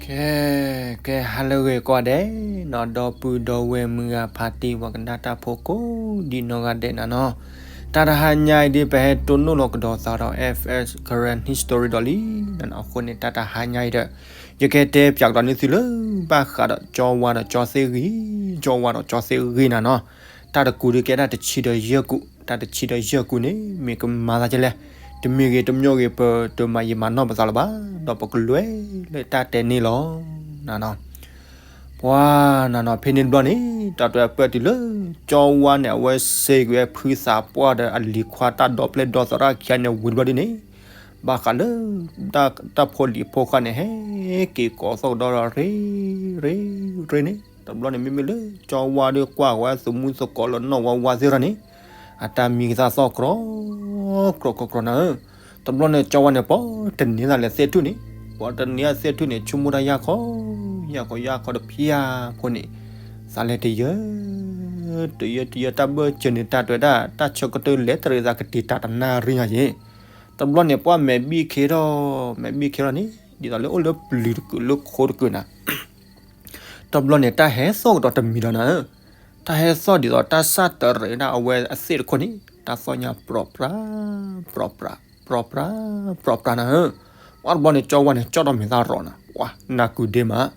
ကဲ, ကဲ ဟါလၢအဂ့ၤကိးဂၤဒဲးနီၤ, ဒီပုၢ်ဒီဝဲၢ်မုၢ်ဂၤဖါတံၢ် ပှၤကနၣ်တၢ်ဖိကိးဒံနီၢ်ဂၤဒဲးနၤနီၤ, တၢ်တဟါညါအံၤဒ်ပဟဲတိၢ်နီၣ်လီၤကဒီးသးဒီး F S Karen History ဒီးလံနၤနီၤ, အဃိန့ၣ် တၢ်တဟါညါအံၤဒီး ယကတဲပၠးကဒီးန့ၢ်သုလၢ ဘၣ်ဃးဒီးကၠီဝါဒီးကၠီသ့ၣ်ဂံၢ်, ကၠီဝါဒီးကၠီသ့ၣ်ဂံၢ်နၤနီၤ, တၢ်တကူဒ်ကဲဒၣ်တဆံဒီးယဲၢ်ကူ, တၢ်တဆံဒီးယဲၢ်ကူန့ၣ် မ့ၢ်ကမၤသးဒ်လဲၣ်, တမ့ၢ်ဂ့ၤတမ့ၢ်ဂ့ၤ ပတမၤယံာ်မၤနီၢ်ပသးလၢၤဘၣ်, ဒီးပကလဲၤလၢတၢ်တဲန့ၣ်လီၤနၤနီၤ. ပှၤနၤနီၤ ဖဲန့ၣ်တဘျီန့ၣ် တၢ်တွဲပၢၢ်တုၤလၢ ကၠီဝါန့ၣ် အဝဲစ့ၢ်ကီးဖုသးပှၢ်ဒီးအလံၤခွါတၢ်ဒီပျဲၢ်ဒီသရၣ်ခံဂၤန့ၣ်ဝံၤတဘျီဒ်န့ၣ်, ဘၣ်ဃးလၢ တၢ်ဖိလံၤဖိဃၢ်န့ၣ် ဟဲက့ၤကိးသီၣ်ကဒီးဒီးရ့, ရ့, ရ့န့ၣ်, တဘျီန့ၣ် မ့မ့ၢ်လၢကၠီဝါဒီးကွၢ်ဝဲအသုးမုၢ်သကိးလၢနီၢ်ဝါဝါသ့ၣ်တဖၣ်န့ၣ် အတၢ်မံကသၣ်သီၣ်ကြီ, ကြီ, ကြီ, ကြီနၤဧၢ. တဘျီန့ၣ် ကၠီဝါန့ၣ် ပှၤတန့ၤသးလၢသ့ၣ်ထူၣ်န့ၣ်, ပှၤတန့ၤသးသ့ၣ်ထူၣ်န့ၣ် ဆိကမိၣ်တၢ်ယၢ်ခီ, ယၢ်ခီ ယၢ်ခီတဖၣ်အံၤအဃိန့ၣ်, သးလဲၤတယၢ, တယၢ တယၢ တၢ်ဘၢၣ်စၢၤန့ၣ် တၢ်တွဲဒၣ် တၢ်ဆၢကတီၢ်လဲၤတရံးသးကတံာ်တာ်တနၣ်ရံၣ်ညါယဲၢ်. တဘျီန့ၣ် ပှၤမဲာ်ဘံၣ်ခ့ထီၣ်, မဲာ်ဘံၣ်ခ့ထီၣ်န့ၣ် ဒ်သိးလၢအိၣ်လၢပျုၤတကုာ်လၢခိတကုာ်နၤ တဘျီန့ၣ် တၢ်ဟဲသီၣ်ကဒီးတမံၤဒီးနၤဧၢ, တၢ်ဟဲသီၣ်ဒ်သိးတၢ်စၢ်တရံးဒၣ်အဝဲအသ့ၣ်တခိၣ်န့ၣ် တၢ်သီၣ်ညါပြီပြး, ပြီပြး, ပြီပြး, ပြီပြးနၤဧၢ. ပှၤတဘျီန့ၣ် ကၠီဝါန့ၣ် ကၠီၣ်ထီၣ်မဲာ်သၣ်ရီၤနၤ, ပှၤနၢ်ကုဒ့မး.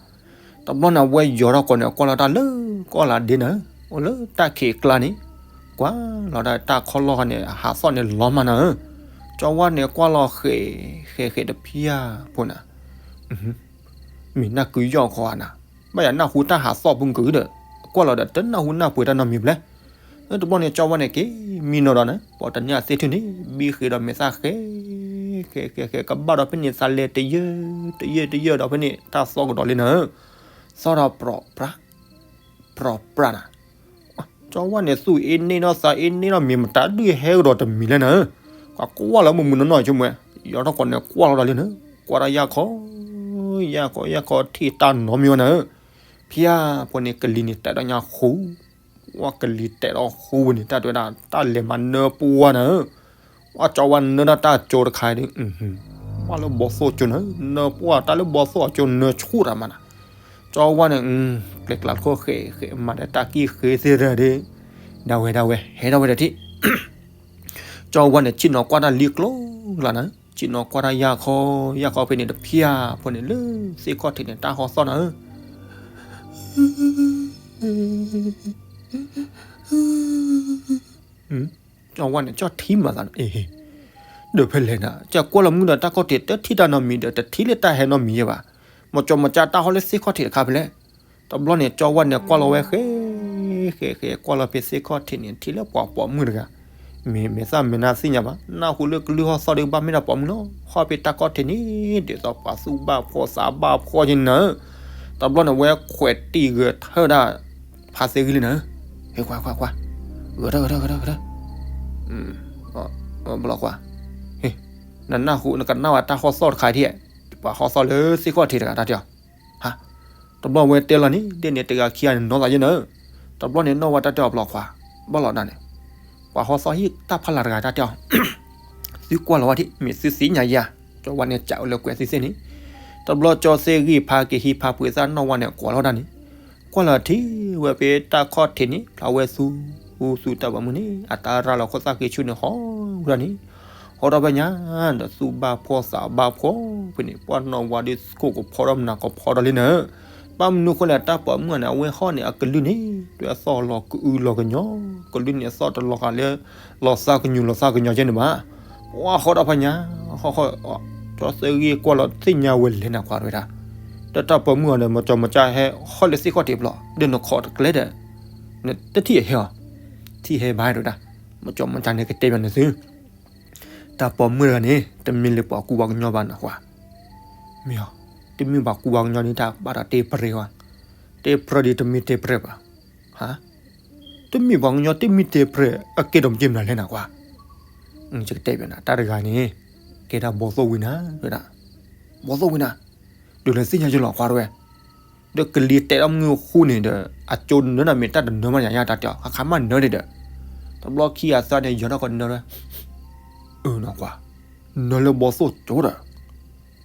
တဘျီန့ၣ် အဝဲယိၤထီၣ်ကိးန့ၣ် ကွၢ်လီၤတၢ်လၢကီၢ်လၤဒ့နၤဧၢ, အိၣ်လၢတၢ်ခံးကျါန့ၣ်, ကွၢ်လီၤတၢ်တၢ်ခီၣ်လီၢ်ခါန့ၣ် အဟးသီၣ်န့ၣ်လီၤမးနၤဧၢ. ကၠီဝါန့ၣ်ကွၢ်လီၤဃဲး, ဃဲးဃဲးတဖၣ်အံၤအဃိနၤ မ့ၢ်နၢ်ကုယီၣ်ခီဧါနၤ, ဘၣ်ယၤနၢ်ဟူတၢ်ဟးသီၣ်ပူၤကဂ့ၤဒီး, ကွၢ်လီၤဒီးတနၢ်ဟူနၢ်ပှ့ၤတၢ်နီတမံၤဘၣ်လဲၣ်. တဘျီန့ၣ် ကၠီဝါန့ၣ်က့ၤမံနီၤဒီးနၤ, ပှၤတန့ၤသ့ၣ်ထူၣ်န့ၣ် ဘံၣ်ဃ့ဒီးမဲာ်သၣ်ဃဲး, ဃဲးဃဲးဃဲး ကဘၣ်ဒီးဖဲန့ၣ် သးလဲၤတယၢ, တယၢတယၢဒီးဖဲန့ၣ် တၢ်သီၣ်ကဒီးလံနၤဧၢ, သီၣ်ဒီးပြီပြး, ပြီပြးနၤ ကၠီဝါန့ၣ် သူၣ်အ့န့ၢ်နီၢ်သးအ့န့ၢ်နီၢ် မ့ၢ်မတၤဒုးဟဲကဒီးတမံၤလဲၣ်နၤဧၢ, ပှၤကွၢ်လီၤမုၢ်မုၢ်နီၢ်နီၢ်ဆိကမိၣ်, ယိၤထီၣ်ကိးန့ၣ် ကွၢ်လီၤဒီးလံနၤ, ကွၢ်တၢ်ယၢ်ခီ, ယၢ်ခီ ယၢ်ခီ ထံၣ်တၢ်နီတမံၤဘၣ်နၤဧၢ. ဖဲအံၤအဃိန့ၣ် ကလံၤန့ၣ်တဲာ်ဒီးညါဃူ, ဝဲကလံၤတဲာ်ဒီးဃူဝဲန့ၣ် တၢ်တဲဝဲဒၣ် တၢ်လဲၤမၤနၢပှၢ်နၤဧၢ. ဝဲကၠီဝါနၢတၢ်တၢ်ကၠိတခါဒီး ဘၣ်လၢဘီသိၣ်ကၠိနၤ, နၢပှၢ်တၢ်လၢဘီသိၣ်အကၠိနၢဆူၣ်တၢ်မးနၤ. ကၠီဝါန့ၣ် ကျဲကျါတခိၣ်ဃဲးဃဲး မၤဒီးတၢ်ကံၣ်ဃ့သ့ၣ်တဖၣ်ဒီး ဒၣ်ဝဲဒၣ်ဝဲ ဟဲထီၣ်ဝဲဒီးထံၣ် ကၠီဝါန့ၣ် ဆ့ၣ်နီၤကွၢ်တၢ်လံကျိၤကျါနၤ, ဆ့ၣ်နီၤကွၢ်တၢ်ယၢ်ခီ, ယၢ်ခီဖဲန့ၣ်တဖၣ်အံၤအဃိန့ၣ် လၢသ့ၣ်ခီၣ်ထံးန့ၣ် တၢ်ဟီသီၣ်နၤဧၢ. ကၠီဝါန့ၣ် ကၠီထံမၤသးန့ၣ် အ့ ဒီးဖဲလဲၣ်နၤ, ကၠီကွၢ်လီၤမုၢ်ဒီးတၢ်ခီၣ်ထံး တထံၣ်တၢ်နီတမံၤဒီး တထံၣ်လၢတၢ်ဟဲနီတမံၤယဲၢ်ဘၣ်. မ့ၢ်ကၠီမ့ၢ်ကၠီတၢ်ဟီလၢသ့ၣ်ခီၣ်ထံးတခါဖဲလဲၣ်. တဘျီန့ၣ် ကၠီဝါန့ၣ် ကွၢ်လီၤဝဲဃဲး ဃဲးဃဲး ကွၢ်လီၤဖဲသ့ၣ်ခီၣ်ထံးန့ၣ် ထံၣ်လၢပှၤပိာ်မုၣ်တဂၤ မ့ၢ်မဲာ်သၣ်မဲာ်နါသ့ၣ်ညါဘၣ်, နၢ်ဟူလၢကလုၢ်ဟီၣ်သီၣ်ဒီး ဘၣ်မ့ၢ်ဒၣ်ပိာ်မုၣ်လီၤ. ဟီၣ်ဖဲတၢ်ခီၣ်ထံးန့ၣ် ဒ်သိးပှၤသူၣ်ဘၣ်ဖှီၣ်သးဘၣ်ဖှီၣ်က့နၤဧၢ. တဘျီန့ၣ် ဝဲခွဲးတံၢ်ဂဲၤထၢၣ်ဒၣ် ဖါသ့ၣ်ဂံၢ်လံနၤဧၢ. ဟ့ၣ် ကွၢ်ကွၢ်ကွၢ်, ဂဲၤထၢၣ်ဂဲၤထၢၣ်ဂဲၤထၢၣ်ဂဲၤထၢၣ်, ဘျီကွၢ်, ဟ့ၣ် နနၢ်ဟူ နကနၣ်ဝဲတၢ်ဟီၣ်သီၣ်တခါထံၣ်, ပှၤဟီၣ်သီၣ်လၢသ့ၣ်ခီၣ်ထံးတဂၤတၢ်တဲအီၤ ဟါ, တဘျီဝဲတဲလီၤန့ၣ် ဒ်န့ၣ်တဂၤခံဂၤန့ၣ် နီၢ်သးယဲနၤဧၢ. တဘျီန့ၣ် နီၢ်ဝဲတၢ်တဲအီၤ ဘျီကွၢ်, ဘၣ်လီၤဒၣ်န့ၣ်, ပှၤဟီၣ်သီၣ်ဟံၣ်တၢ်ဖးလၢ်တဂၤတၢ်တဲအီၤ, သုကွၢ်လီၤဝဲထံၣ် မ့ၢ်သုသ့ၣ်ညါယၤ, ကၠီဝါန့ၣ် ကးဝဲလၢကွဲးသုသ့ၣ်န့ၣ်. တဘျီကၠီသ့ၣ်ဂံၢ်ဖးက့ၤဟံးဖးပှ့ၤသၣ် နီၢ်ဝဲန့ၣ် ကွၢ်လီၤဒၣ်န့ၣ်, ကွၢ်လီၤထံၣ်ဝဲဖဲတၢ်ခီၣ်ထံးန့ၣ် ဖျါဝဲသူ သူတၢ်ပိာ်မုၣ်န့ၣ် အတၢ်ရၤလီၤခိၣ်သၣ်ဃံဆူၣ်န့ၣ် ဟီၣ်ဝဲဒၣ်န့ၣ်, ဟီၣ်ဒီးဖဲညါ ဒီးသူၣ်ဘၣ်ဖှီၣ်သးဘၣ်ဖှီၣ်ဖဲန့ၣ် ပှၤနီၢ်ဝဲဒီး ကိၢ်ကဖီဒီးမနၤကဖီဒီးလံနၤဧၢ. ဘၣ်မနုၤအဃိလဲၣ် တၢ်ပိာ်မုၣ်န့ၣ် အဝဲဟီၣ်န့ၣ် အကလုၢ်န့ၣ် တွဲသီၣ်လီၤကအုလီၤကညီ, ကလုၢ်န့ၣ်သီၣ်တလီၤဃာ်လၢ လီၤသးကညူၤလီၤသးကညီၤကဲန့ၣ်ဘၣ်. ပှၤဟီၣ်ဒီးဖဲညါ ဟီၣ်ဟီၣ် ကၠီသ့ၣ်ဂံၢ်ကွၢ်လီၤသ့ၣ်ညါဝဲလဲၣ်နၤကွၢ်တဝဲဒၣ်, ဒီးတၢ်ပိာ်မုၣ်အီၤဒီး မ့ၢ်ကၠီမ့ၢ်ကၠီဟဲဟီၣ်လၢသ့ၣ်ခီၣ်ထံးဘျီ ဒီးနခိးတကျဲဒီး နတထံၣ်အဟဲအီၤ, ထံၣ်ဟဲဘၣ်တဝဲဒၣ်, မ့ၢ်ကၠီမ့ၢ်ကၠီန့ၣ် ကတဲဘၣ်နသု တၢ်ပိာ်မုၣ်တဂၤန့ၣ် တမ့ၢ်လၢပှၤကူပှၤကညီဘၣ်နကွၢ်, မ့ၢ်အီၤ, တမ့ၢ်ပှၤကူပှၤကညီန့ၣ် တၢ်ဘၣ်ဒီးတဲပြဲၤဝဲ, တဲပြဲၤဒီးတမ့ၢ်တဲပြဲၤဘၣ်, ဟါ, တမ့ၢ်ပှၤကညီတမ့ၢ်တဲပြဲၤ အကဲထီၣ်မ့ၢ်က့မနုၤလဲၣ်နကွၢ်, ယကတဲဘၣ်နၤ တၢ်တဂၤန့ၣ် ကဲဒၣ်ဘီသိၣ်ဝံနၤ, ဘီသိၣ်ဝံနၤ, ဒုးလဲၤသ့ၣ်ညါယလီၤကွၢ်တဝဲ ဒီးကလံၤတဲာ်ဒီးမုၢ်ဃူန့ၣ်ဒီး အကၠိနၢနၤမ့ၢ်တၢ်တနၢမးညါယါတၢ်တဲအီၤ ခါခါမးနၢန့ၣ်ဒီး, တဘျီခံဂၤသၢန့ၣ် ယီၤထီၣ်ကနၢဝဲ, အၢနကွၢ်, နၢလၢဘီသိၣ်ကၠိဒီး,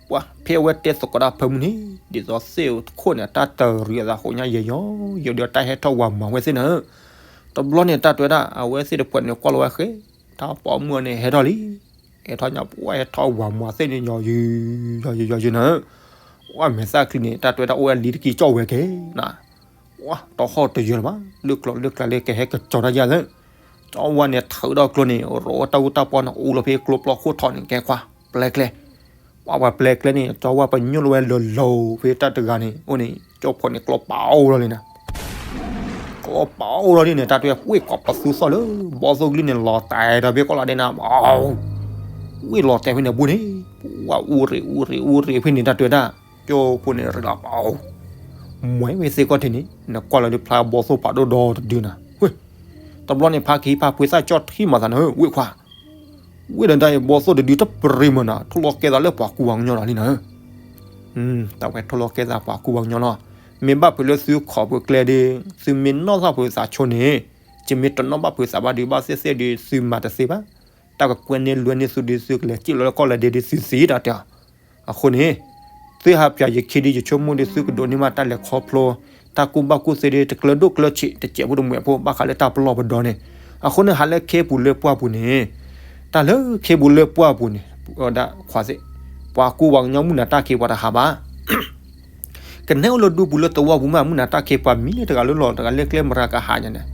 ပှၤဖဲအဝဲတဲသကိးတၢ်ဖၢမုၢ်န့ၣ် ဒ်သိးသ့ၣ်အခိၣ်န့ၣ် တၢ်တရံးအသးဃိးညါယဲၢ်ယီၤ ယိၤဒီးတၢ်ဟဲထီၣ်ဝၤမၤဝဲသ့ၣ်နၤဧၢ. တဘျီန့ၣ်တၢ်တဲဝဲဒၣ် အဝဲသ့ၣ်တဖၣ်န့ၣ်ကွၢ်လီၤဝဲဃဲ တၢ်ပိာ်မုၣ်န့ၣ်ဟဲထီၣ်လံ. ဟဲထီၣ်ညါပှၤဟဲထီၣ်ဝၤမၤသ့ၣ်န့ၣ် ယီၤယုာ် ယီၤယုာ် ယီၤယုာ်နၤဧၢ. ပှၤမဲာ်သၣ်ချံန့ၣ် တၢ်တဲဝဲဒၣ်အိၣ်ဝဲလံတကံၢ်ကၠီၣ်ဝဲကဲနၤ ပှၤတီဟီၣ်တယၢၤလၢၤဘၣ် လၢကျိၤလၢကျါလၢကဟဲကစီၤတၢ်ယၢ်လၢ ကၠီဝါန့ၣ်ထုးဒီးကျိန့ၣ် ရိးဝဲတၢ်အူတၢ်ပီန့ၣ် အူလီၤဖဲကျိပျီခိၣ်ထီၣ်န့ၣ် ကဲခွါ ပျဲကျဲ ပှၤပှၤပျဲကျဲန့ၣ် ကၠီဝါပညိၣ်လီၤဝဲလၢလီၤဖဲတၢ်တဂၤန့ၣ် အိၣ်န့ၣ် ကၠီဖီန့ၣ် ကျိပာ်အိၣ်လီၤလံနၤ ကျိပာ်အိၣ်လီၤဒ်န့ၣ် တၢ်တဲဝဲ ဝ့ၢ်ကိးပသူသီၣ်လၢ ဘီသိၣ်ကလံၢ်န့ၣ် လီၤတဲာ်ဒီးဖဲကီၢ်လီၤဒဲနၤ ဝ့ၢ်လီၤတဲာ်ဖဲန့ၣ်အပူၤန့ၣ် ပှၤအူရ့ၣ်အူရ့ၣ်အူရ့ၣ်ဖဲန့ၣ် တၢ်တဲဝဲဒၣ် ကၠီဖိန့ၣ်ရ့လီၤပာ်အိၣ် မွဲဝဲသ့ၣ်ကီၢ်ထံးန့ၣ် နကွၢ်လီၤဒုးဖျါဘီသိၣ်ဖးဒိၣ်ဒီတဒုနၤ ဝ့ၢ် တဘျီန့ၣ်ဖးက့ၤဟံးဖးဖှ့သၣ်ကၠီထံမၤသးနၤဧၢ ဝ့ၢ်ခွါ ဝ့ၢ်ဒီးတၢ်အံၤဘီသိၣ်တဒုတပရံးမၢနၤ ထိၣ်လီၤကဲသးလၢပှၤကူပှၤကညီလီၤလံနၤဧၢ တၢ်ဝဲထိၣ်လီၤကဲသးပှၤကူပှၤကညီလီၤ မ့ၢ်ဘၣ်ဖုးလၢသုခိးပူၤကျဲဒီး သုမ့ၢ်နီၣ်ထီၣ်ဖုးသးဆိန့ၣ် ယမ့ၢ်တနီၣ်ဘၣ်ဖုးသးဘၣ်ဒုး ဘၣ်သ့ၣ်သ့ၣ်ဒုး သုမၤတသ့ဘၣ် တၢ်ကကွဲန့ၢ်လွဲန့ၢ်သုဒုး သုကလဲၤစံၣ်လီၤလၢကီၢ်လၢဒဲဒုး သုသံတၢ်တဲအီၤ အဃိန့ၣ် သုဟးပၠးယခံဒုး ယဆိကမိၣ်ဒုး သုကဒိးန့ၢ်ဘၣ်တၢ်လဲၤခီဖျိ တၢ်ကူၣ်ဘၣ်ကူၣ်သ့ဒုး တကျၢၤဒိၣ်ကျၢၤဆံး တစဲးဖိတမှဲးဖိ ဘၣ်ဃးလၢတၢ်ပလီၢ်ပဒီန့ၣ် အဃိန့ၣ် ဟးလၢခ့ပူၤလၢပှၢ်ပူၤန့ၣ် တၢ်လၢခ့ပူၤလၢပှၢ်ပူၤန့ၣ် ဒၣ်ခွါသ့ၣ် ပှၤကူပှၤကညီမုၢ်နၤတၢ်ခံးပှၤတဟးဘၣ် ကနဲအိၣ်လၢဒူပူၤလၢသဝီပူၤမး မုၢ်နၤတၢ်ခံးပှၤမံလၢတဂၤလၢလီၢ်တဂၤလၢကျဲမရၤကဟးညါန့ၣ်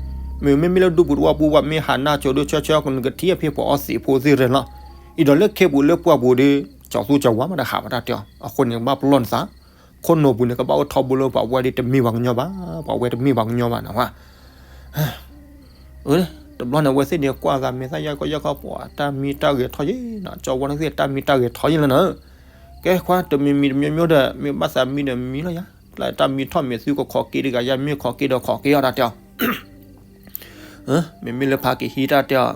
မ့မ့ၢ်လၢဒူပူၤသဝီပူၤ ပှၤမ့ၢ်ဟးနၢ်ကၠိဒုး ဆၢဆၢကနကထံၣ်အဖဲပှၤအီသံးဖိသ့ၣ်ရဲၣ်လီၤ အံၤဒီးလၢခ့ပူၤလၢပှၢ်ပူၤဒီး ကၠီသူကၠီဝါမးတဟးဘၣ်တၢ်တဲအီၤ အဃိန့ၣ် ကဘၣ်ပလီၢ်နသး ခိၣ်နူာ်ပူၤန့ၣ် ကဘၣ်အိၣ်ထီဘိလၢပှၤဝဲဒီးတမ့ၢ်ပှၤကညီဘၣ် ပှၤဝဲတမ့ၢ်ပှၤကညီဘၣ်နဝဲ တဘျီန့ၣ် အဝဲသ့ၣ်န့ၣ် ကွၢ်သးမဲာ်သၣ်ယၢ်ခီယၢ်ခီ ပှၤတၢ်မံတၢ်ဂဲၤထီၣ်ယဲနၤ ကၠီဝါန့ၣ်သ့ၣ်တၢ်မံတၢ်ဂဲၤထီၣ်ယဲလၢနၤ ကဲခွါ တမံၤမံၤတမံၤမံၤဒီး မ့ၢ်ဘၣ်သးမံဒီးမံလီၤယၤ ကျါတၢ်မံထီၣ်မ့ၢ်သုကခိးက့တဂၤယၤ မ့ၢ်ခိးက့ဒီးခိးက့အီၤတၢ်တဲအီၤ မ့မ့ၢ်လၢဖးက့ၤဟံးတၢ်တဲအီၤ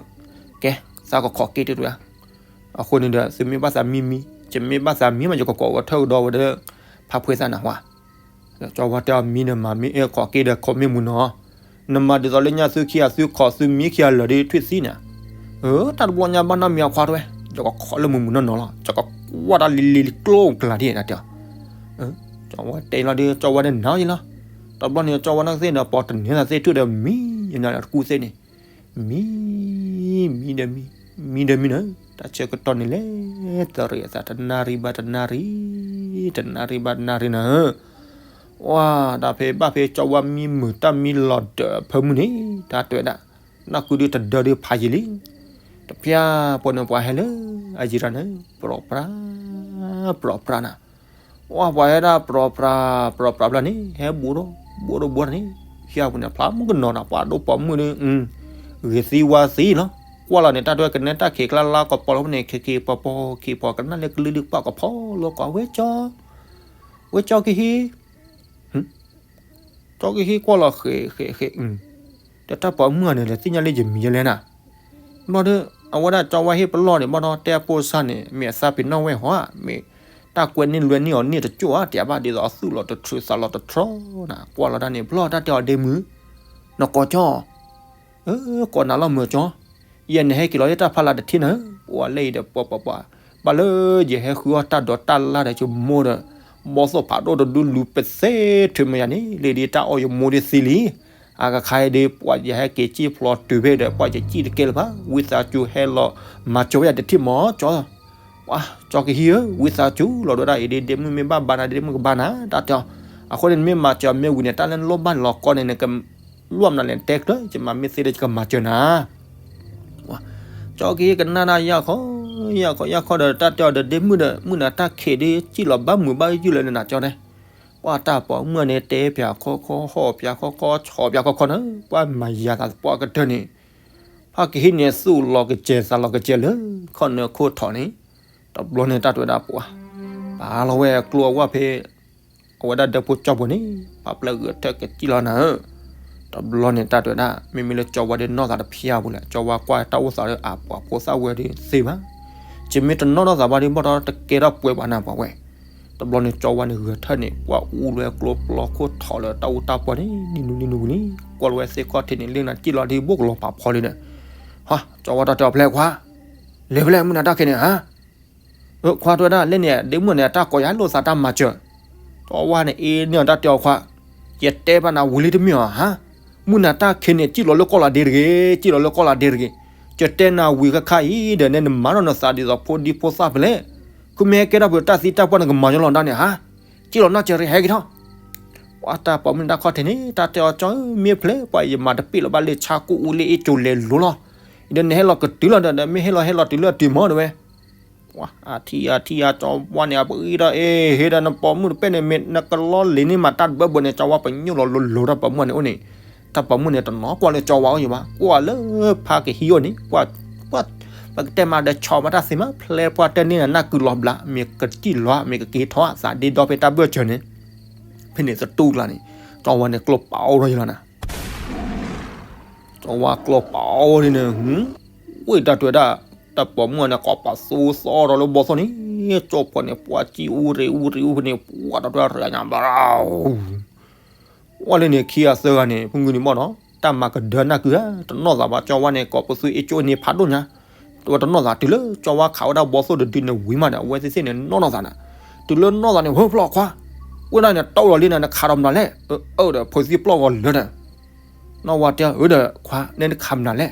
ကဲ သးကခိးက့တဂၤ အဃိန့ၣ်ဒီး သုမ့ၢ်ဘၣ်သးမံမံ ယမ့ၢ်ဘၣ်သးမံမး ယကကိးဝဲထၢၣ်ကဒီးဝဲဒီး ဖးဖှ့သၣ်နၤဝဲ ကၠီဝါတဲအီၤ မံဒီးမၤမ့ၢ် အဲၣ်ခိးက့ဒီးခိးမ့ၢ်မုၢ်နီၤ နမၤဒ်သိးလၢညါသုခံဂၤသုခိးသုမံခံဂၤလၢာ်ဒီးထွံၣ်သံန့ၣ် တၢ်တဘျီညါဘၣ်နီတမံၤအခွါတဝဲ ယကခိးလၢမုၢ်မုၢ်နီၢ်နီၢ်လီၤ ယကကွၢ်တၢ်လံၤလံၤလံၤကျိကလၤဒ်နၤတဲအီၤ ကၠီဝါတဲလီၤဒီး ကၠီဝါဒီးနၤယလီၤ တဘျီန့ၣ် ကၠီဝါနၢ်ကသ့ၣ်ဒီး ပိာ်တန့ၢ်သးသ့ၣ်ထူၣ်ဒီးမံ ယနၤလၢတကူသ့ၣ်န့ၣ် မံ မံဒီးမံ မံဒီးမံနၤ တၢ်ဆၢကတီၢ်န့ၣ်လဲၤတရံးအသး တနၣ်ရံၣ်ဘၣ်တနၣ်ရံၣ် တနၣ်ရံၣ်ဘၣ်တနၣ်ရံၣ်နၤ ပှၤဒၣ်ဖဲဘၣ်ဖဲကၠီဝါမံမုာ်တၢ်မံလီၤဒၢးဖၢမုၢ်န့ၣ် တၢ်တဲဝဲဒၣ် နၢ်ကူဒုတဒၢဒုဖးယံာ်လံ တဖျၢၣ်ပှၤန့ၣ်ပှၤဟဲလၢအယံာ်ရၤန့ၣ် ပြီၣ်ပြး ပြီၣ်ပြးနၤ ပှၤပှၤဟဲဒၣ်ပြီၣ်ပြး ပြီၣ်ပြးဘျီန့ၣ် ဟဲဘူးဒီး ဘူးဒီးဘူးန့ၣ် ဟံၣ်ပူၤန့ၣ် ဖျါမုၢ်ကနီၤနၤ ပှၤဒိၣ်ပိာ်မုၣ်ဒီး ဂ့ၤသံဝါသံလီၤ ကွၢ်လီၤန့ၣ် တၢ်တဲဝဲကနဲတၢ်ခံးကျါလါကပီၤလီၤဖဲန့ၣ် ခံခံပီၤပီၤ ခံပီၤကနၣ်လၢကလုၢ်ဒုးပှၢ်ကဖီလီၤကွၢ်ဝဲကၠီ ဝဲကၠီကဟံး ကၠီကဟံးကွၢ်လီၤဃဲၤဃဲၤဃဲၤ ဒီးတၢ်ပိာ်မုၣ်အီၤန့ၣ် လဲၤသ့ၣ်ညါလၢယမံၤယဲလဲၣ်နၤ ဘျီဒီး အဝဲဒၣ်ကၠီဝါဟ့ၣ်ပလီၢ်န့ၣ် ဘၣ်ဒီးတဲအပိၢ်စၢ်န့ၣ် မ့ၢ်အသးပ့ၤနီၣ်ဝဲဟီဧါ မ့ၢ်တၢ်ကွဲန့ၢ်လွဲန့ၢ်အီၤန့ၢ်တကၠိၣ်ဧါ တဲဘၣ်ဒ်သိးအသူၣ်လီၤတထြူးသးလီၤတထြီနၤ ကွၢ်လီၤတၢ်န့ၣ် ဘျီတၢ်တဲအီၤဒ့မုၣ် နကိးကၠီ ကိးနၤလီၤမုာ်ကၠီ ယဲန့ၣ်ဟဲက့ၤလီၤလၢတၢ်ဖးလၢ်တထံၣ်နၤ ပှၤလဲၣ်အံၤဒီးပှၤပှၤပှၤ ဘၣ်လၢယဟဲဃုအီၣ်တၢ်ဒိးတၢ်လၢ်ဒီးယမိၢ်ဒီး ဘီသိၣ်ဖးဒိၣ်တဒုလူၤပသ့ထုးမ့ၢ်ယၤန့ၣ် လၢဒ်တၢ်အီၣ်ယမိၢ်ဒ်သံလံ အကခါအံၤဒီး ပှၤယဟဲက့ၤစံၣ်ဖျိတုၤဖဲဒီး ပှၤယစံၣ်တကဲလၢၤဘၣ် ဝံသးစူၤဟဲလီၤမၤစၢၤဝဲယၤတထံၣ်မးကၠီ ပှၤကၠီကဟံးဧၢ ဝံသးစူၤလီၤဒိဒၣ်အံၤဒီး ဒ့မုၣ်မ့ၢ်ဘၣ်ဘါနၤ ဒ့မုၣ်ကဘါနၤ တၢ်တဲအီၤ အဃိန့ၣ် နမ့ၢ်မၤစၢၤမ့ၢ်ဝံၤန့ၣ် တၢ်လၢနလိၣ်ဘၣ်န့ၣ်လီၤကီန့ၣ် နက လိၣ်မနုၤလဲၣ် နတဲကျၢၤ ယမၤမ့ၢ်သ့ဒီးယကမၤစၢၤနၤ ကၠီကဟံးကနၣ်တၢ်ယၢ်ခီ ယၢ်ခီယၢ်ခီဒီး တၢ်တဲအီၤဒီး ဒ့မုၣ်ဒီး မုၢ်နၤတၢ်ခံးဒီး စံၣ်လီၤဘၣ်မုာ်ဘၣ်ယုၢ်လၢနနၤကၠီန့ၣ် ပှၤတၢ်ပိာ်မုၣ်န့ၣ် တဲပၠးခီခီ ဟီၣ်ပၠးခီခီ ဆီၣ်ပၠးခီခီန့ၣ် ပှၤမၤယၤသးပှၤကတၢၢ်န့ၣ် ဖးကဟံးန့ၣ် သူၣ်လီၤကစဲၤသးလီၤကစဲၤလၢ ခီၣ်နၢခိၣ်ထီၣ်န့ၣ် တဘျီန့ၣ်တၢ်တဲဝဲဒၣ်ပှၤ ပာ်လီၤဝဲအကျိအဝဲဖဲ အဝဲဒၣ်ဒၢဖိကၠီဖိန့ၣ် ပာ်ပျဲဂဲၤထၢၣ်ကစံၣ်လီၤနၤဧၢ တဘျီန့ၣ်တၢ်တဲဝဲဒၣ် မ့မ့ၢ်လၢကၠီဝါဒီးနီၢ်သးတဖျၢၣ်ပူၤလဲၣ် ကၠီဝါကွၢ်တၢ်အိၣ်သးလၢအပှၤဖိသၣ်ဝဲဒီးသ့ဘၣ် ယမ့ၢ်တနီၣ်ထီၣ်သးဘၣ်ဒီး ဘၣ်ဒီးတကဲထီၣ်ပှဲၤဘၣ်နၤပှၤဝဲ တဘျီန့ၣ်ကၠီဝါန့ၣ်ဂဲၤထၢၣ်န့ၣ် ပှၤအူလၢကျိပျီခိၣ်ထီၣ်လၢတၢ်အူတၢ်ပီန့ၣ် နံၤနူနံၤနူဝံၤလံ ကွၢ်လီၤဝဲသ့ၣ်ခီၣ်ထံးန့ၣ် လ့နၤစံၣ်လီၤဒ်ဘိၣ်ကလီၤပာ်ဖီလံဒီး ဟါ ကၠီဝါတၢ်တဲအီၤဖျဲၣ်ခွါ လဲၤဖဲလဲၣ် မုၢ်နၤတၢ်ခံးန့ၣ် ဟါ ခွါတဲဝဲဒၣ် လၢန့ၣ် ဒ့မုၣ်န့ၣ် တၢ်ကိးယၤလိာ်သးတၢ်မၤစၢၤ. ကၠီဝါန့ၣ် အ့န့ၢ်အီၤတၢ်တဲအီၤခွါ, ယတဲဘၣ်နၤဝံၤလံတမ့ၢ်ဧါဟါ, မုၢ်နၤတၢ်ခံးန့ၣ် စံၣ်လီၤလၢကီၢ်လၤဒ့တဂ့ၤ, စံၣ်လီၤလၢကီၢ်လၤဒ့တဂ့ၤ. ယတဲနၤဝံၤခါခါအံၤဒီး နဲနမၤထီၣ်နသးဒ်သိးဖိဒံဖိသၣ်ဖဲလဲၣ်, ခုမ့ၢ်ဟဲကဲထီၣ်ပတၢ်သံတၢ်ပှၢ်နကမၤညီလီၤဒၣ်န့ၣ်ဟါ, စံၣ်လီၤနီၢ်စၢၤရ့ဟဲက့ၤထီၣ်. ပှၤတၢ်ပိာ်မုၣ်တၢ်ခီၣ်ထံးန့ၣ် တၢ်တဲအီၤ ကၠီဧၢ မ့ၢ်ဖျဲး ပှၤယမၤတပ့ၣ်လီၤဘၣ်လၢဆါကိၣ်အူလၢအ့ၣ်ကၠိလဲၤလိၤလီၤ, ဒီးနဟဲလီၤကတုၤလီၤဒီး မ့ၢ်ဟဲလီၤဟဲလီၤတုၤလၢအတုၤမီၤတဲဝဲ. အထံၣ်အထံၣ်အကၠီဝါန့ၣ် အပဂံၢ်ဒီး အ့ ဟ့ဒီးနပိာ်မုၣ်တပဲၣ်န့ၣ် မ့ၢ်နကလီလံၤန့ၣ်မး တၢ်တဘၢဘၢန့ၣ် ကၠီဝါပညိၣ်လီၤလိၤလိၤဒီးပိာ်မုၣ်န့ၣ်အိၣ်န့ၣ်, တၢ်ပိာ်မုၣ်န့ၣ် တနီၤကွၢ်လၢကၠီဝါအိၣ်ယဘၣ် ကွၢ်လၢဖါကဟံးအိၣ်န့ၣ်, ပှၤ ပကတဲမးဒီး ဆီၣ်မးတၢ်သ့မး ဖျဲးပှၢ်တဲန့ၢ်နၤ နၢ်ကုလီၤဘျး မ့ၢ်ကစံၣ်လီၤ မ့ၢ်ကက့ၤထီၣ် သးဒ့ဒီဖဲတၢ်ဘၢၣ်စၢၤန့ၣ်, ဖဲန့ၣ်သတူၢ်ကျါန့ၣ်, ကၠီဝါန့ၣ် ကျိပာ်အိၣ်ထီၣ်ယလီၤနၤ ကၠီဝါကျိပာ်အိၣ်ဒ်န့ၣ်, ဝ့ၢ်တၢ်တဲဝဲဒၣ်, တၢ်ပိာ်မုၣ်န့ၣ် ကိးပာ်သူသီဒီးလၢဘီသိၣ်န့ၣ်, ကၠီဖီန့ၣ် ပှၤစံၣ်အူရ့အူရ့အူဖဲန့ၣ် ပှၤတၢ်တဲဝဲဒၣ်ညါဘၣ် ဝဲလၢန့ၣ်ခံဂၤသၢဂၤန့ၣ် ဖုဂုန့ၣ်ဘၣ်နီၤ, တၢ်မၤကဒၢနၢ်ကုဧါ, တနီၢ်သးဘၣ် ကၠီဝါန့ၣ် ကိးပသူအ့ၣ်ကၠိန့ၣ်ဖးဒိၣ်ညါ, တဝဲတနီၢ်သး တုၤလၢကၠီဝါခးဝဲဒၣ်ဘီသိၣ်တဒုန့ၣ်ဝံၤမးဒီး အဝဲသ့ၣ်သ့ၣ်န့ၣ်နီၢ်နီၢ်သးနၤ, တုၤလၢနီၢ်သးန့ၣ် ဟၢဖျီၣ်ခွါ, ဝဲဒၣ်န့ၣ် တအိၣ်လီၤလံနၤ နခးဒီးမနုၤလဲၣ်, အၢဒီး ဖိသံပျီၢ်ဂီၤလၢာ်ဒီး နီၢ်ဝါတဲအီၤ အၢဒီးခွါ နဲနခးမနုၤလဲၣ်,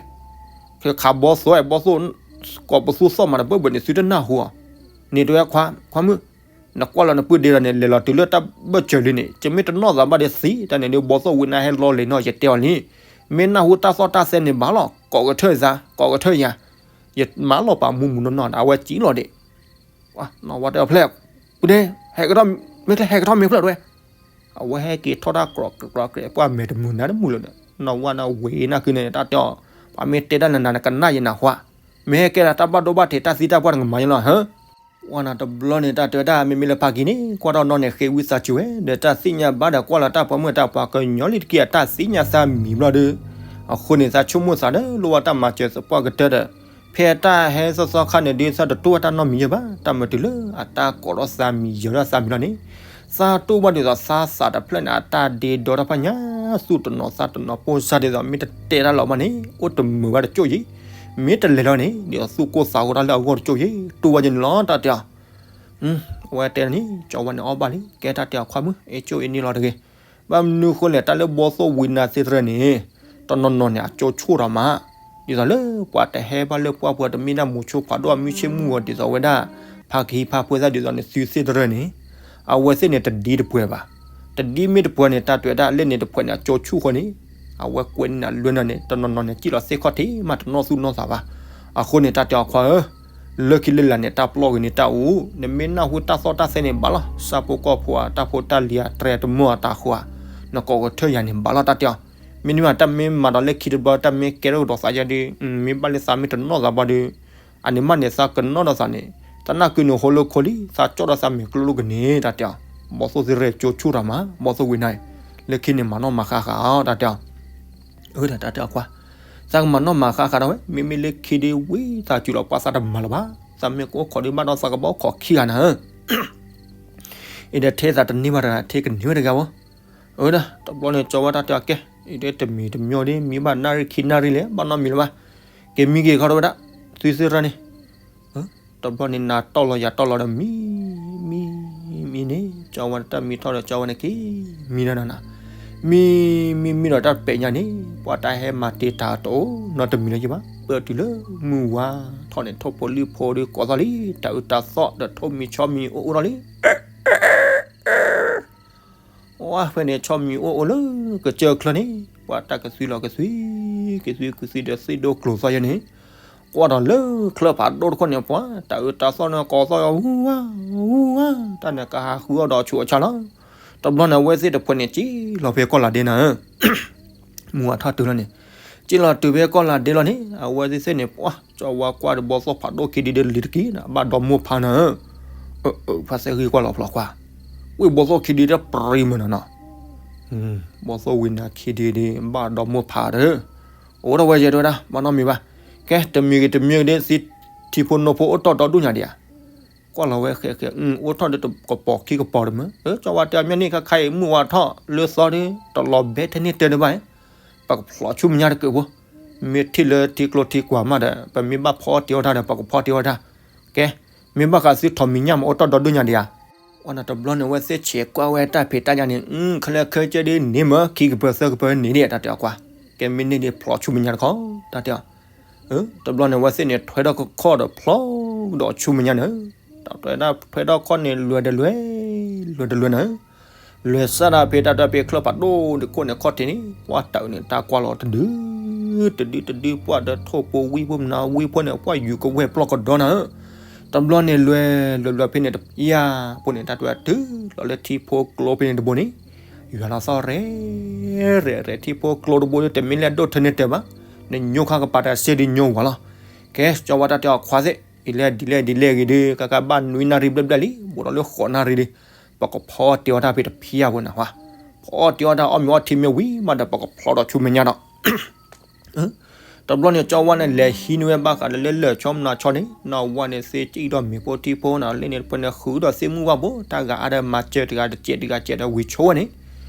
ခးဘီသိၣ် ဘီသိၣ် ကိးပသူသီၣ်မးဒီး ဘၢၣ်ဘၢၣ်န့ၣ် သုတနၢ်ဟူဧါ, န့ၣ်တဲဝဲခွါ ခွါမုၣ်, နကွၢ်လီၤနပုၢ်ဒ့ဒီးန့ၣ် လဲၤလီၤတုၤလၢတၢ်ဘၢၣ်စၢၤလံန့ၣ် ယမ့ၢ်တနီၢ်သးဘၣ်ဒီးသံ, တၢ်န့ၣ်ဒုး ဘီသိၣ်ဝံၤနၤဟဲလီၤလံၤနီၤ ယတဲအီၤလံ, မ့ၢ်နၢ်ဟူတၢ်သီၣ်တၢ်သဲန့ၣ်ဘၣ်လီၤ, ကိးကထၢၢ်ယၤ ကိးကထၢၢ်ယၤ, ယမၤလီၤပာ်မူမူနီၢ်နီၢ်ဒီး အဝဲစံၣ်လီၤဒံး နီၢ်ဝါတဲအီၤဖျဲၣ်, ပုၢ်ဒ့, ဟဲကထီၣ်, မ့ၢ်ကျဲဟဲကထီၣ်မ့ၢ်ဖျၢၣ်တဲဝဲ, အဝဲဟဲက့ၤထီၣ်တၢ်ကြီးကြီးကြီး ပှၢ်မဲာ်တမုာ်နါတမုာ်လၢၤဒီး နီၢ်ဝါန့ၣ်ဝံၤနၢ်ကုန့ၣ် တၢ်တဲအီၤ, ပှၤမ့ၢ်တဲတၢ်နၤနၤ နကနၣ်ယနၤဟါ, မ့ၢ်ဟဲကဲဒီးတၢ်ဘၣ်ဒိဘၣ်ထံး တၢ်သံတၢ်ပှၢ်နကမၤယလီၤဟါ, ဝဲနၤတဘျီန့ၣ် တၢ်တဲဝဲဒၣ် မ့မ့ၢ်လၢဖါကံန့ၣ် ကွၢ်ထီၣ်နီၢ်န့ၣ် ဃ့ဝံသးစူၤဝဲ ဒီးတၢ်သ့ၣ်ညါဘၣ်ဒီး ကွၢ်လီၤတၢ်ပိာ်မုၣ်တၢ်ပှၤကညီလံတက့ၢ် အတၢ်သ့ၣ်ညါသးမံၤဘျီဒီး, အဃိန့ၣ် သးဆိကမိၣ်သးဒီး လိၣ်ဘၣ်တၢ်မၤစၢၤသပှၢ်ကတၢၢ်ဒီး, ဖဲအတၢ်ဟဲသီသီခါန့ၣ်ဒုး သးတတိၢ်ဘၣ်တၢ်နီတမံၤယဲၢ်ဘၣ်, တၢ်မၤတုၤလၢအတၢ်ကိးထီၣ်သးမံၤယဲၢ်ဒီးသးမံၤလီၤန့ၣ်, သးတိၢ်ဘၣ်ဒ်သိးသးသးတဖျၢၣ်န့ၣ် အတၢ်ဒ့ဒီတၢ်ဖးညါ, သူၣ်တနီၤသးတနီၤပိၢ်စါဒ်သိး မ့ၢ်တတဲတၢ်လီၤဘၣ်န့ၣ် အိၣ်တမုာ်ဘၣ်တကၠိၢ်ယံၤ, မ့ၢ်တလဲၤလီၤန့ၣ် ဒ်သိးသူၣ်ကိၢ်သးဂီၤတၢ်လၢအဂီၢ်တကၠိၢ်ယံၤ တိၢ်ဘၣ်ယဲန့ၣ်လီၤ တၢ်တဲအီၤ အဝဲတဲန့ၣ် ကၠီဝါန့ၣ်အီၣ်ဘၣ်လံ ကဲတၢ်တဲအီၤခွါမုၣ် အ့ၣ်ကၠိၢ်အ့ၣ်န့ၢ်လီၤတဂ့ၤ, ဘၣ်မနုၤဃိလဲၣ် တၢ်လၢဘီသိၣ်ဝံၤနၤသ့တရၢန့ၣ်, တနီၤနီၤန့ၣ်အကၠိၢ်ဆူၣ်ထီၣ်မး, ဒ်သိးလၢပှၤတဟဲဘၣ်လၢပှၢ်ပူၤတမ့ၢ်ဒၣ်မိၤဆိဖးဒိၣ်အမုၢ်ဆ့ၣ်မုၢ်ဂီၤဒ်သိးဝဲဒၣ်, ဖါကဟံးဖါဖိသၣ်ဒ်သိးန့ၣ်သုသ့တရၢန့ၣ်, အဝဲသ့ၣ်န့ၣ်တဒ်တပှဲၤဘၣ်, တဒ်မ့ၢ်တပှဲၤန့ၣ် တၢ်တဲဝဲဒၣ်လၢန့ၣ်တပှဲၤန့ၣ် အကၠိၢ်ဆူၣ်ဃီန့ၣ်, အဝဲကွဲးန့ၢ်နၤလွဲၢ်နၤန့ၣ် တနီၤနီၤန့ၣ် စံၣ်လီၤသ့ၣ်ခီၣ်ထံးမးတနီၢ်သူၣ်နီၢ်သးဘၣ်, အဃိန့ၣ် တၢ်တဲအီၤခွါဧၢ လၢခံလၢလာ်န့ၣ် တၢ်ပျီဂ့ၤန့ၣ်တၢ်အိၣ်, နမ့ၢ်နၢ်ဟူတၢ်သီၣ်တၢ်သဲန့ၣ်ဘၣ်လီၤ, ဆၣ်ဖိကီၢ်ဖိအတၢ်ဖိတၢ်လံၤအတြဲၤတမီၢ်အတၢ်ဃိဧါ, နကိးကထၢၣ်ယၤန့ၣ်ဘၣ်လီၤ တၢ်တဲအီၤ, မ့တမ့ၢ်တၢ်မ့ၢ်မၤဒီးလၢခံတဘျီ တၢ်မ့ၢ်ကဲထီၣ်ကဒီးသးယါဒီး, မ့ၢ်ဘၣ်လၢသးမ့ၢ်တနီၢ်သးဘၣ်ဒီး, အန့ၣ်မးန့ၣ် သးကနီၣ်ဒီးသးန့ၣ်, သးနၢ်ကုန့ၣ်ဟိလၢခိလံ, သးကၠီၣ်ဒီးသးမဲာ်ကျိလိာ်ကန့ၣ် တၢ်တဲအီၤ, ဘီသိၣ်သ့ရဲၣ်ကၠိဆူၣ်တၢ်မး, ဘီသိၣ်ဝံၤနၤ, လၢခံန့ၣ်မၤနီၣ်မၤဃါဃာ်အီၤ တၢ်တဲအီၤ အၢ တၢ်တဲအီၤခွါ, သးကမၤနီၣ်မၤဃါဃာ်ဒီးဝဲ မ့မ့ၢ်လၢခံဒ်ဝံသးစူၤလီၤပှၤသးတမၤလၢၤဘၣ်, သးမ့ၢ်ကအိၣ်ခိးဒ်ဘၣ်ဒီးသးကဘၣ်အိၣ်ခိးခံဂၤနၤဧၢ, အံၤဒီးထဲသးတန့ၢ်ဘၣ်တဂၤ ထဲကန့ၢ်ဝဲတဂၤဝဲ, အၢ တဘျီန့ၣ် ကၠီဝဲတၢ်တဲအီၤကဲ, အံၤဒီးတမံၤတမံၤဒီး မံဘၣ်နၣ်ရံၣ်ခံနၣ်ရံၣ်လဲၣ် ဘၣ်နီတမံၤလၢၤဘၣ်, က့ၤမံက့ၤခီဒီးဝဲဒၣ်, သုသ့တရၢန့ၣ် တဘျီန့ၣ် နၤတီၢ်လီၤယၤတီၢ်လီၤဒီးမံ, မံ, မံန့ၣ် ကၠီဝဲတၢ်မံထီၣ်ဒီး ကၠီဝဲန့ၣ်က့ၤ, မံဒီးနၤ, မံ, မံမံဒီးတၢ်ပဲာ်ညါန့ၣ် ပှၤတၢ်ဟဲမၤတ့ၢ်တၢ်တအိၣ်နီတမံၤလၢၤဘၣ်, ပၢၢ်တုၤလၢမုၢ်ဝါထီၣ်န့ၣ် ထိၣ်ဖိလံၣ်ဖိဒီးကိးသီၣ်လံ, တၢ်အုးတၢ်သီၣ်ဒီးထိၣ်မံၤဆီမံၤအိၣ်အိၣ်ထီၣ်လံ ဝဲဖဲန့ၣ် ဆီမံၤအိၣ်အိၣ်လၢကစၢၢ်ချၢန့ၣ် ပှၤတၢ်ကသွံလီၤကသွံ, ကသွံကသွံဒီးသ့ၣ်ဒိကျိၤသီၣ်ယဲန့ၣ်, ကွၢ်ဒီးလၢချၢဖးဒိၣ်တခီန့ၣ် ပှၤတၢ်အုးတၢ်သီၣ်န့ၣ် ကိးသီၣ်ယီၤ ဝူဝါ, ဝူဝါ, တၢ်န့ၣ်ကဟးဃုအီၣ်ဒီးဆူးအဆါလီၤ. တဘျီန့ၣ် အဝဲသ့ၣ်တဖုန့ၣ် စံၣ်လီၤဖဲကီၢ်လၤဒ့နၤဧၢ မုၢ်ဝါထီၣ်တုၤလီၤန့ၣ်, စံၣ်လီၤတုၤဖဲကီၢ်လၤဒ့လီၤန့ၣ် အဝဲသ့ၣ်သ့ၣ်န့ၣ် ပှၤ ကၠီဝါကွၢ်ဒီးဘီသိၣ်ဖးဒိၣ်ခံဒုဒီးလံၤတက့ၢ်န့ၣ် ဘၣ်ဒီမိၢ်ဖးနၤဧၢ, ဖါစဲဂံၢ်ကွၢ်လီၤဖျိးကွၢ်, ဝံၢ်ဘီသိၣ်ခံဒုဒီးပြံမုၢ်နၤနီၤ, ဘီသိၣ်ဝံၤနၤခံဒုဒီး ဘၣ်ဒီမိၢ်ဖးတၢ်, အိၣ်ဒီးဝဲယဲတဲဝဲဒၣ် ဘၣ်နီတမံၤဘၣ်, ကဲ တမံၤဂ့ၤတမံၤဂ့ၤဒီး သံထံဖိနိဖိအိၣ်ထီၣ်ဒီဒူၣ်ညါဒံးဧါ ကွၢ်လီၤဝဲဃဲးဃဲး အိၣ်ထီၣ်ဒီးတကပီၤခံကပီၤတမုၢ်, ကၠီဝါတဲအီၤ မ့ၢ်န့ၣ်ခါခါအံၤ မုၢ်ဝါထီၣ်လၢသီဒီး တလီၤဘဲထဲန့ၣ်တဲတဘၣ်, ပကဖျိးဆူမဲာ်ညါတက့ၢ်ဖိ, မ့ၢ်ထံၣ်လၢထံကျိထံကွၢ်မးဒီး ပမ့ၢ်ဘၣ်ဖီအီၣ်တ့ၢ်အီၣ်တၢ်ဒီး ပကဖီတ့ၢ်အီၣ်တၢ်, ကဲ မ့ၢ်ဘၣ်ဃးသုထီၣ်မံၤညၣ်မး အိၣ်တ့ၢ်ဒီဒိၣ်ညါဒံးဧါ. အီၤန့ၣ်တဘျီန့ၣ် အဝဲသ့ၣ်ဆဲးကွၢ်ဝဲတၢ်ဖံးတၢ်ညၣ်န့ၣ် ခဲလၢာ်ခဲဆ့ဒ်န့ၣ်မး ခံကပၢၤသၢကပၢၤန့ၣ်ဒံး တၢ်တဲအီၤကွၢ်, ကဲမ့ၢ်န့ၢ်ဒ်ဖျီဆူမဲာ်ညါတခီ တၢ်တဲအီၤ. တဘျီန့ၣ် အဝဲသ့ၣ်န့ၣ် ထွဲထီၣ်ခီၣ်ဒီးဖျီဒီးဆူမဲာ်ညါန့ၣ်, တၢ်ထွဲထီၣ်ခီၣ်န့ၣ် လွဲၤတလွဲၤ, လွဲၤတလွဲၤန့ၣ် လွဲၤစၢ်ဒၣ်ဖဲတၢ်တၢ်ဖဲချၢၣ်ဖးဒိၣ်တခိၣ်န့ၣ် ခီၣ်ထံးန့ၣ် ပှၢ်တၢ်အုးန့ၣ် တၢ်ကွၢ်လီၤတဒု, တဒုတဒု ပှၢ်ဒီးထိၣ်ဖိဝံၣ်ဖိမနၤဝံၣ်ဖိန့ၣ် ပှၢ်ယူၤကဝဲၢ်ပျီၢ်ကဒီနၤဧၢ. တဘျီန့ၣ်လွဲၤလွဲၤလွဲၤဖဲန့ၣ်တဖၣ်ဖိန့ၣ် တၢ်တဝဲတုၤလီၤလၢထံဖိကျိဖဲန့ၣ်တဘိန့ၣ်, ယွၤလီၤသီၣ်ရဲၣ်ရဲၣ်ရဲၣ် ထံဖိကျိတဘိဒီး တမ့ၢ်လၢအဒိၣ်ထဲန့ၣ်တဲဘၣ်, နညိခါကပၤတၢ်စ့ဒ်ညိဝဲလီၤ. ကဲ ကၠီဝါတၢ်တဲအီၤခွါသ့ၣ်, အံၤလဲၣ်ဒ်လဲၣ်ဒ်လဲၣ်ဂ့ၤဒီး ကကဘၣ်နွံနၣ်ရံၣ်ဘျဲၣ်ဘျဲၣ်လံ, ဘူးဒီးလၢဃိးနၣ်ရံၣ်ဒီး ပကဖီအီၣ်တ့ၢ်အီၣ်တၢ်ဖဲတဖၣ်ဖိန့ၣ်ဝဲ, ဖီအီၣ်တ့ၢ်အီၣ်တၢ်အီၣ်မ့ၤအီထံမ့ၢ်ဝံၤမးဒီး ပကဖျီဒီးဆူမဲာ်ညါဒီး တဘျီန့ၣ် ကၠီဝါန့ၣ် လဲၤဟံးန့ၢ်ဝဲဘၣ်ဃးဒီးလၢလၢၢ်ဆီမနၤဆီန့ၣ် နီၢ်ဝါန့ၣ်သ့ကံၣ်ဒီးမ့ၤဖိထံဖိန့ၣ် လၢန့ၣ်တဖၣ်န့ၣ် ဃုာ်ဒီးသ့ၣ်မုၢ်ဝၣ်ဘိ တၢ်ဂၤအါဒီးမၤစၢၤတဂၤတစဲးတဂၤစဲးဒီးဝံၤဆိဝဲန့ၣ်,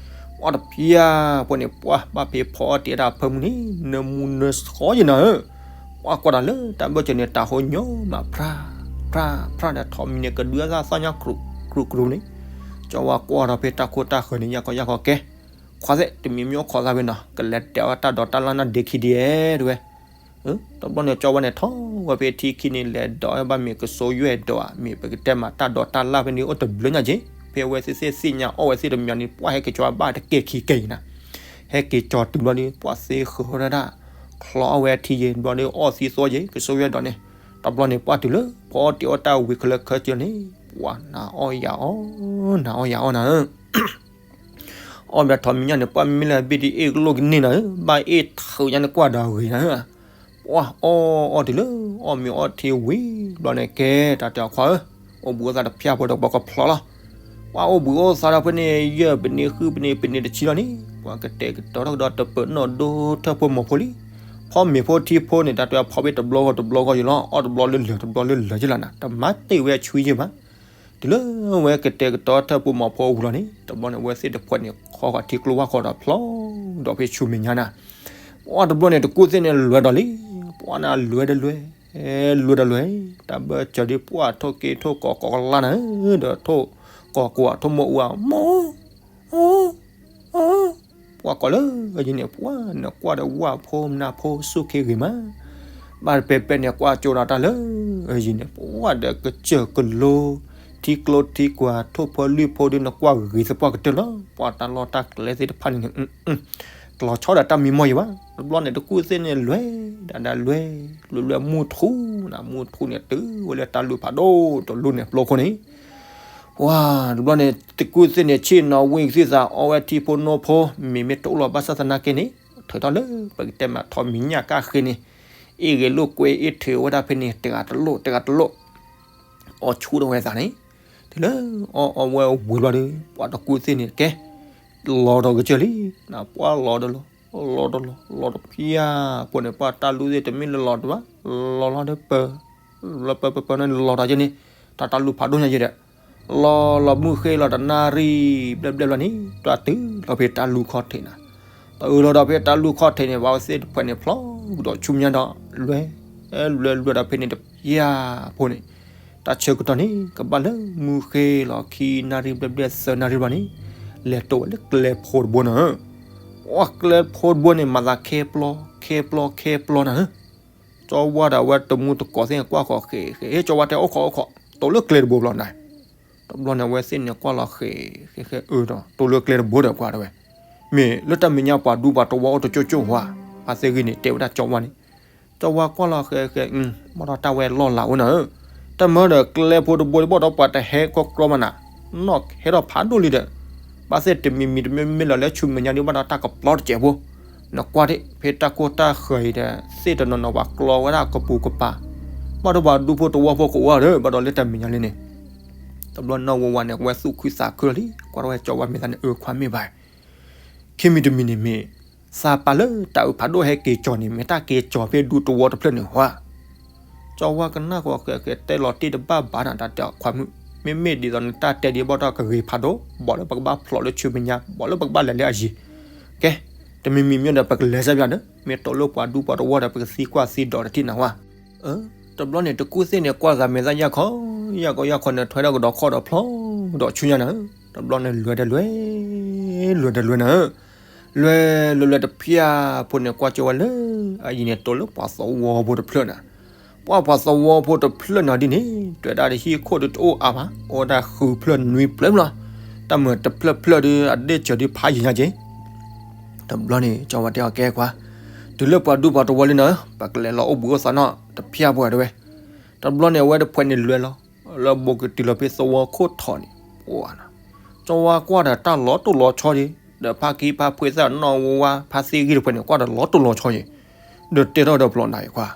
ပှၢ်တဖၣ်ဖိန့ၣ် ပှၢ်ဘၣ်ဖဲဖီအီၣ်တ့ၢ်အီၣ်တၢ်ဖၢမုၢ်န့ၣ် နၢမူနၢဆှီယံၤနၤဧၢ, ပှၢ်ကွၢ်ဒီးလၢတၢ်ဘၢၣ်စၢၤန့ၣ် တၢ်ဟိညိမး ဖြၣ်ဖြၣ်ဖြၣ်ဒီး ထီးမံၤန့ၣ် ကဒုအသၣ်ညါကြူးကြူးန့ၣ်, ကၠီဝါကွၢ်ဒီးဖဲတၢ်ခိၣ်တၢ်ဃၢၤန့ၣ် ယၢ်ခီယၢ်ခီကဲ ခွါသ့ၣ် တမံၤမ့ၢ်အိၣ်ခိးသးဖဲနီၤ ကလဲၤတဲအီၣ်တၢ်ဒိးတၢ်လၣ်နၢ်ဒ့ခံဒံးဧါ တဲဝဲ. တဘျီန့ၣ် ကၠီဝါန့ၣ် ထီၣ်ဝဲဖဲထံခံန့ၣ် လဲၤဒိးဝဲဘၣ်မ့ၤကစိယွဲၢ်ဒိးဧါ မ့ၢ်ပကတဲမးတၢ်ဒိးတၢ်လၣ်ဖဲန့ၣ် အိၣ်တဘျုးညါက့ၤ ဖဲအဝဲသ့ၣ်သ့ၣ်ညါအီၣ်ဝဲသ့ၣ်တမံၤန့ၣ် ပှၢ်ဟဲက့ၤကၠီဝါဘၣ်တကဲခံကဲအံၤနၤ, ဟဲက့ၤကၠီတုၤဘျီဒီး ပှၢ်သ့ဃုာ်ထီၣ်ဒၣ် ချီအီၣ်ဝဲထံယံၤ ဘျီဒီးအီၣ်သံသိယံၤ ကစိယွဲၢ်ဒိးန့ၣ်, တဘျီန့ၣ် ပှၢ်တုၤလၢ ဖီအီၣ်တ့ၢ်အီၣ်တၢ်ဝံၤခဲလၢာ်ခဲဆ့န့ၣ် ပှၢ်နၤအီၣ်ယၤအီၣ် နၤအီၣ်ယၤအီၣ်နၤဧၢ အီၣ်ဘၣ်ထီးမံၤညၣ်န့ၣ် ပှၢ်မ့ၢ်လၢဘ့ၣ်ဒ်အ့ၣ်ကလိၣ်ကန့ၢ်နၤဧၢ, ဘၣ်အ့ၣ်ထုးညါန့ၣ်ကွၢ်ဒီးဂ့ၤနၤဧၢ, ပှၢ်အီၣ်အီၣ်တုၤလၢ အီၣ်မ့ၤအီၣ်ထံဝံၤဘျီန့ၣ် ကဲတၢ်တဲအီၤခွါဧၢ, အိၣ်ဘှံးအိၣ်သါတဖၣ်ဖိဒီးပှၤကဖျီလီၤ. ပှၢ်အိၣ်ဘှံးအိၣ်သါဒီးဖဲန့ၣ် ယဲၢ်ပနံးဃုပနံး ပနံးတဆံလီၤန့ၣ် ပှၢ်ကတဲာ်ကတီၤထီၣ်ကဒီးတပၢၤနီၣ်ဒိထၢၣ်ဖိမီၤဖိလံ. ဖီမ့ၤဖိထံဖိန့ၣ် တၢ်တဲအီၤဖီဘ့ၣ်တဘျီဂီၢ်တဘျီဂီၢ်ယံၤလီၤ, အီၣ်တဘျီလၢလၢာ်တဘျီလၢလၢာ်ယံၤလီၤနၤ, တမၤတ့ၢ်ဝဲအဆူယံၤဘၣ်. တုၤလၢဝဲကတဲာ်ကတီၤထၢၣ်ဖိမီၤဖိအပူၤလီၤန့ၣ် တဘျီန့ၣ် အဝဲသ့ၣ်တဖၣ်န့ၣ် ခီဃီၤထံကျိဝၢ်ဃီၤဒီးဖျီဒီးဖဲဆူမဲာ်ညါနၤ, ပှၢ်တဘျီန့ၣ် တကူၣ်သ့ၣ်န့ၣ်လွဲၤဒီးလံ, ပှၢ်န့ၣ်လွဲၤဒီးလွဲၤ, လွဲၤဒီးလွဲၤ, တၢ်ဘၢၣ်စၢၤဒ်ပှၢ်ထိၣ်က့ၤထိၣ်ကီၤကီၤကလါနၤဧၢ, ဒီးထိၣ်ကီၤကွၢ်ထိၣ်မိၢ်အူဧါ, မိၢ် ပှၢ်ကီးလၢအယံၤန့ၣ် ပှၢ်နကွၢ်ဒီးဝၣ်ဖိမနၤဖိစူၢ်က့ၤဂ့ၤမး, ဘၣ်တပဲပဲန့ၣ် ကွၢ်ကၠိဒီးတၢ်လၢအယံၤန့ၣ် ပှၢ်ဒီးကစၢၢ်ကလိ ထံကျိထံကွၢ် ထိၣ်ဖိလွံၢ်ဖိဒီး နကွၢ်ဂ့ၤသပှၢ်ကတၢၢ်လီၤ. ပှၢ်တၢ်လီၢ်တၢ်ကျဲသ့ၣ်တဖၣ်န့ၣ် တလီၤဆီဒီးတၢ်မံမီၢ်ယံၤဘၣ်. တဘျီန့ၣ် တကူၣ်သ့ၣ်န့ၣ်လွဲၤဒၣ်ဒၣ်လွဲၤ, လွဲၤလွဲၤမူထူနၤ, မူထူန့ၣ် တုၤဝဲလၢတၢ်လူၢ်ဖးဒိၣ်တလူၢ်န့ၣ် ပျိခိၣ်န့ၣ် ပှၢ်တဘျီန့ၣ် တကူၣ်သ့ၣ်န့ၣ် ဆ့ၣ်နီၤဝံသံသး အီဝဲထံဖိနိဖိ မ့မ့ၢ်တအိၣ်လီၤဘၣ်ဆၣ်သနာ်က့န့ၣ် ထုးထီၣ်လၢ ပကတဲမးထီးမံၤညၣ်ကၣ်ဃ့န့ၣ် အ့ၣ်ဂ့ၤလိာ်ကွဲအ့ၣ်ထုးဝဲဒၣ်ဖဲန့ၣ် တဂၤတလိာ် တဂၤတလိာ် အီဆူၣ်ထီၣ်ဝဲသးန့ၣ် တုၤလၢအီအီဝဲဝံၤဘျီဒီး ပှၢ်တကူၣ်သ့ၣ်န့ၣ် ကဲ လီၤဒီးကစၢၢ်လံ, ပှၢ်လီၤဒီးလီၤ, လီၤဒီးလီၤ, လီၤဒီးဖၠၣ်ဖိန့ၣ် ပှၢ်တၢ်လူၢ်သ့ၣ်တမ့ၢ်လၢလီၤတဘၣ်, လီၤလီၤဒီးပၢၤ, လီၤပၢၤပၢၤပၢၤန့ၣ် လီၤဒီးယဲန့ၣ် တၢ်တၢ်လူၢ်ဖးဒိၣ်ညါယဲဒီး လီၤလီၤမုၢ်ဃ့လီၤတနၣ်ရံၣ်ဘျဲၣ်ဘျဲၣ်ဘျီန့ၣ် တၢ်တုၤလီၤဖဲတၢ်လူၢ်ခီၣ်ထံးနၤ, တၢ်အၢၣ်လီၤဒီးဖဲတၢ်လူၢ်ခီၣ်ထံးန့ၣ် ပှၢ်ဝဲသ့ၣ်တဖၣ်န့ၣ် ဖျီကဒီးဆူမဲာ်ညါဒီး လွဲၤ လွဲၤလွဲၤဒီးဖဲန့ၣ်တဖၠၣ်ဖိန့ၣ် တၢ်ဆၢကတီၢ်န့ၣ် ကဘၣ်လၢမုၢ်ဃ့လီၤခံနၣ်ရံၣ်ဘျဲၣ်ဘျဲၣ်သၢနၣ်ရံၣ်ဘျီန့ၣ် လဲၤတိာ်ဝဲလၢကျဲဖိတဘိနၤဧၢ, ပှၢ်ကျဲဖိတဘိန့ၣ် မၤသးခဲပျီ ခဲပျီ ခဲပျီနၤဧၢ, ကၠီဝါဒီးအဝဲတမူတကိးသ့ၣ်န့ၣ် ကွၢ်ဃီၤဃဲးဃဲး ဟ့ၣ်ကၠီဝါတဲ အိၣ်ခိးအိၣ်ခိး တိာ်လၢကျဲတဘိဘျီနၤ, တဘျီန့ၣ် အဝဲသ့ၣ်န့ၣ် ကွၢ်လီၤဃဲးဃဲးဃဲး အၢဒီး တိာ်လၢကျဲတဘိဒီးပှၢ်တဲဝဲ, မ့ၢ်လၢတၢ်မဲာ်ညါပှၤဒူပှၤတဝီအိၣ်တကၠိကၠိဧါ, ဖါသ့ၣ်ဂ့ၤန့ၣ် တဲဝဲဒၣ်ကၠီဝါန့ၣ်, ကၠီဝါကွၢ်လီၤဃဲးဃဲး ဘၣ်ဒီးတၢ်ဝဲလီၢ်လၤအိၣ်နၤဧၢ, တၢ်မၢဒီးကျဲဖိတဘိဘၣ်ဒီးပှၤတဟဲကီကီမးနၤ, နီၢ်ဟဲထီၣ်ဖးဒိၣ်လံဒီး ဘၣ်သ့ၣ်တမံၤမံၤတမ့ၢ်မ့ၢ်လီၤလၢဆူမဲာ်ညါဒ်ဘၣ်ဒီးတၢ်ကပျီတစဲးဖိ, နကွၢ်ဒ် ဖဲတၢ်ကိၢ်တၢ်ဃၢၤအံၤဒီး သ့ၣ်တနီၤနီၤပှၤကျီဝဲဒၣ်ကပူၤကပၤ, ဘၣ်ဒီးပှၤဒူဖိတဝီဖိကအိၣ်ဒီး ဘၣ်ဒီးလၢတၢ်မဲာ်ညါလံန့ၣ်, တဘျီနီၢ်ဝါဝါန့ၣ် ကဝဲသူၣ်ခုသးခုလီၤလံ ကွၢ်ထီၣ်ဝဲကၠီဝါမဲာ်သးန့ၣ် အၢခွါမ့ၢ်ဘၣ် ခံမံၤတမံၤန့ၣ်မ့ၢ် သးပာ်လၢတၢ်အုးဖးဒိၣ်ဟဲက့ၤကၠီၤန့ၣ် မ့ၢ်တၢ်က့ၤကၠီၤဖဲဒူသဝီတဖျၢၣ်န့ၣ်ဧါ, ကၠီဝါကနၣ်ဃီၤဃဲးဃဲး တဲလီၤတံၢ်တဘၣ်ဘၣ်နၤ တၢ်တဲအီၤခွါမုၣ်, မ့မ့ၢ်ဒ်သိးနတၢ်တဲဒ်ဘၣ်ဒီးကဂ့ၤဖးဒိၣ်, ဘၣ်လၢပကဘၣ်ဖျိးလၢဆူမဲာ်ညါ ဘၣ်လၢပကဘၣ်လဲၤလၢအယံၤ, ကဲ တမံၤမံၤမ့ၢ်ဒီးပကလဲၤစၢ်ဘၣ်ဒီး မ့ၢ်တိာ်လၢပှၤဒူပှၤတဝီဒီး ပကသံကွၢ်သံဒိးတထံၣ်နၤဝါ, တဘျီန့ၣ် တကူၣ်သ့ၣ်န့ၣ် ကွၢ်ဂၤမဲာ်သၣ်ယၢ်ခီ ဟံၣ်ယၢ်ကီယၢ်ခီန့ၣ် ထွဲထီၣ်ကဒီးခီၣ်ဒီးဖျီဒီးဆူညါနၤဧၢ, တဘျီန့ၣ်လွဲၤတလွဲၤ, လွဲၤတလွဲၤနၤဧၢ, လွဲၤလွဲၤလွဲၤတဖျၢၣ်ဖိန့ၣ် ကွၢ်ကၠိဝဲလၢ အယံၤန့ၣ် တိလၢပှၤသဝီဖိတဖျၢၣ်နၤ, ပှၤပှၤသဝီဖိတဖျၢၣ်နၤဒ်န့ၣ် တွဲဒၣ်တဟံၣ်ခိၣ်ဒုးတအိၣ်အါဘၣ်, အိၣ်ဒၣ်ဃုဖျၢၣ်နွံဖျၢၣ်လီၤ, တၢ်မုာ်တဖျၢၣ်ဖျၢၣ်ဒုး အဒ့ၣ်စၢၤဒုးဖးယံၤညါက့ၤ တဘျီန့ၣ် ကၠီဝါတဲအီၤကဲကွၢ်, တုၤလၢပှၤဒူပှၤတဝီလံနၤဧၢ, ပကလဲၤလီၤအိၣ်ဘှံးအိၣ်သါနီၣ်တဖျၢၣ်ပှဲၤတဝဲ, တဘျီန့ၣ် အဝဲတဖှဲးန့ၣ်လဲၤလီၤ, လၢဘိးကတုၤလီၤဖဲသဝီခိၣ်ထီၣ်န့ၣ်, ပှၤနၤ, ကၠီဝါကွၢ်ဒီးတၢ်လီၤတိၢ်လီၤဆီက့ၤ, ဒီးဖါကံဖါဖှ့သၣ်နီၣ်ဝါဖါသ့ၣ်ဂံၢ်တဖှဲးန့ၣ် ကွၢ်ဒီးလီၤတိၢ်လီၤဆီက့ၤ, ဒီးတဲထီၣ်ဒီးပျီနၤအံၤကွၢ်,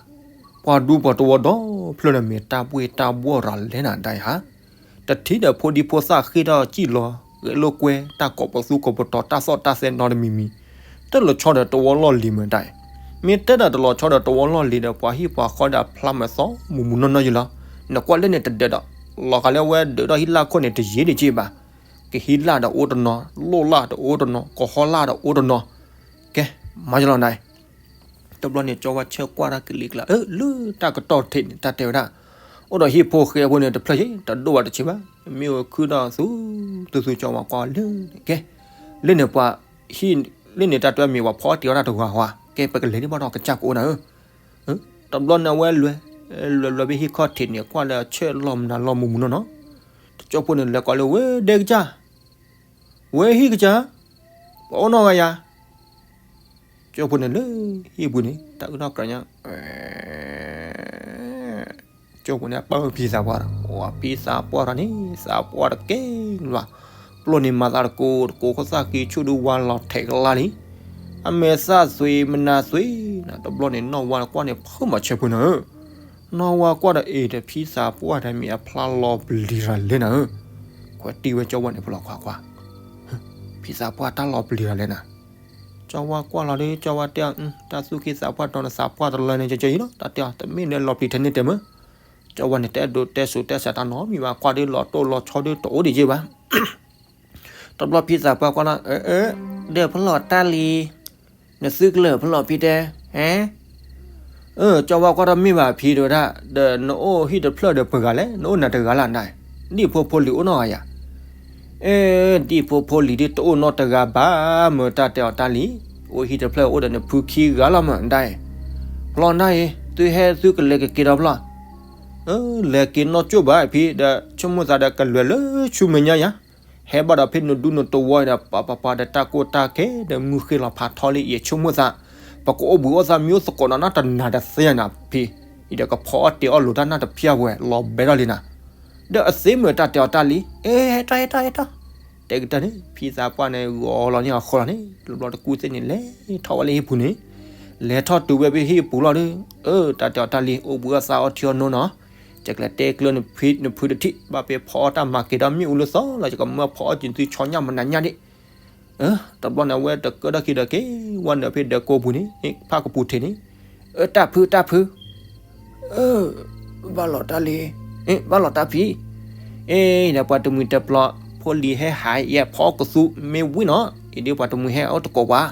ပှၤဒူပှၤတဝီဒီဖျၢၣ်န့ၣ်မ့ၢ်တၢ်ဘှ့ၣ်တၢ်ဘှီၣ်ရၤလဲၣ်နၤဒၣ်အံၤဟါ တထံၣ်ဒီးဖိဒံဖိသၣ်ဃ့ၢ်ထီၣ်စံၣ်လီၤ ဂဲၤလိာ်ကွဲ တၢ်ကိးပသူကိးပတီၤ တၢ်သီၣ်တၢ်သဲနီတမံၤမံၤ, တလီၤဆီဒီးတဝီလီၢ်လံၤမ့ၢ်တၢ်အံၤ, မ့ၢ်တဲဒီးတလီၤဆီဒီးတဝီလီၢ်လံၤဒီး ပှၤဟံၣ်ပှၤဃီဒီးအဖျါမၤသီမူးမူးနီၢ်နီၢ်ယံၤလီၤ, နကွၢ်လၢန့ၣ်တဒၢးဒီး လီၤဂာ်လၢအဝဲဒၢးထီၣ်ဟံၣ်လၢ်ခိၣ်န့ၣ် တယံာ်ဒံးက့ဘၣ်, ကဟံးလၢ်ဒီးအိၣ်တနီၤ, လိၣ်လၢ်ဒီးအိၣ်တနီၤ, ကဟီၣ်လၢ်ဒီးအိၣ်တနီၤ, ကဲ, မၤယလီၤနၤ တဘျီန့ၣ် ကၠီဝါဆၢကွၢ်တၢ်ကလံၤကျါ အၢ လၢတၢ်ကတီၢ်ထံးန့ၣ် တၢ်တဲဝဲဒၣ်, အိၣ်ဒီးဟံၣ်ဖိဃဲဖိန့ၣ် တဖျၢၣ်ယ့ တဒိၣ်ဘၣ်တဆံးဘၣ်, မ့ၢ်ဝဲခုဒီးသူ, သူသူကၠီဝါကွၢ်လၢန့ၣ် ကဲ, လၢန့ၣ်ပှၤ, ဟံၣ်, လၢန့ၣ်တၢ်တဲမ့ၢ်ပှၤဖီအီၣ်တ့ၤအီၣ်တၢ်တဂၤဝါ, ကဲ ပကလဲၤဒ်ဘၣ်ဒီးကစၢ်ကအိၣ်နၤဧၢ, တဘျီန့ၣ်အဝဲလွဲ, လွဲလွဲဖဲဟံၣ်ခီၣ်ထံးန့ၣ် ကွၢ်လၢအဆၢလီၤမနုၤလီၤမူးမူးနီၢ်နီၢ်, တကၠိဖိန့ၣ်လဲၤကိးလၢ ဝဲဒဲကစၢ် ဝဲဟံၣ်ကစၢ်, ပှၤအိၣ်နီၢ်ဂၤယၤ, ကၠိဖိန့ၣ်လၢဟံၣ်ပူၤန့ၣ် တၢ်အုၣ်ထီၣ်ကြၢးညါ, ကၠိဖိန့ၣ် ပၢဖံသးပှၢ်ဒီး ဖံသးပှၢ်ဒီးန့ၣ် သးပှၢ်တကဲလၢၤဘၣ်, ပျိၢ်န့ၣ်မၤသးတကိး တကိးခိၣ်သၣ်က့ၤဆူၣ်ဒုးဝါလီၤထဲးကလါလံ, အမဲာ်သၣ်သွံးမနၤသွံး, တဘျီန့ၣ် နီၢ်ဝါကွၢ်န့ၣ် ဖုမၤဆၢဖိနၤဧၢ နီၢ်ဝါကွၢ်ဒီးအ့ၣ်ဒီး ဖံသးပှၢ်တၢ်မ့ၢ်အဖျါလီၤပလံၤရၤလဲၣ်နၤဧၢ, ခွဲးတံၢ်ဝဲကၠီဝါန့ၣ်ဖိလီၤခွါခွါ, ဖံသးပှၢ်တၢ်လီၤပလံၤရၤလဲၣ်နၤ, ကၠီဝါကွၢ်လီၤဒီး ကၠီဝါတဲအီၤ တၢ်သူၣ်က့သးပှၢ်တီၤနသးပှၢ်တလၢန့ၣ် ကၠီအံၤလီၤ တၢ်တဲအီၤ တမ့ၢ်လၢလီၤပျံၤထဲန့ၣ်တဲမၢ်, ကၠီဝါန့ၣ် တအဲၣ်ဒိးတဲစိၤတဲစှၤတၢ်နီတမံၤဘၣ် ကွၢ်ဒီးလီၤတိၢ်လီၤဆီဒီးတအိၣ်ဒံးက့ဘၣ် တဘျီဖံသးပှၢ်ကွၢ်လီၤ အၢ အၢ ဒီးဖျီၣ်တၢ်လံ, နသုကလၢာ်ဖျီၣ်ဖံတဲ, ဟဲ, အၢ ကၠီဝါကွၢ်ထီၣ်မ့ၢ်ဘၣ်ဖံတဲဝဲဒၣ်, ဒီးနအိၣ်ဟံၣ်တဖျၢၣ်ဒီးပှဲၤဂၤလဲၣ်, နအိၣ်နၤတဂၤလၢ်နၤ, ဒံၣ်ဖိဖိလံၤအိၣ်နီတဂၤယၤ, အၢ ဒံၣ်ဖိဖိလံၤဒ်တအိၣ်နီတဂၤဘၣ်မၢ် တၢ်တဲအီၤတၢ်လံ, အိၣ်ဟံၣ်တဖျၢၣ်အိၣ်ဒီးနဖုခံဂၤလီၤမၢ်ဒၣ်, ဖျီၣ်နၢ်အံၤ သုဟဲသုကလဲၤကက့ၤဒီးဖျီၣ် အၢ လဲၤက့ၤနီၢ်ကၠိၣ်ဘၣ်ဖံဒီး ဆိကမိၣ်သးဒီးကလဲၤလၢဆူမဲာ်ညါယၤ, ဟဲဘၣ်ဒီးဖဲနဒူနတဝီဒီး ပပပဒီးတၢ်ကိၢ်တၢ်ဂီၤဒီးမုၢ်ဃ့ၢ်လီၤဖးထီလံ ယဆိကမိၣ်သး, ပကအိၣ်ဘှံးအိၣ်သါမံအိၣ်သကိးနီၢ်နီၢ်တနၤတသ့ယၤနၤဖံ, အံၤဒီးကဖီအီၣ်တ့ၤအီၣ်လိာ်တၢ်နၢ်တဖၠၣ်ဝဲ လီၤဘဲထီၣ်လံနၤ, ဒီးအသ့မၢ်တၢ်တဲအီၤတၢ်လံ, အၢ ဟဲထီၣ်ဟဲထီၣ်ဟဲထီၣ်, တဲကတၢၢ်န့ၣ် ဖံသးပှၢ်န့ၣ် ဂီၤလီၤန့ၢ်အဃီလီၤန့ၣ် တဘျီတကူၣ်သ့ၣ်န့ၣ် လဲၤထီၣ်ဝဲလၢဟံၣ်ပူၤန့ၣ်, လဲၤထီၣ်တုၤဝဲဖဲဟံၣ်ပူၤလီၤဒီး, အၢ တၢ်တဲအီၤတၢ်လံ အိၣ်ဘှံးအိၣ်သါအီၣ်ထံအီၣ်နိနီၤ, ယကလဲၤတဲကျၢၤနဖုတထံၣ် ဘၣ်ဖဲဖီအီၣ်တၢ်မၤက့ၤဒီးမ့ၣ်အူလၢသီလီၤ ယကမၢဖီအီၣ်စူၤသုဆီညၣ်မနၤညၣ်ဒံး, တဘျီန့ၣ် အဝဲတကၢထီၣ်ခံဒီးက့ၤဝဲနုာ်ဖဲဒၢးကိာ်ပူၤန့ၣ် ဖၣ်ကပူၤထံးန့ၣ်, အၢ တၢ်ဖုတၢ်ဖု အၢ ဘၣ်လီၤတၢ်လံ, ဘၣ်လီၤတၢ်ဖံ, အ့ ဒီးပှၤတမှံၤတပျီၤ ဖိလံၤဟဲဟးယဲၢ်ဖီအီၣ်ကသူမ့ၢ်ဝံၤနီၤ အံၤဒ်ပှၤတမှံၤဟဲအိၣ်တကိးပှၤ,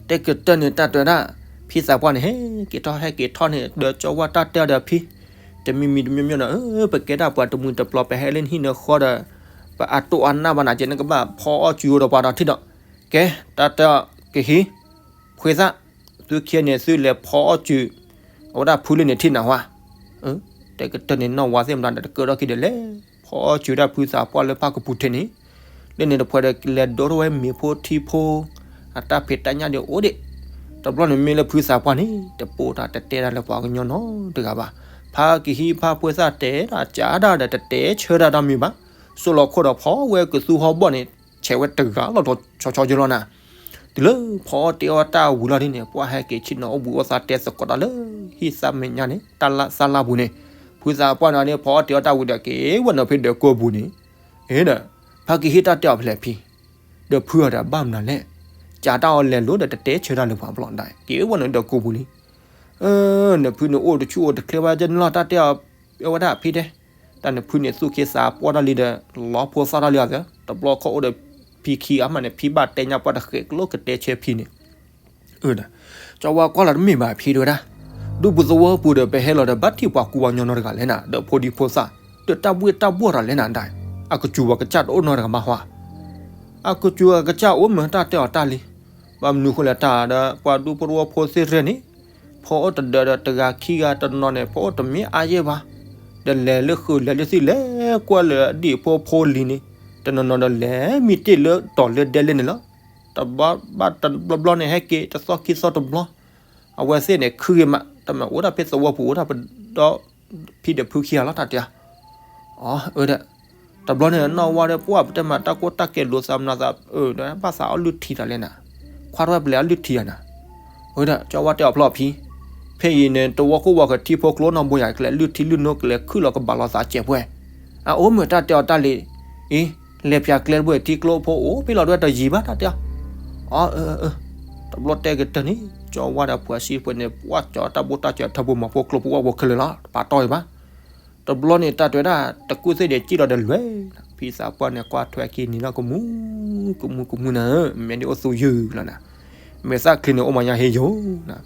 တဲကတၢၢ်န့ၣ်တၢ်တဲဝဲဒၣ်, ဖံသးပှၢ်န့ၣ် ဟဲက့ၤထီၣ်ဟဲက့ၤထီၣ်န့ၣ် ဒီးကၠီဝါတၢ်တဲအီၤဒီးဖံ, တမံၤမံၤတမံၤမံၤနီၤ အၢ ပကဲဒၣ်ပှၤတမှံၤတပျီၤ ပဟဲလၢနဟံၣ်နဃီဒီး ပအတိၢ်အနၢ်ဘၣ်နၤကဲ နကဘၣ်ဖီအီၣ်စူၤဒီးပှၤဒီးထံၣ်ဒီး, ကဲ တၢ်တဲအီၤကဟံး, ဖှ့သၣ်, သုခံဂၤန့ၣ် သုလဲၤဖီအီၣ်စူၤ အဝဲဒၣ်ဖုလၢန့ၣ်ထံၣ်နၤဝါ, တဲကတၢၢ်န့ၣ် နီၢ်ဝါသ့ၣ်မတၤဒီးတကၢထီၣ်ခံဒီးလဲၤ ဖီအီၣ်စူၤဒၣ်ဖုသးပှၢ်လၢဖၣ်ကပူၤထံးန့ၣ်, လၢန့ၣ်တဖှဲးဒီးလဲၤဒိးထီၣ်ဝဲမ့ၤဖိထံဖိ, အတၢ်ဖံးတၢ်ညၣ်ဒံးအိၣ်ဒံး, တဘျီန့ၣ်မ့ၢ်လၢဖုသးပှၢ်န့ၣ် တပိာ်တၢ်တတဲတၢ်လၢပှၤကညီနီတဂၤဘၣ်, ဖါကဟံးဖါဖှ့သၣ်တဲတၢ်ကးတၢ်ဒီးတတဲဆၢတၢ်ဒီးမ့ၢ်ဘၣ်, စိၢ်လီၤခိၣ်ဒီးဖီဝဲကသူဟီၣ်ဘီၣ်န့ၣ် ဆဲးဝဲတဂၤလီၤဒီးဆီဆီယိလီၤနၤ တုၤလၢဖီအီၣ်တ့အီၣ်တၢ်ဝံၤလီၤဒ်န့ၣ် ပှၤဟဲက့ၤဆ့ၣ်နီၤအိၣ်ဘှံးအိၣ်သါတဲသကိးတၢ်လၢ ဟံၣ်သၣ်မဲာ်ညါန့ၣ် တၢ်လၢသၣ်လၢပူၤန့ၣ်, ဖုသးပှၢ်န့ၣ် ဖီအီၣ်တ့အီၣ်တၢ်ဝံၤဒီးက့ၤဝဲနုာ်ဖဲဒၢးကိာ်ပူၤန့ၣ်, အ့ဒီး, ဖါကဟံးတၢ်တဲအီၤဖဲလဲၣ်ဖံ, ဒီးဖုအီၤဒီးဘၣ်မနုၤလဲၣ်, ကးတၢ်အီၤလဲၤလိၤဒီးတတဲဆၢတၢ်လၢပှၤဘျီဒၣ် က့ၤဝဲနုာ်ဒၢးကိာ်ပူၤလံ နဖုန့ၣ်အိၣ်တဆူၣ်အိၣ်တချ့ဘၣ်ကဲန့ၣ်လီၤ တၢ်တဲအီၤ, အဝဲဒၣ်ဖံတဲ, တၢ်နဖုန့ၣ်သူၣ်က့သးပှၢ်တၢ်လံဒီး လီၤဖိသၣ်တၢ်လံအသး, တဘျီခီအိၣ်ဒီးဖံခံဂၤမးန့ၣ် ဖံဘၣ်တဲညါပှၢ်တဃဲးကျိကတဲဆၢဖံန့ၣ်, ကၠီဝါကွၢ်လီၤတမ့ၢ်ဘၣ်ဖံတဲဝဲဒၣ်, ဒူပူၤသဝီပူၤဒီး ပဟဲလီၤဒီး ဘၣ်ထံၣ်ပှၤကူပှၤကညီနီတဂၤလဲၣ်နၤ, ဒီးဖိဒံဖိသၣ် ဒီးတၢ်ဘှ့ၣ်တၢ်ဘှီၣ်တၢ်လဲၣ်နၤဒၣ်, အကစူၤပှၤကစၢ်တအိၣ်နီတဂၤမးဟါ, အကစူၤအကစၢ်အိၣ်မုာ်တၢ်တဲအီၤတၢ်လံ, ဘၣ်မနုၤဃိလဲၣ်တၢ်ဒီး ပှၤဒူဖိတဝီဖိသ့ၣ်ရဲၣ်န့ၣ် ဖိအိၣ်တဒၢးဒီးတဂၤခံဂၤတနီၤန့ၣ် ဖိအိၣ်တမ့ၢ်အါယဲၢ်ဘၣ်, ဒီးလဲၤလၢဃုာ်လဲၤလၢသံၣ် လဲၤကွၢ်လၢဒံၣ်ဖိဖိလံၤန့ၣ်, တနီၤနီၤဒီးလဲၤမံတ့ၢ်လၢတီၤလၢဒဲလဲၣ်န့ၣ်လီၤ. တဘျီဘၣ်တဘျီဘျီန့ၣ် ဟဲက့ၤတသီခံသီတဘျီ, အဝဲသ့ၣ်န့ၣ် ခုဂ့ၤမး တမ့ၢ်အိၣ်ဒၣ်ဖဲသဝီပူၤ အိၣ်ဒၣ်ပဒီ ဖံဒီးဖုခံဂၤလီၤ တၢ်တဲအီၤ, အၢ ဒီး တဘျီန့ၣ် နီၢ်ဝါဒီး ပှၢ်ပတဲမးတၢ်ကိၢ်တၢ်ကဲၤလိာ်သးမနုၤသး အၢ ဒီးဘၣ်သးအီၣ်လုၢ်ထံတၢ်လဲၣ်နၤ, ခွါထီၣ်ဝဲပလဲၤအီၣ်လုၢ်ထံယၤနၤ, အၢ ဒီး ကၠီဝါတဲအီၤဖျီဖံ, ဖဲအံၤန့ၣ် တဝီခိၣ်ဝီၤဃဲၤထံဖိကျိနီၢ်ဘိယၤ ကလဲၤလုၢ်ထံလုၢ်နိကလဲၤခုၣ်လီၤကဘၣ်လီၤသးစဲးပှဲၤ, အအိၣ်မုာ်တၢ်တဲအီၤတၢ်လံ, အံၤ လဲၤပၠးကျဲတဘိထံကျိဖိအိၣ်ဖဲလီၤဒွဲၣ်တယံၤဘၣ်တၢ်တဲအီၤ, အၢ အၢ အၢ တဘျီတဲကတၢၢ်န့ၣ် ကၠီဝါဒီးပှၤစံးပှဲၤန့ၣ် ပှၢ်ကၠီတၢ်ဘိတၢ်စၢၤထၢပူၤမီၤဖိကျိဖိဝၣ်ဖိခဲလၢာ်လီၤ တပာ်တီၢ်အံၤဘၣ်, တဘျီန့ၣ် တၢ်တဲဝဲဒၣ် တကူၣ်သ့ၣ်န့ၣ် စံၣ်လီၤဒီးလွဲၢ်, ဖံသးပှၢ်န့ၣ် ကွၢ်ထွဲက့ၤနံၤလီၤ ကမူ ကမူ ကမူနၤဧၢ, မဲာ်ဒ်အိၣ်သူယုၢ်လီၤနၤ, မဲာ်သၣ်ချံန့ၣ် အိၣ်မၤညါဟ့ယိာ်နၤ,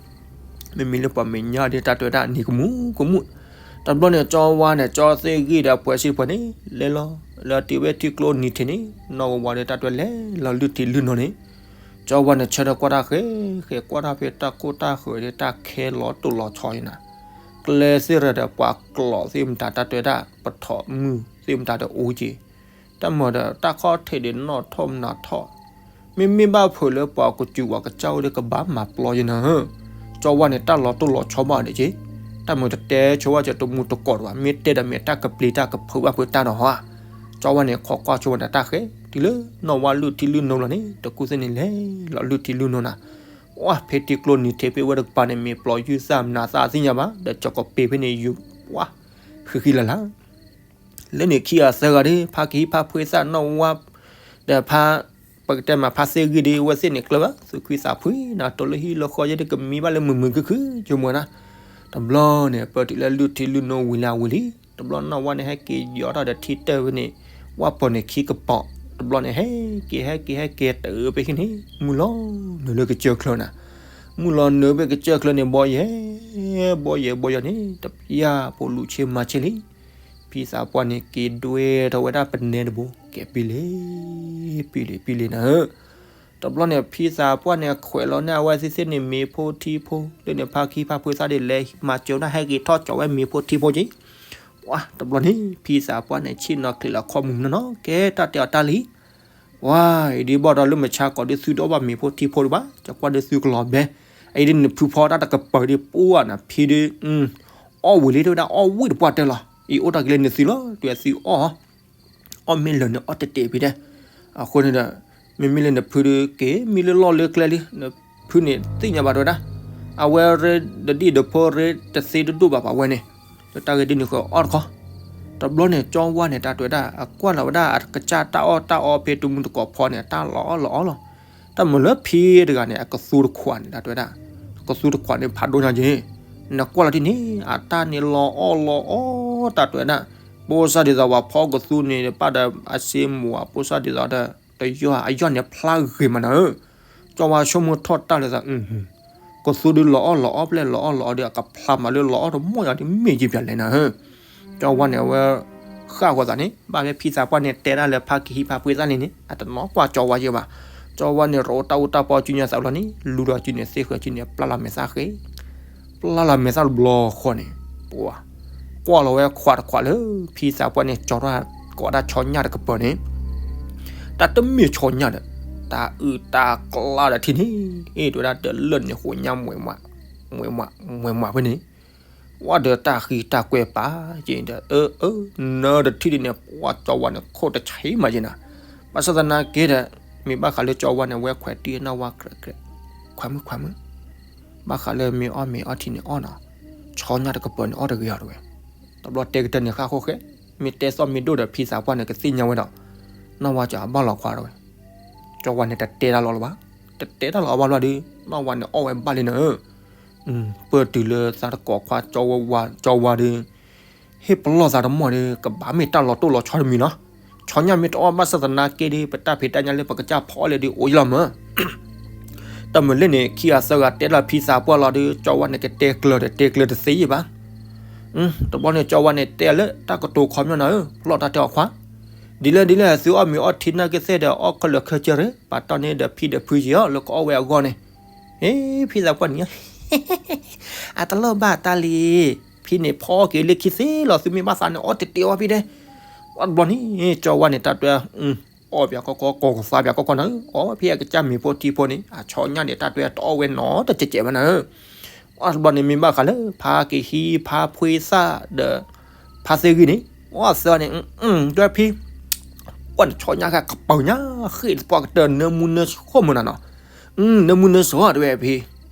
မ့မ့ၢ်လၢပှၤမဲာ်ညါဒ်တၢ်တဲဝဲဒၣ် နံၤကမူ ကမူ, တဘျီန့ၣ် ကၠီဝါန့ၣ် ကၠီသ့ၣ်ဂံၢ်ဒီးပှၤစံးပှဲၤန့ၣ် လဲၤလီၤ လၢတုၤဝဲထံကျိနံၤထံးန့ၣ် နီၢ်ဝါဒီးတၢ်တဲလဲၤလီၤလုၢ်ထံလုၢ်နိန့ၣ်, ကၠီဝါန့ၣ် ဆၢထၢၣ်ကွၢ်တၢ်ဃဲၤဃဲၤ ကွၢ်တၢ်ဖဲတၢ်ကိၢ်တၢ်ဃဲၤဒီး တၢ်ခဲလီၤတိၢ်လီၤဆီယနၤ, ကျဲသ့ၣ်ရၢဒီးပှၤကျိးသ့ၣ်မတၤ တၢ်တဲဝဲဒၣ် ပထီၣ်မုၢ်သ့ၣ်မတၤဒီးအိၣ်က့ၤ, တၢ်မၤဒီးတၢ်ခီၣ်ထံးဒီးနီၣ်ထီၣ်မနၤထီၣ်, မ့မ့ၢ်ဘၣ်ဖုးလၢပှၤကစူၤပှၤကစၢ်အိၣ်ဒီးကဘၣ်မၤပျီယနၤဧၢ, ကၠီဝါန့ၣ် တၢ်လီၤတိၢ်လီၤဆီဘၣ်ဒီးက့ၤ, တၢ်မၤတတဲဆိဝဲက့ၤတမူတကိးတဘၣ် မ့ၢ်တဲဒီးမ့ၢ်တၢ်ကပျံၤတၢ်ကဖုးဘၣ်ဖုးတၢ်ဒီးဟါ, ကၠီဝါန့ၣ် ခိးကွၢ်ဆိဝဲန့ၣ်တၢ်ဃဲၤ တုၤလၢနီၢ်ဝါလုၢ်ထံလုၢ်နိလီၤန့ၣ် တကူၣ်သ့ၣ်န့ၣ်လဲၤလီၤလုၢ်ထံလုၢ်နိနၤ, ဝါဖဲထံကျိနံၤထံးဖဲဝဲတကပၤန့ၣ် မ့ၢ်ပျီယုၢ်သၣ်မနၤသၣ်သ့ၣ်ညါဘၣ် ဒီးကၠီကပ့ၤဖဲန့ၣ်ယုၢ် ဝါ ဃံဃံလၤလၤ လၢန့ၣ်ခံဂၤသၢဂၤဒီး ဖါကဟံးဖါဖှ့သၣ်နီၢ်ဝါ ဒီးဖါ ပကတဲမးဖါသ့ၣ်ဂံၢ်ဒီး အဝဲသ့ၣ်န့ၣ်ကျၢၤဘၣ် သူၣ်ခုသးဖှံနၤ တိၤလၢဟံၣ်လၢဃီယဲဒ်ကမံဘၣ်လၢမုာ်မုာ်ခုၣ်ခုၣ်ယမိၢ်နၤ, တဘျီန့ၣ် ပၢၢ်တုၤလၢလုၢ်ထံလုၢ်နိဝံၤလၢအဝံၤလံ, တဘျီနီၢ်ဝါန့ၣ်ဟဲက့ၤယီၤထီၣ်ဒီးထံတၢၢ်ဝဲန့ၣ်, ဝၣ်ပၢၢ်န့ၣ်ခံကပီၤ, တဘျီန့ၣ် ဟဲက့ၤဟဲက့ၤဟဲက့ၤတၢ်အၢဖဲခံန့ၣ် မုၢ်လီၤနုာ်လၢကစၢၢ်ချၢနၤ, မုၢ်လီၤနုာ်ဖဲကစၢၢ်ချၢန့ၣ် ဘီယဲ ဘီယဲဘီယဲန့ၣ် တပျၢ်ဖိလူၤဆ့မၤဆ့လံ, ဖံသးပှၢ်န့ၣ် က့ၤဒွဲထီၣ်ဝဲဒၣ်ပနဲတဘိ ကဲပံလ့ၤ ပံလ့ၤ ပံလ့ၤနၤဧၢ, တဘျီန့ၣ် ဖံသးပှၢ်န့ၣ် ခွဲးလီၤန့ၢ်အဝဲသ့ၣ်သ့ၣ်န့ၣ် မ့ၤဖိထံဖိ လၢန့ၣ်ဖါကဟံးဖါဖှ့သၣ်ဒီး လဲၤမၤစၢၤဝဲဒၣ် ဟဲက့ၤထီၣ်ကၠီၤဝဲမ့ၤဖိထံဖိက့ၤ, ဝါ တဘျီန့ၣ် ဖံသးပှၢ်န့ၣ် ဆ့ၣ်နီၤချံးလီၤခီၣ်မုၢ်နီၢ်နီၢ် ကဲတၢ်တဲအီၤတၢ်လံ ဝါ အံၤဒ်ဘၣ်ဒီးလၢမုၢ်ဆါကီးဒ်သုတအီၣ်ဘၣ်မ့ၤဖိထံဖိဒံးဘၣ် ကကွၢ်ဒ်သုကလီၤဘဲ, အအံၤဒ်နဖုဖီတၢ်တကပၤဒ်ပှၢ်နၤ ဖံဒ် အီၣ်ဝံၤလံတဲဝဲဒၣ် အီၣ်ဝံၤတပှၢ်တၢၢ်လီၤ, အံၤအိၣ်တၢ်က့ၤလၢနသုလီၤ တုၤအသုအီၣ် အီၣ်မ့ၢ်လၢာ်န့ၣ် အီၣ်တဲာ်တဲာ်ဖံတဲ, အဃိန့ၣ်ဒီး မ့မ့ၢ်လၢနဖုဒုးက့ၤ မ့ၢ်လၢလီၢ်လၢကျဲလံ နဖုန့ၣ်သ့ၣ်ညါဘၣ်တဲဝဲဒၣ်, အဝဲရ့ဒဒံၣ်ဒဖိရ့တသ့တဒိၣ်ဘၣ်ပှၤဝဲန့ၣ်, လၢတၢ်ဂ့ၢ်ဒ်န့ၣ်ဃီအီၣ်တခီ, တဘျီန့ၣ် ကၠီဝါန့ၣ် တၢ်တဲဝဲဒၣ် အကွၢ်လီၤဝဲဒၣ်အကစၢ်တၢ်အီၣ်တၢ်အီဖဲတမူတကိးဖီန့ၣ် တၢ်လီၤအီၣ်လီၤအီလီၤ, တၢ်မၤလၢဖံတဂၤန့ၣ် အကသူတခွးန့ၣ် တၢ်တဲဝဲဒၣ်, ကသူတခွးန့ၣ်ဖးဒိၣ်ညါက့ၤ, နကွၢ်လီၤဒ်န့ၣ် အတၢ်န့ၣ်လီၤအီၣ်လီၤအီ တၢ်တဲဝဲဒၣ်, ပိစၢ်ဒ်သိးပှၤဖီကသူန့ၣ် ပၢ်ဒီးအစ့မိၢ် ပိစၢ်ဒ်သိးဒီး တယီၢ် အယီၢ်န့ၣ်ဖျါဂ့ၤမးနၤဧၢ, ကၠီဝါဆိကမိၣ်ထီၣ်တၢ်လၢသး ကသူဒုးလီၤအီၣ်လီၤအီပျဲၢ်လီၤအီၣ်လီၤအီဒီး အကဖျါမးလၢလီၤအီၣ်တမီၢ်ယၤဒ်မ့ၢ်ယံၤပၠးလဲၣ်နၤဧၢ, ကၠီဝါန့ၣ် အဝဲဃၣ်ဃီၤသးန့ၣ် ဘၣ်ဖဲဖံသးပှၢ်န့ၣ် တဲဒၣ်လၢဖါကဟံးဖါဖှ့သၣ်လံန့ၣ် အတနီၤကွၢ်ကၠီဝါယဲဘၣ်, ကၠီဝါန့ၣ် ရိးတၢ်အူတၢ်ပီစုညါသးဘျီန့ၣ် လူၤဒီးစုန့ၣ်သ့ဃၢၤစုန့ၣ် ပျၢ်လီၤမဲာ်သၣ်ဃဲ ပျၢ်လီၤမဲာ်သၣ်တဘျီဃီန့ၣ်, ပှၤ ကွၢ်လီၤဝဲခွးတခွးလၢ ဖံသးပှၢ်န့ၣ် ကၠီထီၣ်ကိးဒၣ်ဆီညၣ်တကပၤန့ၣ်, တၢ်တမ့ၢ်ဆီညၣ်ဒီး တၢ်အုၣ်တၢ်ကျါဒီးထံၣ်န့ၣ် အ့ၣ် တဲဝဲဒၣ်တလၢာ်န့ၣ် ဃိးညၣ်မွဲးမး မွဲးမး မွဲးမးဖဲန့ၣ်, ဝဲဒီးတၢ်ဃံတၢ်ကွဲၤပာ်က့ၤဒီး အၢ အၢ နၢတထံၣ်ဒ်န့ၣ် ပှၤကၠီဝါန့ၣ် ခိၣ်တဆံးမးက့ၤနၤ, ဘၣ်ဆၣ်သနာ်က့ဒီး မ့ၢ်ဘၣ်ဃးလၢကၠီဝါန့ၣ် ဝဲခွဲးတံၢ်နီၢ်ဝါကြၢးကြၢး, ခွဲးမုၣ်ခွဲးမုၣ် ဘၣ်ဃးလၢမ့ၢ်အီၣ်မ့ၤအီထံန့ၣ်အီၣ်နီၤ, ဆီညၣ်တကပၤန့ၣ်အီၣ်တဂ့ၤအီၤတဝဲ, တဘျီတဲကတၢၢ်န့ၣ်ဃၣ်ဃိဃဲ, မ့ၢ်တဲသီၣ်မ့ၢ်ဒိၣ်ဒီးဖံသးပှၢ်န့ၣ် ကသ့ၣ်ညါဝဲဒီး နီၢ်ဝါကၠီအဘၣ်လီၤခွါတဝဲ, ကၠီဝါန့ၣ်တတဲတၢ်လီၤလၢၤဘၣ်, တတဲတၢ်လီၤအီၤဘၣ်ဘျီဒီး နီၢ်ဝါန့ၣ်အီၣ်ဝဲဘၣ်လံနၤဧၢ ပၢၢ်တုၤလၢသးတကိးခွါကၠီဝါဒီး ဟ့ၣ်ပလီၢ်သးတမီၢ်ဒီး ကဘၣ်မ့ၢ်တၢ်လီၤတိၢ်လီၤဆီတမံၤနီၤ, ဆီညၣ်မ့ၢ်တအီၣ်ဘၣ်ဆၣ်သနာ်က့ဒီး ပတၢ်ဖံးတၢ်ညၣ်လၢပကစၢ်ဖီအီၣ်လဲၣ်ဒီးအိၣ်ယလီၤမး တၢ်မုၢ်လၢ်န့ၣ် ခံဂၤသၢဂၤတဲလီၤဖံသးပှၢ်လီၤဒီး ကၠီဝါန့ၣ်ကတဲကျၢၤဒီးတဲကျၢၤတသ့ယံၤဘၣ်. တဘျီန့ၣ် ကၠီဝါန့ၣ်တဲလၢတၢ်ကတိၤခီပညီနၤဧၢ, လီၢ်တၢ်တဲအီၤခွါ, ဒ်လဲၣ်ဒ်လဲၣ် သုအီၣ်မ့ၤအီထံနာ်က့သ့ၣ်ဒီး အီၣ်ခဲလၢာ်ခဲဆ့ရၢ, ပာ်တီၢ်န့ၢ်ဒီးဖံဒီးဖုယံၤအီၤ လၢကအီၣ်ဝဲအဂီၢ်န့ၣ်, ဟ့ ဖံသးပှၢ်န့ၣ် အတလိၣ်ဘၣ်တၢ်လံ, ဖံန့ၣ်ဖီက့ၤလၢခံသ့လီၤ, သုမ့ၢ်ဘၣ်သးန့ၣ် အီၣ်တ့ၢ်တ့ၢ်အီၣ်ဖံဒဲး. တဘျီန့ၣ် ကၠီဝါန့ၣ် တၢ်တဲ အီၣ်ပၠးကီကီ ကိးကသါပၠးကီကီနၤဧၢ, အီၣ်ဖံအကစၢ်မ့ၤဖိထံဖိန့ၣ် အဆီညၣ်န့ၣ် တၢ်တဲတအီၣ်ဝဲနီတစဲးစဲးဘၣ်နၤဧၢ. တဘျီန့ၣ် မ့ၢ်ဘၣ်ဃးလၢ ဖါကဟံ ဖါဖှ့သၣ်ဒီး ဖါသ့ဂံၢ်န့ၣ် အီၣ်သၢန့ၣ် ဒွဲဖံ ကွၢ်န့ၣ်ဆီညၣ်ခါကပၤညါ ဃ့ၢ်သပှၢ်ကတၢၢ် နၢမူနၢဆှီမုၢ်နၤနီၤ, နၢမူနၢဆှီတဝဲဖံ,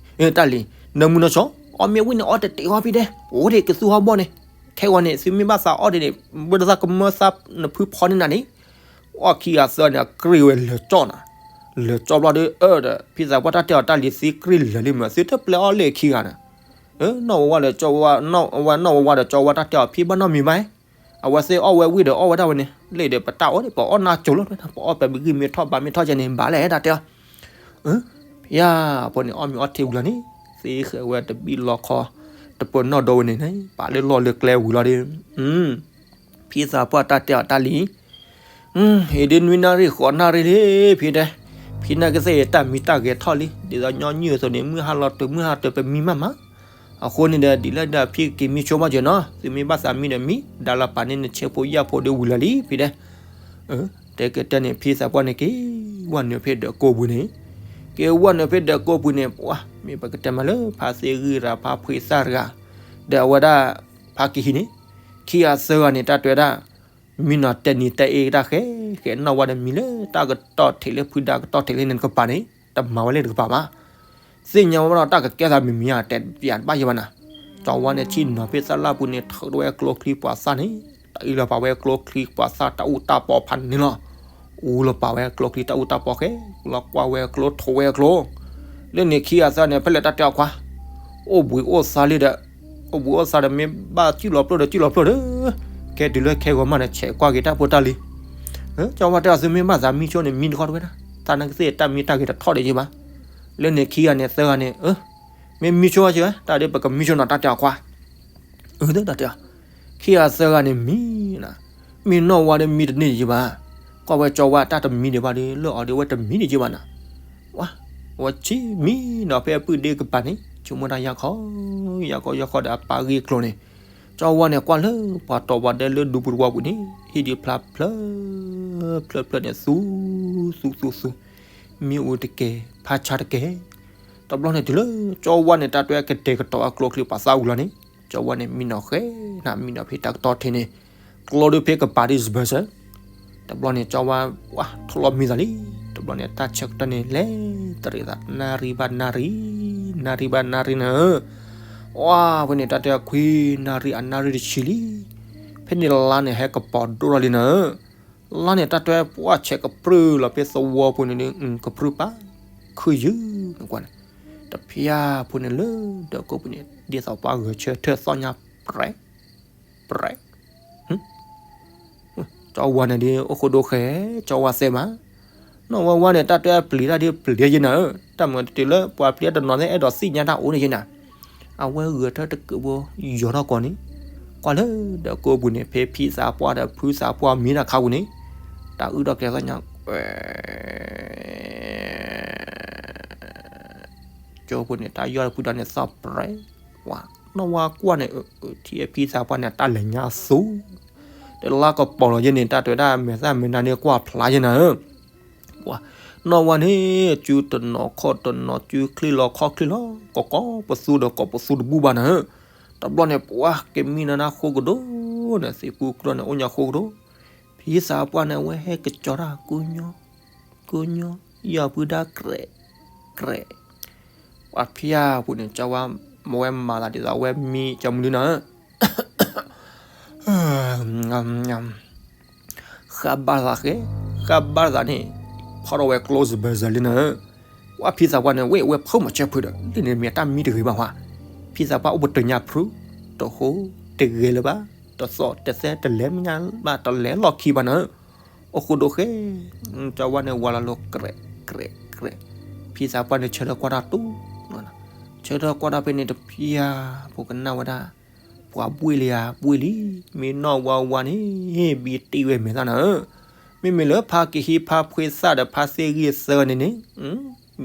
တၢ်လံ, နၢမူနၢဆှီ, အီၣ်မ့ၢ်ဝံၣ်န့ၣ် အီၣ်တ့ၢ်တ့ၢ်အီၣ်ဖံဒဲး, အိၣ်ဒံးကသူဟီၣ်ဘီၣ်န့ၣ်, ခဲဂီၤန့ၣ် သုမ့ၢ်ဘၣ်သးအီၣ်ဒံးန့ၣ် ဘၣ်သးကမၢသးနဖုဖီန့ၢ်နၤန့ၣ်, အီၣ်ခံဂၤသၢန့ၣ် အကြ့ၢ်ဝဲလၢာ်ကၠီၣ်နၤ, လၢာ်ကၠီၣ်ဘျီဒီး အၢဒီး ဖံသးပှၢ်တၢ်တဲအီၤတၢ်လံ သံကြ့ၢ်လၢာ်လံမး သုတပျဲအီၣ်လၢခံဂၤနၤ, နီၢ်ဝဲဝါဒီးကၠီဝါ, နီၢ်ဝဲဝါဒီးကၠီဝါတၢ်တဲအီၤ ဖံဘၣ်နီတမံၤဘၣ်, အဝဲသ့ၣ်အီၣ်ဝဲဝံၣ်ဒီးအီၣ်ဝဲဒၣ်ဝဲန့ၣ် လ့ၣ်ဒီးပတၢ်အီၣ်န့ၣ် ပအီၣ်နၢ်ကၠိၤလီၤ, ပအီၣ်ပမ့ၢ်ဂံၢ်မ့ၢ်ထီၣ်ဘါမ့ၢ်ထီၣ်ကဲန့ၣ် ဘၣ်လဲၣ်တၢ်တဲအီၤ, ဖံဧၢ, ဖိန့ၣ် အီၣ်မ့ၢ်အီၣ်ထံဝံၤလီၤန့ၣ် သ့ဃဲၤဝဲတဘံၣ်လီခီ တပၢၤနီၣ်ဒိဝဲန့ၣ်န့ၣ် ပာ်လၢလီၢ်လၢကျဲဝံၤလီၤဒီး ဖံသးပှၢ်တၢ်တဲအီၤတၢ်လံ, အံၤဒ်နွံနၣ်ရံၣ်ဃိးနၣ်ရံၣ်လံ ဖံတဲ, ဖံနာ်က့သ့ၣ်တၢ်မံတၢ်ဂဲၤထီၣ်လံ, ဒ်သိးညီနုၢ်အသိးန့ၣ် မုၢ်ဟါလီၤတုၤမုၢ်ဟါတုၤပမံမးမး, အဃိန့ၣ်ဒီး ဒ်လဲၣ်ဒီးဖံက့ၤမံဆိမးက့ၤနီၤ, သုမ့ၢ်ဘၣ်သးမံဒီးမံ, ဒါလီၤပာ်န့ၢ်နဆဲဖိယၣ်ဖိဒီးဝံၤလီၤလံ ဖံတဲ, တဲကတဲန့ၣ် ဖံသးပှၢ်န့ၣ်က့ၤဝဲနုာ်ဖဲဒၢးကိးပူၤန့ၣ်, က့ၤဝဲနုာ်ဖဲဒၢးကိးပူၤန့ၣ် ပှၤမ့ၢ်ပကတဲမးလၢ ဖါသ့ဂံၢ်ရၤ ဖါဖှ့သၣ်တဂၤ, ဒီးအဝဲဒၣ် ဖါကဟံန့ၣ်, ခံဂၤသၢဂၤန့ၣ် တၢ်တဲဝဲဒၣ် မံနီၤတဲနံၤတဲအ့တၢ်ဃဲ, ဃဲနီၣ်ဝဲဒီးမံလၢတၢ်ကတီၢ်ထံးလၢဖုဒါကတီၢ်ထံးလၢန့ၣ်တကပၤန့ၣ် တမၤဝဲလၢတကပၤဘၣ်. သ့ၣ်ညါဝဲဒီးတၢ်ကကဲသးမံၤမံၤဧါ တဲပၠးတဘၣ်ယံၤဘၣ်နၤ, ကၠီဝါန့ၣ် ဆ့ၣ်နီၤဖဲသၣ်လၢ်ပူၤန့ၣ် ထုးထီၣ်ဝဲကျိချံပှၤသၣ်န့ၣ်, တၢ်အံၤလီၤပာ်ဝဲကျိချံပှၤသၣ်တၢ်အူတၢ်ပီဖးန့ၣ်လီၤ. အူလီၤပာ်ဝဲကျိချံတၢ်အူတၢ်ပီဃဲ, လီၤကွၢ်ဝဲကျိထိးဝဲကျိ, လၢန့ၣ်ခံဂၤသၢဂၤန့ၣ် ဖဲလဲၣ်တၢ်တဲအီၤခွါ အိၣ်ဘှံးအိၣ်သါလံဒီး, အိၣ်ဘှံးအိၣ်သါဒီး မ့ၢ်ဘၣ်စံၣ်လီၤပျိၢ်ဒီးစံၣ်လီၤပျိၢ်ဒီး, ခဲတုၤလၢခဲဂီၤမးန့ၣ် ဆဲးကွၢ်က့ၤတၢ်ဖိတၢ်လံၤ. ကၠီဝါတဲအီၤ သုမ့ၢ်ဘၣ်သးမံဆိန့ၣ် မံတခီတဝဲဒၣ်, သးနာ်က့သ့ၣ်တၢ်မံတၢ်ဂဲၤတထီၣ်ဒံးယံၤဘၣ်. လၢန့ၣ်ခံဂၤန့ၣ်သၢဂၤန့ၣ်, မ့ၢ်မံဆိဝဲစ့ၢ်, တၢ်ဒီးပကမံဆိနီၤ တၢ်တဲအီၤခွါ တၢ်တဲအီၤ, ခံဂၤသၢဂၤန့ၣ်မံ, မ့ၢ်နီၢ်ဝါဒီးမံတန့ၢ်ဒံးယံၤဘၣ်. ကွၢ်ဝဲကၠီဝါတၢ်တမံဒံးဘၣ်ဒီး လၢအီၤဒီးဝဲတမံဒံးယံၤဘၣ်နၤ. ဝဲဆ့မံနီၤဖဲအပုၢ်ဒ့ကပၤန့ၣ် ဆိကမိၣ်တၢ်ယၢ်ခီ, ယၢ်ခီယၢ်ခီဒီး အပၢ်ဂ့ၢ်ကျိၤန့ၣ်, ကၠီဝါန့ၣ် ကွၢ်လၢပှၤတီၤပှၤဒဲလၢဒူပူၤတဝီပူၤန့ၣ် ဟံၣ်ဒံးဖျါဖျၢၣ်, ဖျၢၣ်ဖျၢၣ်န့ၣ် သူ, သူသူသူ, မ့ၣ်အူတကဲၤ ဖးဆါတကဲၤ. တဘျီန့ၣ်တုၤလၢ ကၠီဝါန့ၣ် တၢ်တဲကတဲာ်ကတီၤအကျိချံပှၤသၣ်ဝံၤလီၤန့ၣ်, ကၠီဝါန့ၣ် မံနီၤဃဲ, နမံနီၤဖဲတၢ်ကတီၢ်ထံးန့ၣ်, ကျိဒုးဖဲကပၤဒ်စဘၢၣ်စၢၤ. တဘျီန့ၣ် ကၠီဝါ ပှၤထီၣ်လီၤမံသးလံ. တဘျီန့ၣ် တၢ်ဆၢကတီၢ်န့ၣ် လဲၤတရံးသး နၣ်ရံၣ်ဘၣ်နၣ်ရံၣ်, နၣ်ရံၣ်ဘၣ်နၣ်ရံၣ်နၤဧၢ. ဝါ, ဖဲန့ၣ် တၢ်တဲခွံနၣ်ရံၣ်အနၣ်ရံၣ်တဆံလံ. ဖဲန့ၣ်လါန့ၣ် ဟဲကပီၤဒိၣ်ထီၣ်လံနၤဧၢ. လါန့ၣ် တၢ်တဲပှၤဆဲးကပြုၢ်လီၤဖဲသဝီပူၤန့ၣ်ဒီး ကပြုၢ်ပာ်, ခုၣ်ယုၢ်, ကွၢ်န့ၣ်, တဖၠၣ်ဖိန့ၣ်လၢဒၢးကိးပူၤန့ၣ် ဒ်သိးပှၤဂဲၤဆၢထၢၣ်သီၣ်ညါ ပြဲး, ပြဲး ကၠီဝါန့ၣ်ဒီး အိၣ်ဃိဒိဃဲ, ကၠီဝါသဲမး, နီၢ်ဝဲဝါန့ၣ် တၢ်တဲပျံၤတၢ်ဒီးပျံၤယဲနၤဧၢ, တၢ်မၤတတုၤလၢပှၤပျံၤတနီၤသ့ၣ်အဲၣ်ဒိးသ့ၣ်ညါတၢ်အိၣ်န့ၣ်ယဲနၤ, အဝဲဂဲၤထၢၣ်တကုးဖိ ယီၤထီၣ်ကီးန့ၣ်, ကွၢ်လၢဒၢးကိးပူၤန့ၣ် ဖဲဖံသးပှၢ်ဒီးဖုသးပှၢ်မံတၢ်ခါပူၤန့ၣ်, တၢ်အုၣ်ထီၣ်ကျဲသီၣ်ညါ ကၠိဖိန့ၣ် တၢ်ယီၢ်တဖုဒီးန့ၣ်သီၣ်ပြဲး, ဝါ, နီၢ်ဝါကွၢ်န့ၣ် ထံၣ်ဖံသးပှၢ်န့ၣ် တၢ်လဲၤညါသူ, တလါကပီၤလီၤယဲန့ၣ် တၢ်တဲဝဲဒၣ် မဲာ်သၣ်မဲာ်နါန့ၣ် ကွၢ်ဖျါယဲနၤဧၢ, ဝါ, နီၢ်ဝါန့ၣ် စုတနီၤခီၣ်တနီၤ စုချံလီၤခီၣ်ချံလီၤ ကိးကိးပသူဒီးကိးပသူတဘူၣ်ဘၣ်နၤဧၢ, တဘျီန့ၣ် ပှၤကမံနၤနၤဃိကဒိၣ်န့ၣ် သ့ၣ်ပူၤကျီန့ၣ် အိၣ်ညါဃိကဒိၣ်, ဖံသးပှၢ်န့ၣ် အဝဲဟဲကစီၤတၢ် ကူညီ ကူညီ ယီၢ်ဖုဒၣ် ကြဲး ကြဲး, ပှၤဖၠၣ်ဖိန့ၣ် ကၠီဝါ မ့ၢ်ဝဲမၤသးဒ်သိးအဝဲမံကၠီမနုၤနၤဧၢ, ဃၣ်ဘၣ်သးဃဲ, ဃၣ်ဘၣ်သးန့ၣ် ဖီၣ်ထီၣ်ဝဲကျိစဘၢၣ်စၢၣ်လံနၤဧၢ, ပှၤဖံသးပှၢ်န့ၣ် ဝဲအဝဲဖုမၤဆၢဖုဒီး လၢန့ၣ်မ့ၢ်တၢ်မံတဂ့ၤဘၣ်ဝဲ, ဖံသးပှၢ်အိၣ်ပတညါဖု, တဃိ တဂဲၤလၢၤဘၣ်, တသီၣ်တသဲတလဲၤမညါဘၣ် တလဲၤလီၢ်ခံဘၣ်နၤဧၢ, အိၣ်ဃိဒိၣ်ဃဲ, ကၠီဝါန့ၣ် ဝၤလီၤလိၤ ကြဲး ကြဲး ကြဲး, ဖံသးပှၢ်န့ၣ်ဆၢထၢၣ်ကွၢ်တၢ်တူၢ်လီၤ, ဆၢထၢၣ်ကွၢ်တၢ်ဖဲန့ၣ်တဖျၢၣ် ဖိကနၣ်ဝဲဒၣ်, ပှၤဘှ့ၣ်လံဧါ, ဘှ့ၣ်လံ, မ့ၢ်နီၢ်ဝါဝါန့ၣ် ဘံတ့ၢ်ဝဲမဲာ်သၣ်နၤဧၢ, မ့မ့ၢ်လၢဖါကဟံဖါဖှ့သၣ်ဒီးဖါသ့ၣ်ဂံၢ်သၢဂၤန့ၣ်န့ၣ်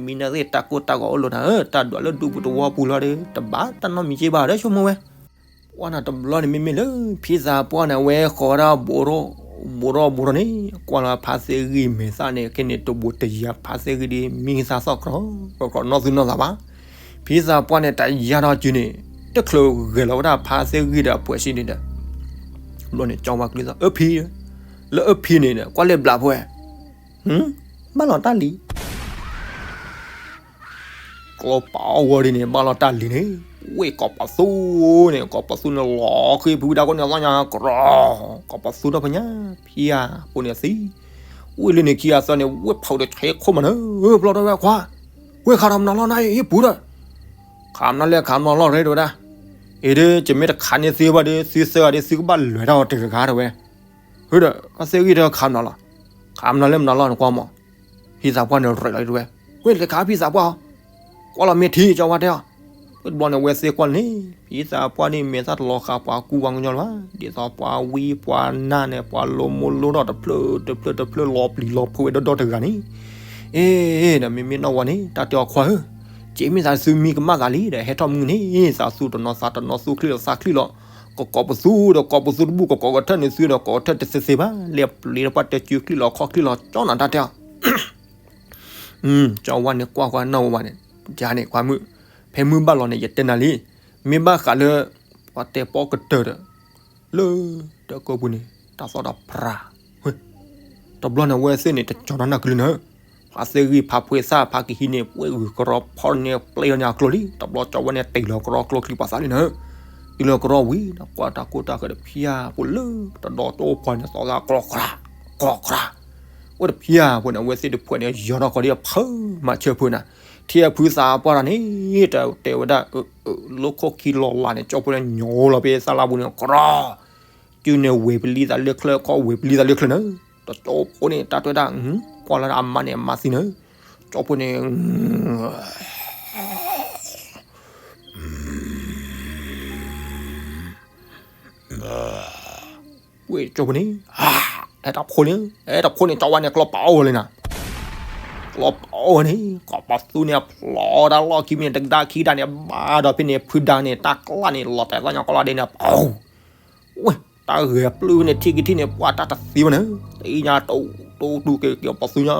မံနသ့ၣ်တၢ်ကိၢ်တၢ်ဂီၤအိၣ်လိာ်နၤဧၢ, တၢ်ဒွးလၢဒူပူၤတဝီပူၤလီၤဒီး တဘၣ်တၢ်နီတမံၤက့ဘၣ်ဒီးဆိကမိၣ်ဝဲ ကွၢ်နၤတဘျီန့ၣ် မ့မ့ၢ်လၢ ဖံသးပှၢ်န့ၣ် အဝဲဃီၤဝဲဒၣ်ဘိးထီၣ်, ဘိးထီၣ်ဘိးထီၣ်န့ၣ် ကွၢ်လီၤဖါသ့ၣ်ဂံၢ်မဲာ်သၣ်န့ၣ် ခဲန့ၣ်တဘိးတယၤ ဖါသ့ၣ်ဂံၢ်ဒ်မံသးသီၣ်ကြီကြီ နီၢ်သူၣ်နီၢ်သးဘၣ်. ဖံသးပှၢ်န့ၣ် တယၤထီၣ်စုန့ၣ် တချုးဂဲၤလီၤဝဲဒၣ်ဖါသ့ၣ်ဂံၢ်ဒီးအပှဲၤစံန့ၣ်ဒီး ဘျီန့ၣ် ကၠီဝါကလုၢ်သီၣ် အၢဖံ, လၢအၢဖံန့ၣ် ကွၢ်လၢဘျးဖဲ ဘၣ်လီၤတၢ်လံၤ ကျီပာ်အီၣ်ဝဲဒ်န့ၣ် ဘၣ်လီၤတၢ်လံၤန့ၣ်, ဝ့ၢ်ကိးပသူန့ၣ် ကိးပသူန့ၣ်လီၤဃ့ဖုဒါကိးန့ၣ်သီၣ်ညါကြီ, ကိးပသူထီၣ်ဖဲညါ, ဖံဧၢ, ဖိန့ၣ်သံ, ဝ့ၢ်လၢန့ၣ်ခံဂၤသၢန့ၣ် ဝ့ၢ်ဖီးဒီးဆဲးခိၣ်မးနၢ, ဘျီထီၣ်ဝဲခွါ, ဝ့ၢ်ခးထီၣ်မနီၤလီၢ်န့ၣ် ဟ့ၣ်ပူၤဒီး, ခးမနီၤလဲၣ်ခးမနီၤလီၢ်ရဲတဝဲဒၣ်, အ့ဒ် ယမ့ၢ်တခးန့ၢ်သုဘၣ်ဒီး သုသၢဂၤဒီးသုကဘၣ်လဲၤတၢ်အီၤတဂၤဂၤတဝဲ, ဟဒီး ဖါသ့ၣ်ဂံၢ်ဒီးခးမနီၤလီၢ်, ခးမနီၤလဲၣ်မနီၤလီၢ်န့ၣ်ကွၢ်မး, ဖံသးပှၢ်န့ၣ်ရဲၣ်လီၤတဝဲ, ဝ့ၢ်လဲၤခးဖံသးပှၢ်အီၤ, ကွၢ်လီၤမ့ၢ်ထံကၠီဝါတဲအီၤ, ဝ့ၢ်တဘျီန့ၣ် ဝဲသ့ၣ်ကွၢ်န့ၣ် ဖံသးပှၢ်န့ၣ် မဲာ်သၣ်တလီၤဃာ်ပှၤကူပှၤကညီလၢၤဘၣ်, ဒ်သိးပှၤဝံပှၤနါန့ၣ် ပှၤလိမိၢ်လိထီၣ်တဖျၢၣ်တဖျၢၣ်တဖျၢၣ်လီၤပျံၤလီၤဖုးဝဲဒီဒီတဂၤန့ၣ်, အ့ ဒီးမ့မ့ၢ်နီၢ်ဝါန့ၣ် တၢ်တဲအီၤခွါဧၢ, က့မ့ၢ်သးသုမံကမၣ်သးလံဒီး ဟဲထီၣ်မုၢ်န့ၣ် သးသူတနီၤသးတနီၤသူချံလီၤသးချံလီၤ, ကကိးပသူဒီးကိးပသူတဘူၣ် ကကိးကထၢၣ်န့ၣ်သုဒီးကိးကထၢၣ်တသ့သ့ဘၣ်, လဲၤပျံၤဒီးပှၤတစုချံလီၤခီၣ်ချံလီၤကၠီနၤတၢ်တဲအီၤ ကၠီဝါန့ၣ်ကွၢ်ကွၢ်နီၢ်ဝါန့ၣ်, ယၤန့ၣ်ခွါမုၣ်, ဖဲမုၢ်ဘၣ်လီၤန့ၣ် ယတဲနၤလံ, မ့ၢ်ဘၣ်ဃးလၢ ပှၤတဲပီကတၢၢ်ဒီး, လၢတၢ်ကိးပူၤန့ၣ် တၢ်သီၣ်ဒီးဖြး, တဘျီန့ၣ် အဝဲသ့ၣ်န့ၣ် တကၠီၤနီၢ်နၢ်ကလုၢ်နၢ, ဖါသ့ၣ်ဂံၢ်ဖါဖှ့သၣ် ဖါကဟံးန့ၣ် ပှဲၤဂုာ်ကရီဖီန့ၣ် ပျဲလီၤန့ၣ်အကျိၤလံ, တဘျီကၠီဝါန့ၣ် တ့ၢ်လီၤကရီကျိချံပှၤသးလံနၢ, တ့ၢ်လီၤကရီဝံၤဒီး ကွၢ်တၢ်ကိၢ်တၢ်ဂီၤဒီးဖၠါဖိလၢ တဒီတအိၣ်ပှၤန့ၣ် သီၣ်သးကြီကြီ, ကြီကြီ, အိၣ်ဒီးဖၠါဖိန့ၣ် အဝဲသ့ၣ်တဖုန့ၣ် ယီၤထီၣ်ကီးဒ်အဖုမၤဆၢဖုနၤ, ထံၣ်အဖုသးပှၢ်တၢ်န့ၣ် တတဲဝဲဒၣ်, လၢခိၣ်ခံလီၤလးန့ၣ် ကၠီဖိန့ၣ် ညီလီၤဖဲသၣ်လၢပူၤန့ၣ် ကြီ စုန့ၣ်ဝဲၤပလံသးလၢချၢ ခီဝဲၤပလံသးလၢချၢနၢ, တကၠီဖိန့ၣ် တၢ်တဲဝဲဒၣ်, ကွၢ်လၢအမါန့ၣ် အမါသံနၢ, ကၠီဖိန့ၣ် ဝဲၢ်ကၠီဖိန့ၣ်, အဲတၢ်ဖိန့ၣ် အဲတၢ်ဖိန့ၣ် ကၠီဝါန့ၣ် ကျီပာ်အီၣ်ဝဲလံနၤ, ကျီပာ်အီၣ်ဝဲန့ၣ် ကိးပသူန့ၣ် ဖျီတၢ်လီၢ်ခံမ့ၢ်န့ၣ် တကဒါခံဒါန့ၣ် ဘၣ်ဒီးဖဲန့ၣ် ဖုဒါန့ၣ် တၢ်ကျးန့ၣ် လီၤတဲာ်သီၣ်ညါကီလီၤဒဲးန့ၣ် ပဝဲ တၢ်ဂဲၤပျုၢ်ဖဲန့ၣ် ထံၣ်ကထံၣ်န့ၣ် ပှၤတၢ်တသံဘၣ်န့ၣ် တအံၤညါ တိတိတူၢ်က့ၤက့ၤပသူညါ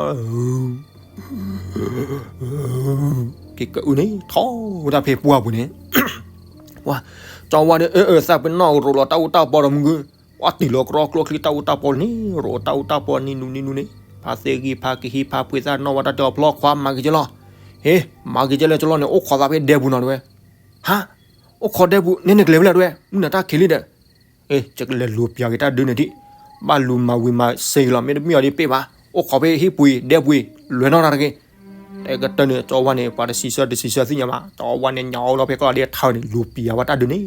က့ၤကအုန့ၣ် ထီၣ်ဝဲဒၣ်ဖဲပှၢ်ပူၤန့ၣ် ကၠီဝါဒီး အၢ အၢ သးပ့ၤနီၣ်ရိးလီၤတၢ်အူတၢ်ပီဒီးမုၢ်ဂုၢ် ပှၤတံၢ်လီၤကရီကျိချံတၢ်အူတၢ်ပီန့ၣ် ရိးတၢ်အူတၢ်ပီနံၤနူနံၤနူန့ၣ် ဖါသ့ၣ်ဂံၢ်ဖါကဟံးဖါဖှ့သၣ်နီၢ်ဝဲတၢ်တဲအီၤဖျီခွါမၤက့ၤကလီၤ ဟ့ မၤက့ၤကလီၤကလီၤန့ၣ် အိၣ်ခိးသးဖဲဒဲပူၤနီၤတဝဲ ဟါ အိၣ်ခိးဒဲပူၤန့ၣ်နကလဲၤဖဲလဲၣ်တဝဲ မုၢ်နၤတၢ်ခံးလံဒီး ယကလဲၤလူၤပျးက့ၤတၢ်ဒုးန့ၣ်ဒံး ဘၣ်လူၤမၤဝံၤမၤစ့က့ၤလီၤ မ့တမ့ၢ်အီၤဒ်ပ့ၢ်ဘၣ် အိၣ်ခိးဖဲဟံၣ်ပူၤအံၤ ဒဲပူၤအံၤ လဲၤနီၢ်တၢ်တဂ့ၤ တဲကတၢၢ်န့ၣ် ကၠီဝါန့ၣ် ပှၤတဆံးဆၢတဆံးဆၢသ့ၣ်ညါဘၣ် ကၠီဝါန့ၣ် ညါအိၣ်လီၤဖဲကီၢ်လီၤဒ့ထၢန့ၣ် လူၤပျးဝဲတၢ်ဒုးန့ၣ်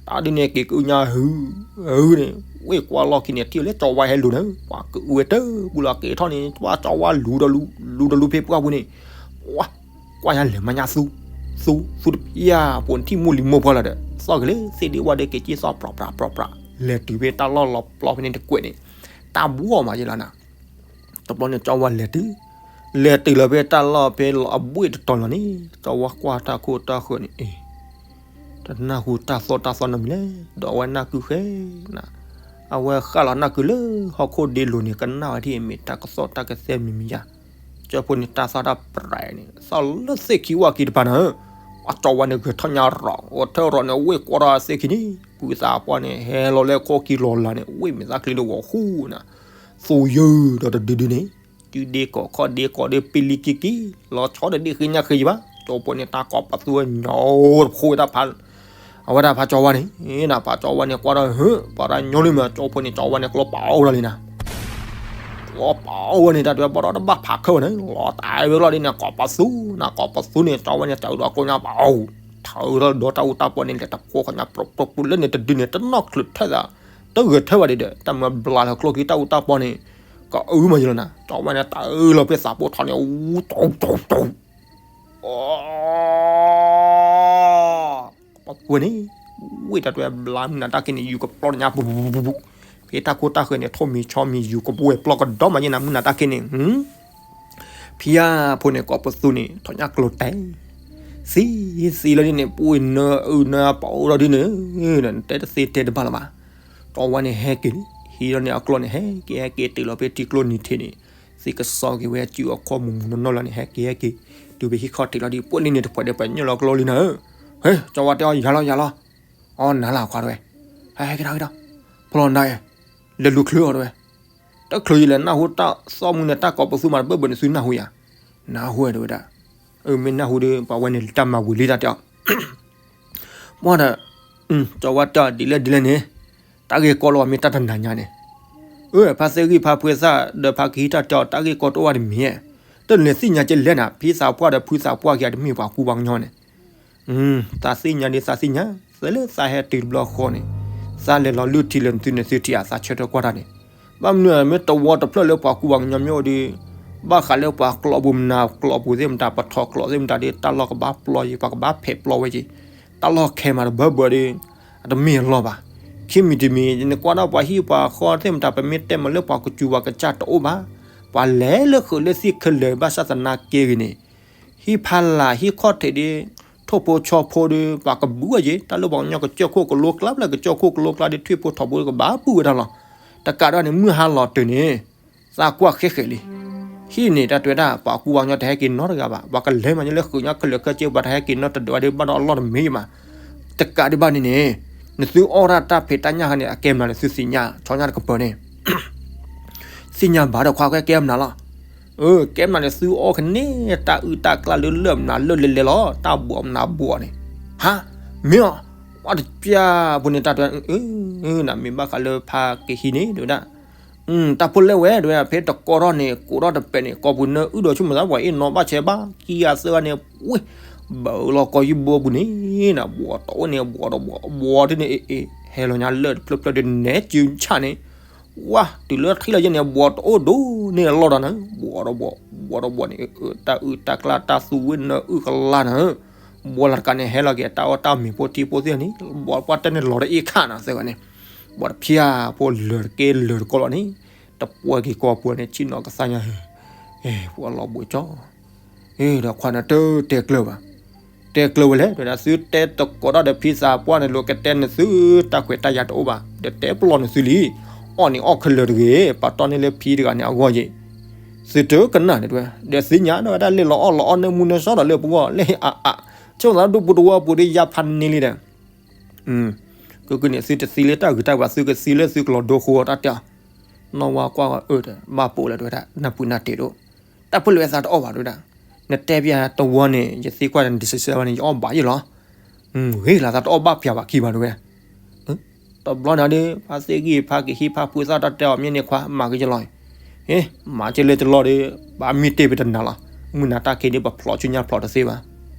တၢ်ဒုးန့ၣ် က့ၤကအုညါဟု ဟုန့ၣ် ဝ့ၢ်ကွၢ်လီၢ်ခံန့ၣ် ထံၣ်လၢကၠီဝါဟဲလူၤန့ၣ် ပှၤကအုဝဲတၢ်ပူၤလီၤက့ၤထီၣ်န့ၣ် ကၠီဝါလူၤဒီးလူၤ လူၤဒီးလူၤဖဲပှၢ်ပူၤန့ၣ် ကွၢ်ညါလဲၤမၤညါသူ သူ သူတဖၠၣ်ဖိန့ၣ် ထံၣ်မိၢ်လံၤမိၢ်ပှၢ်လီၤဒီး သီၣ်က့ၤလၢသ့ၣ်ဒ့ဝါဒီးက့ၤက့ၤသီၣ် ပြးပြးပြးပြး လဲၤတုၤဖဲတၢ်လီၢ်လီၤပျီဖဲန့ၣ်တကွဲးန့ၣ် တၢ်ဘှီမးယဲလီၤနၤ တဘျီန့ၣ် ကၠီဝါလဲၤတုၤ လဲၤတုၤလီၤဖဲတၢ်လီၢ်ဖဲလီၤအဘှ့ၣ်တတီၤလီၤန့ၣ် ကၠီဝါကွၢ်တၢ်ခိၣ်တၢ်ဃၢၤန့ၣ် အ့ တနၢ်ဟူတၢ်သီၣ်တၢ်သီနီတမံၤလဲၣ် ဒီးအဝဲနၢ်ကုဃဲနၤ အဝဲဃၣ်လီၤနၢ်ကုလၢဟီၣ်ခိၣ်ဒ့လိၤန့ၣ် ကနၣ်ဝဲဒ်အမ့ၢ်တၢ်ကသီၣ်တၢ်ကသဲမံၤမံၤယါ ကၠီဖိန့ၣ် တၢ်သီၣ်တၢ်ပြးန့ၣ် သီၣ်လၢသ့ၣ်ခံဝၣ်ခံတပၤနၤ အကၠီဝါန့ၣ် ဂဲၤထၢၣ်ညါရီၤ ဂဲၤထၢၣ်ရီၤန့ၣ် ဝ့ၢ်ကွၢ်ထီၣ်အသ့ၣ်ခံန့ၣ် ဖုသးပှၢ်န့ၣ် ဟဲလီၤလၢခိၣ်ခံလီၤလးန့ၣ် ဝ့ၢ်မဲာ်သၣ်ချံဒီးဝီၤဃူနၤ သူယုၢ်ဒီးတဒုဒုန့ၣ် စုဒ့ကိးခီၣ်ဒ့ကိးဒ့ပ့လံက့ၤက့ၤ လီၤဆီတဒ့ဃ့ညါဃ့ယံၤဘၣ် ကၠီဖိန့ၣ် တၢ်ကိးပသူညီတဖိဝဲတၢ်ဖး အဝဲဒၣ်ဖးကၠီဝါန့ၣ် နဖးကၠီဝါန့ၣ် ကွၢ်ထီၣ်ဟၢ ပှၤတၢ်ညီလံမး ကၠီဖိန့ၣ် ကၠီဝါန့ၣ် ကျီပာ်အီၣ်ဝဲဒၣ်လံနၤ ကျီပာ်အီၣ်ဝဲန့ၣ် တၢ်တဝဲဘီဒီးတဘၣ်ဖးခဲဝဲန့ၣ် လီၤတၢ်ဝဲလီၤဒ်န့ၣ် ကိးပသူ နကိးပသူန့ၣ် ကၠီဝါန့ၣ် တၢ်အုးဒီးကိးညါပာ်အီၣ် ထၢဒီးတၢ်အူတၢ်ပီန့ၣ် လဲၤတဖိခွါညါပြးပြးပြးလၢန့ၣ်တဒုန့ၣ် တနီၣ်ချုးထၢၣ်သး တဂဲၤထၢၣ်ဘၣ်ဒ်ဒီး တၢ်မၤဘျါလၢကျိချံတၢ်အူတၢ်ပီန့ၣ် ကအုမးယလီၤနၤ ကၠီဝါန့ၣ် တၢ်အုးလီၤဖဲသးပိၢ်ထီန့ၣ် အူတူတူတူ အီ ပှၤပှဲၤန့ၣ် ဝ့ၢ်တၢ်တွဲဘျါမုၢ်နၤတၢ်က့န့ၣ် ယူၤကပျီတညါ ပူၤပူၤပူၤပူၤပူၤ, ဖဲတၢ်ခိၣ်တၢ်ဃၢၤန့ၣ် ထိၣ်မံၤဆီမံၤ ယူၤကပှဲၤပျီကဒီးမးယဲနၤ မုၢ်နၤတၢ်က့န့ၣ် ဖံယါဖိန့ၣ် ကိးပသူန့ၣ် ထီၣ်ညၣ်ကျိၤတဲ, သံ, သံလၢဒ်န့ၣ် ပှ့ၤနၢအုၣ်နၢအပာ်အိၣ်ဒီးဒ်န့ၣ်, တဲတသ့တဲတဘၣ်လၢၤဘၣ်. ကၠီဝါန့ၣ်ဟဲက့ၤလံ, ဟံးဒီးန့ၣ်အကျိန့ၣ် ဟဲက့ၤဟဲက့ၤတုၤလီၤဖဲထံကျိနံၤထံးန့ၣ်, သံကစီက့ၤဝဲစုအခိၣ်မူၤမူၤနီၢ်နီၢ်လီၤန့ၣ် ဟဲက့ၤဟဲက့ၤ, တုၤဖဲဟံၣ်ခီၣ်ထံးလီၤဒီး ပှ့ၤလံန့ၣ်တပှဲၤဒီးပှဲၤညိၣ်လီၤကျိလံနၤဧၢ, ဟဲ ကၠီဝါတဲအီၤယၤလီၤယၤလီၤ, အီနၤလၢခွါတဲဝဲ, ဟဲက့ၤထီၣ်က့ၤထီၣ်, ဖျီနၤဧၢ, လဲၤလူၤချုးအီၤတဲဝဲ တချုးယလဲၤနၢ်ဟူတၢ်သီၣ်မူန့ၣ် တၢ်ကိးပသူမၤတဘၢၣ်ဘၢၣ်န့ၣ် သုနၢ်ဟူယၤ, နၢ်ဟူတဲဝဲဒၣ်, အမ့ၢ်နၢ်ဟူဒီး ပှၤဝဲန့ၣ်တၢ်မၤဝံၤလံတၢ်တဲအီၤ, ပှၢ်ဒီး, ကၠီဝါတဲအီၤဒ်လဲၣ်ဒ်လဲၣ်န့ၣ်, တၢ်ဂ့ၢ်ကီလီၤမ့ၢ်တၢ်တနၤညါန့ၣ်, အၢ ဖါသ့ၣ်ဂံၢ်ဖါဖှ့သၣ်ဒီးဖါကဟံးတၢ်တဲအီၤ တၢ်ဂ့ၢ်ကီတအိၣ်ဘၣ်တမံၤ, တလဲၤသ့ၣ်ညါကလဲၣ်နၤ ဖံသးပှၢ်ဒီးဖုသးပှၢ်က့ၤတမ့ၢ်ပှၤကူပှၤကညီန့ၣ် သးသ့ၣ်ညါဒ်သးသ့ၣ်ညါ, သးလၢသးဟဲတုၤတဘျီဃီန့ၣ်, သးလဲၤလီၤလုၢ်ထံလၢနသုန့ၣ်သုထံၣ်အသးဆၢထၢၣ်ကွၢ်တၢ်န့ၣ်, ဘၣ်မနုၤမ့ၢ်တဝီတဖျၢၣ်လၢပှၤကူပှၤကညီမ့ၢ်အိၣ်ဒီး, ဘၣ်ဃးလၢပှၤကျိးပူၤမနၤကျိးပူၤသ့ၣ်မတၤ ပထီၣ်ကျိးသ့ၣ်မတၤဒီး တၢ်လီၢ်ကဘၣ်ပျီယံၤ ပှၤကဘၣ်ဖဲးပျီဝဲယံၤ, တၢ်လီၢ်ခဲမးတဘၢဘၢဒီး, အတမ့ၢ်အလီၢ်ဘၣ်. ခံမံၤတမံၤ နကွၢ်ဒၣ်ပှၤဟံၣ်ပှၤဃီသ့ၣ်မတၤ ပမ့ၢ်တဲမးလၢပှၤကစူၤပှၤကစၢ်တအိၣ်ဘၣ်, ပှၤလဲၤလၢဃုာ်လၢသ့ၣ်ခဲလၢာ်ဘၣ်ဆၣ်သနာ်က့ဂ့ၤန့ၣ် ဟံၣ်ဖးလာ်ဟံၣ်ခီၣ်ထံးဒီး, ထိၣ်ဖိဆီဖိဒီး ပှၤကဘုးဝဲယ့ၣ် တၢ်လၢပှၤကညီကစၢၢ်ခိၣ်ကလိကျါ ဖဲကစၢၢ်ခိၣ်ကလိကျါဒီး ထွံၣ်ဖိထိးဖိကဘၣ်ပုၢ်ဝဲဒၣ်လီၤ. တကးဒၣ်န့ၣ် မုၢ်ဟါလီၤတုၤန့ၣ်, သးကွၢ်ဃဲဃဲလံ. ဟံၣ်န့ၣ် တၢ်တဲဝဲဒၣ် ပှၤကူပှၤကညီတဟဲက့ၤနီတဂၤဘၣ်. ပှၤကလဲၤမးလၢဃုာ်ညါခဲလၢာ်ခဲဆ့ ပှၤတဟဲက့ၤနီတဒၢးဘၣ်ဒီး အလီၢ်တမ့ၢ်ဘၣ်. တကးဒံးဘၣ်န့ၣ်န့ၣ်, နသုအီၣ်ဒၣ်တၢ်ဖံးတၢ်ညၣ်ခါန့ၣ် အကဲမနုၤန့ၣ် သုသ့ၣ်ညါ ဆီညၣ်တကပၤန့ၣ် သ့ၣ်ညါဘၣ်ဒီးခွါ ကဲမနုၤလီၤ. အၢ ကဲမနုၤန့ၣ် သုအီၣ်ကန့ၣ် တၢ်အုၣ်တၢ်ကျၢၢ်လၢလၢၢ်မနုၤလၢလဲၤလဲၤလီၤ တၢ်ဘှီးမနုၤဘှီးန့ၣ်. ဟါ, မ့ၢ်အီၤ, ပှၤတပျၢ်ဖိန့ၣ် တၢ်တဲ, နမ့ၢ်ဘၣ်ဃးလၢဖါကဟံးန့ၣ် တဲဝဲဒၣ်, တၢ်ဖိလဲၣ်ဝဲ တဲဝဲဒၣ် ဖဲတကိးထီၣ်န့ၣ် ကိးထီၣ်တပဲာ်န့ၣ် ကိးပူၤနၢအုၣ်ဒီးဆူၣ်မသး ပှၤအ့ၣ်နီၤဘၣ်ဆဲးဘၣ် ခံဂၤသၢဂၤန့ၣ် ဝ့ၢ်, ဘၣ်အၢလီၤကီယုၢ်ဘိပူၤန့ၣ် နဘှီးတအိၣ်န့ၣ် ဘှီးဒီးဘှီး ဘှီးဒ်န့ၣ် အ့ၣ်အ့ၣ် ဟဲလီၤညါလၢၢ်တဖျၢၣ်ဖျၢၣ်ဒီး နဲကၠူဆၣ်န့ၣ် ဝါ တုၤလၢထံၣ်လီၤယဲန့ၣ် ဘှီးတအိၣ်ဒိၣ်န့ၣ်လီၤဒီးနၤ, ဘှီးဒီးဘှီး ဘှီးဒီးဘှီးန့ၣ် တၢ်အုၣ်တၢ်ကျၢၢ် တၢ်သူဝ့ၢ်နၢအုၣ်ကလါနၤ, ဘှီးလၢတကးန့ၣ် ဟဲလီၤက့ၤတၢ်အီၣ်တၢ်မ့ၤဖိထံဖိသ့ၣ်န့ၣ် ဘှီးပှၢ်တဲန့ၣ်လီၤတအ့ၣ်ခၣ်နၤသ့ဝဲန့ၣ်, ဘှီးတဖျၢၣ်ဖိလၢာ်တကဲလၢာ်တကီလီၤန့ၣ်, တပှဲၤက့ၤကီၢ်ပူၤန့ၣ် ဆ့ၣ်နီၤကသါညါ, အဲ ပှၤလီၤဘှီးကၠီ အ့ ဒီးခွါန့ၣ်တတဲကျၢၤဘၣ်, တဲကျၢၤဝဲလဲၣ် တဲဝဲဒၣ် သုတဲတကိးထီၣ်ဒီးဖံသးပှၢ်န့ၣ် လိာ်ကတဲနသုတၢ်ခွဲးတၢ်ယာ်တအိၣ်ဘၣ် ဒီးတဲပလီၢ်နသုလံ, အီၣ်န့ၣ်အီၣ်ခဲလၢာ်တဂ့ၤ ပာ်တီၢ်န့ၢ်လၢဖံတဂၤန့ၣ်အဂီၢ်ယ့ၣ်, သုတကနၣ်န့ၣ်တဲဝဲ, ဒီးသ့ၣ်ညါဒီးဝဲဒၣ် လဲၤလီၤအီၣ်လီၤအီၣ်နၢမူနၢဆှီဒီးလၢပဂီၢ် လၢအအါ, ဆိမိၣ်သးဒူၣ်ပူၤတဝီပူၤဒီးယါဖးန့ၢ်လံဒီး ကကန့ၣ် သုတသံလၢတၢ်ဂ့ၤတၢ်ဝါ သုကသံလၢသုကလီၤဒိဃိတၢ်တဲအီၤ, နီၢ်ဝါကွၢ်ဝဲအၢဒီး ဘၣ်ပိာ်လၢတဲဝဲဒၣ် နၢ်ပူၤနၢ်တ့ၢ်ဒိၣ်, တၢ်ဖိလၢဝဲသးတအီၣ်ဘၣ်တဲဝဲဒၣ်, နတဲပျၢ်တဝီန့ၣ် ယသံကွၢ်ဒီးနတစဲးဝဲန့ၣ် ယအီၣ်ဘၣ်ယ့ၣ်လီၤ, ဂ့ၤလီၤ သးတအီၣ်ဘၣ်ပျၢ်ဘၣ်ခံဘၣ်တဲဝဲ, တဘျီန့ၣ်ဒီး ဖါသ့ၣ်ဂံၢ်ဖါကဟံးဖါဖုသၣ်တၢ်တဲအီၤ မ့ၢ်န့ၢ်ခွါ မၤက့ၤယလီၤ, ဟ့ၣ် မၤက့ၤလၢယလီၤဒီး ဘၣ်မံတ့ၢ်ပတနၤလီၤ, မုၢ်နၤတၢ်က့ၤဒီး ပဖျိးဆူညါဖျိးတသ့ဘၣ်,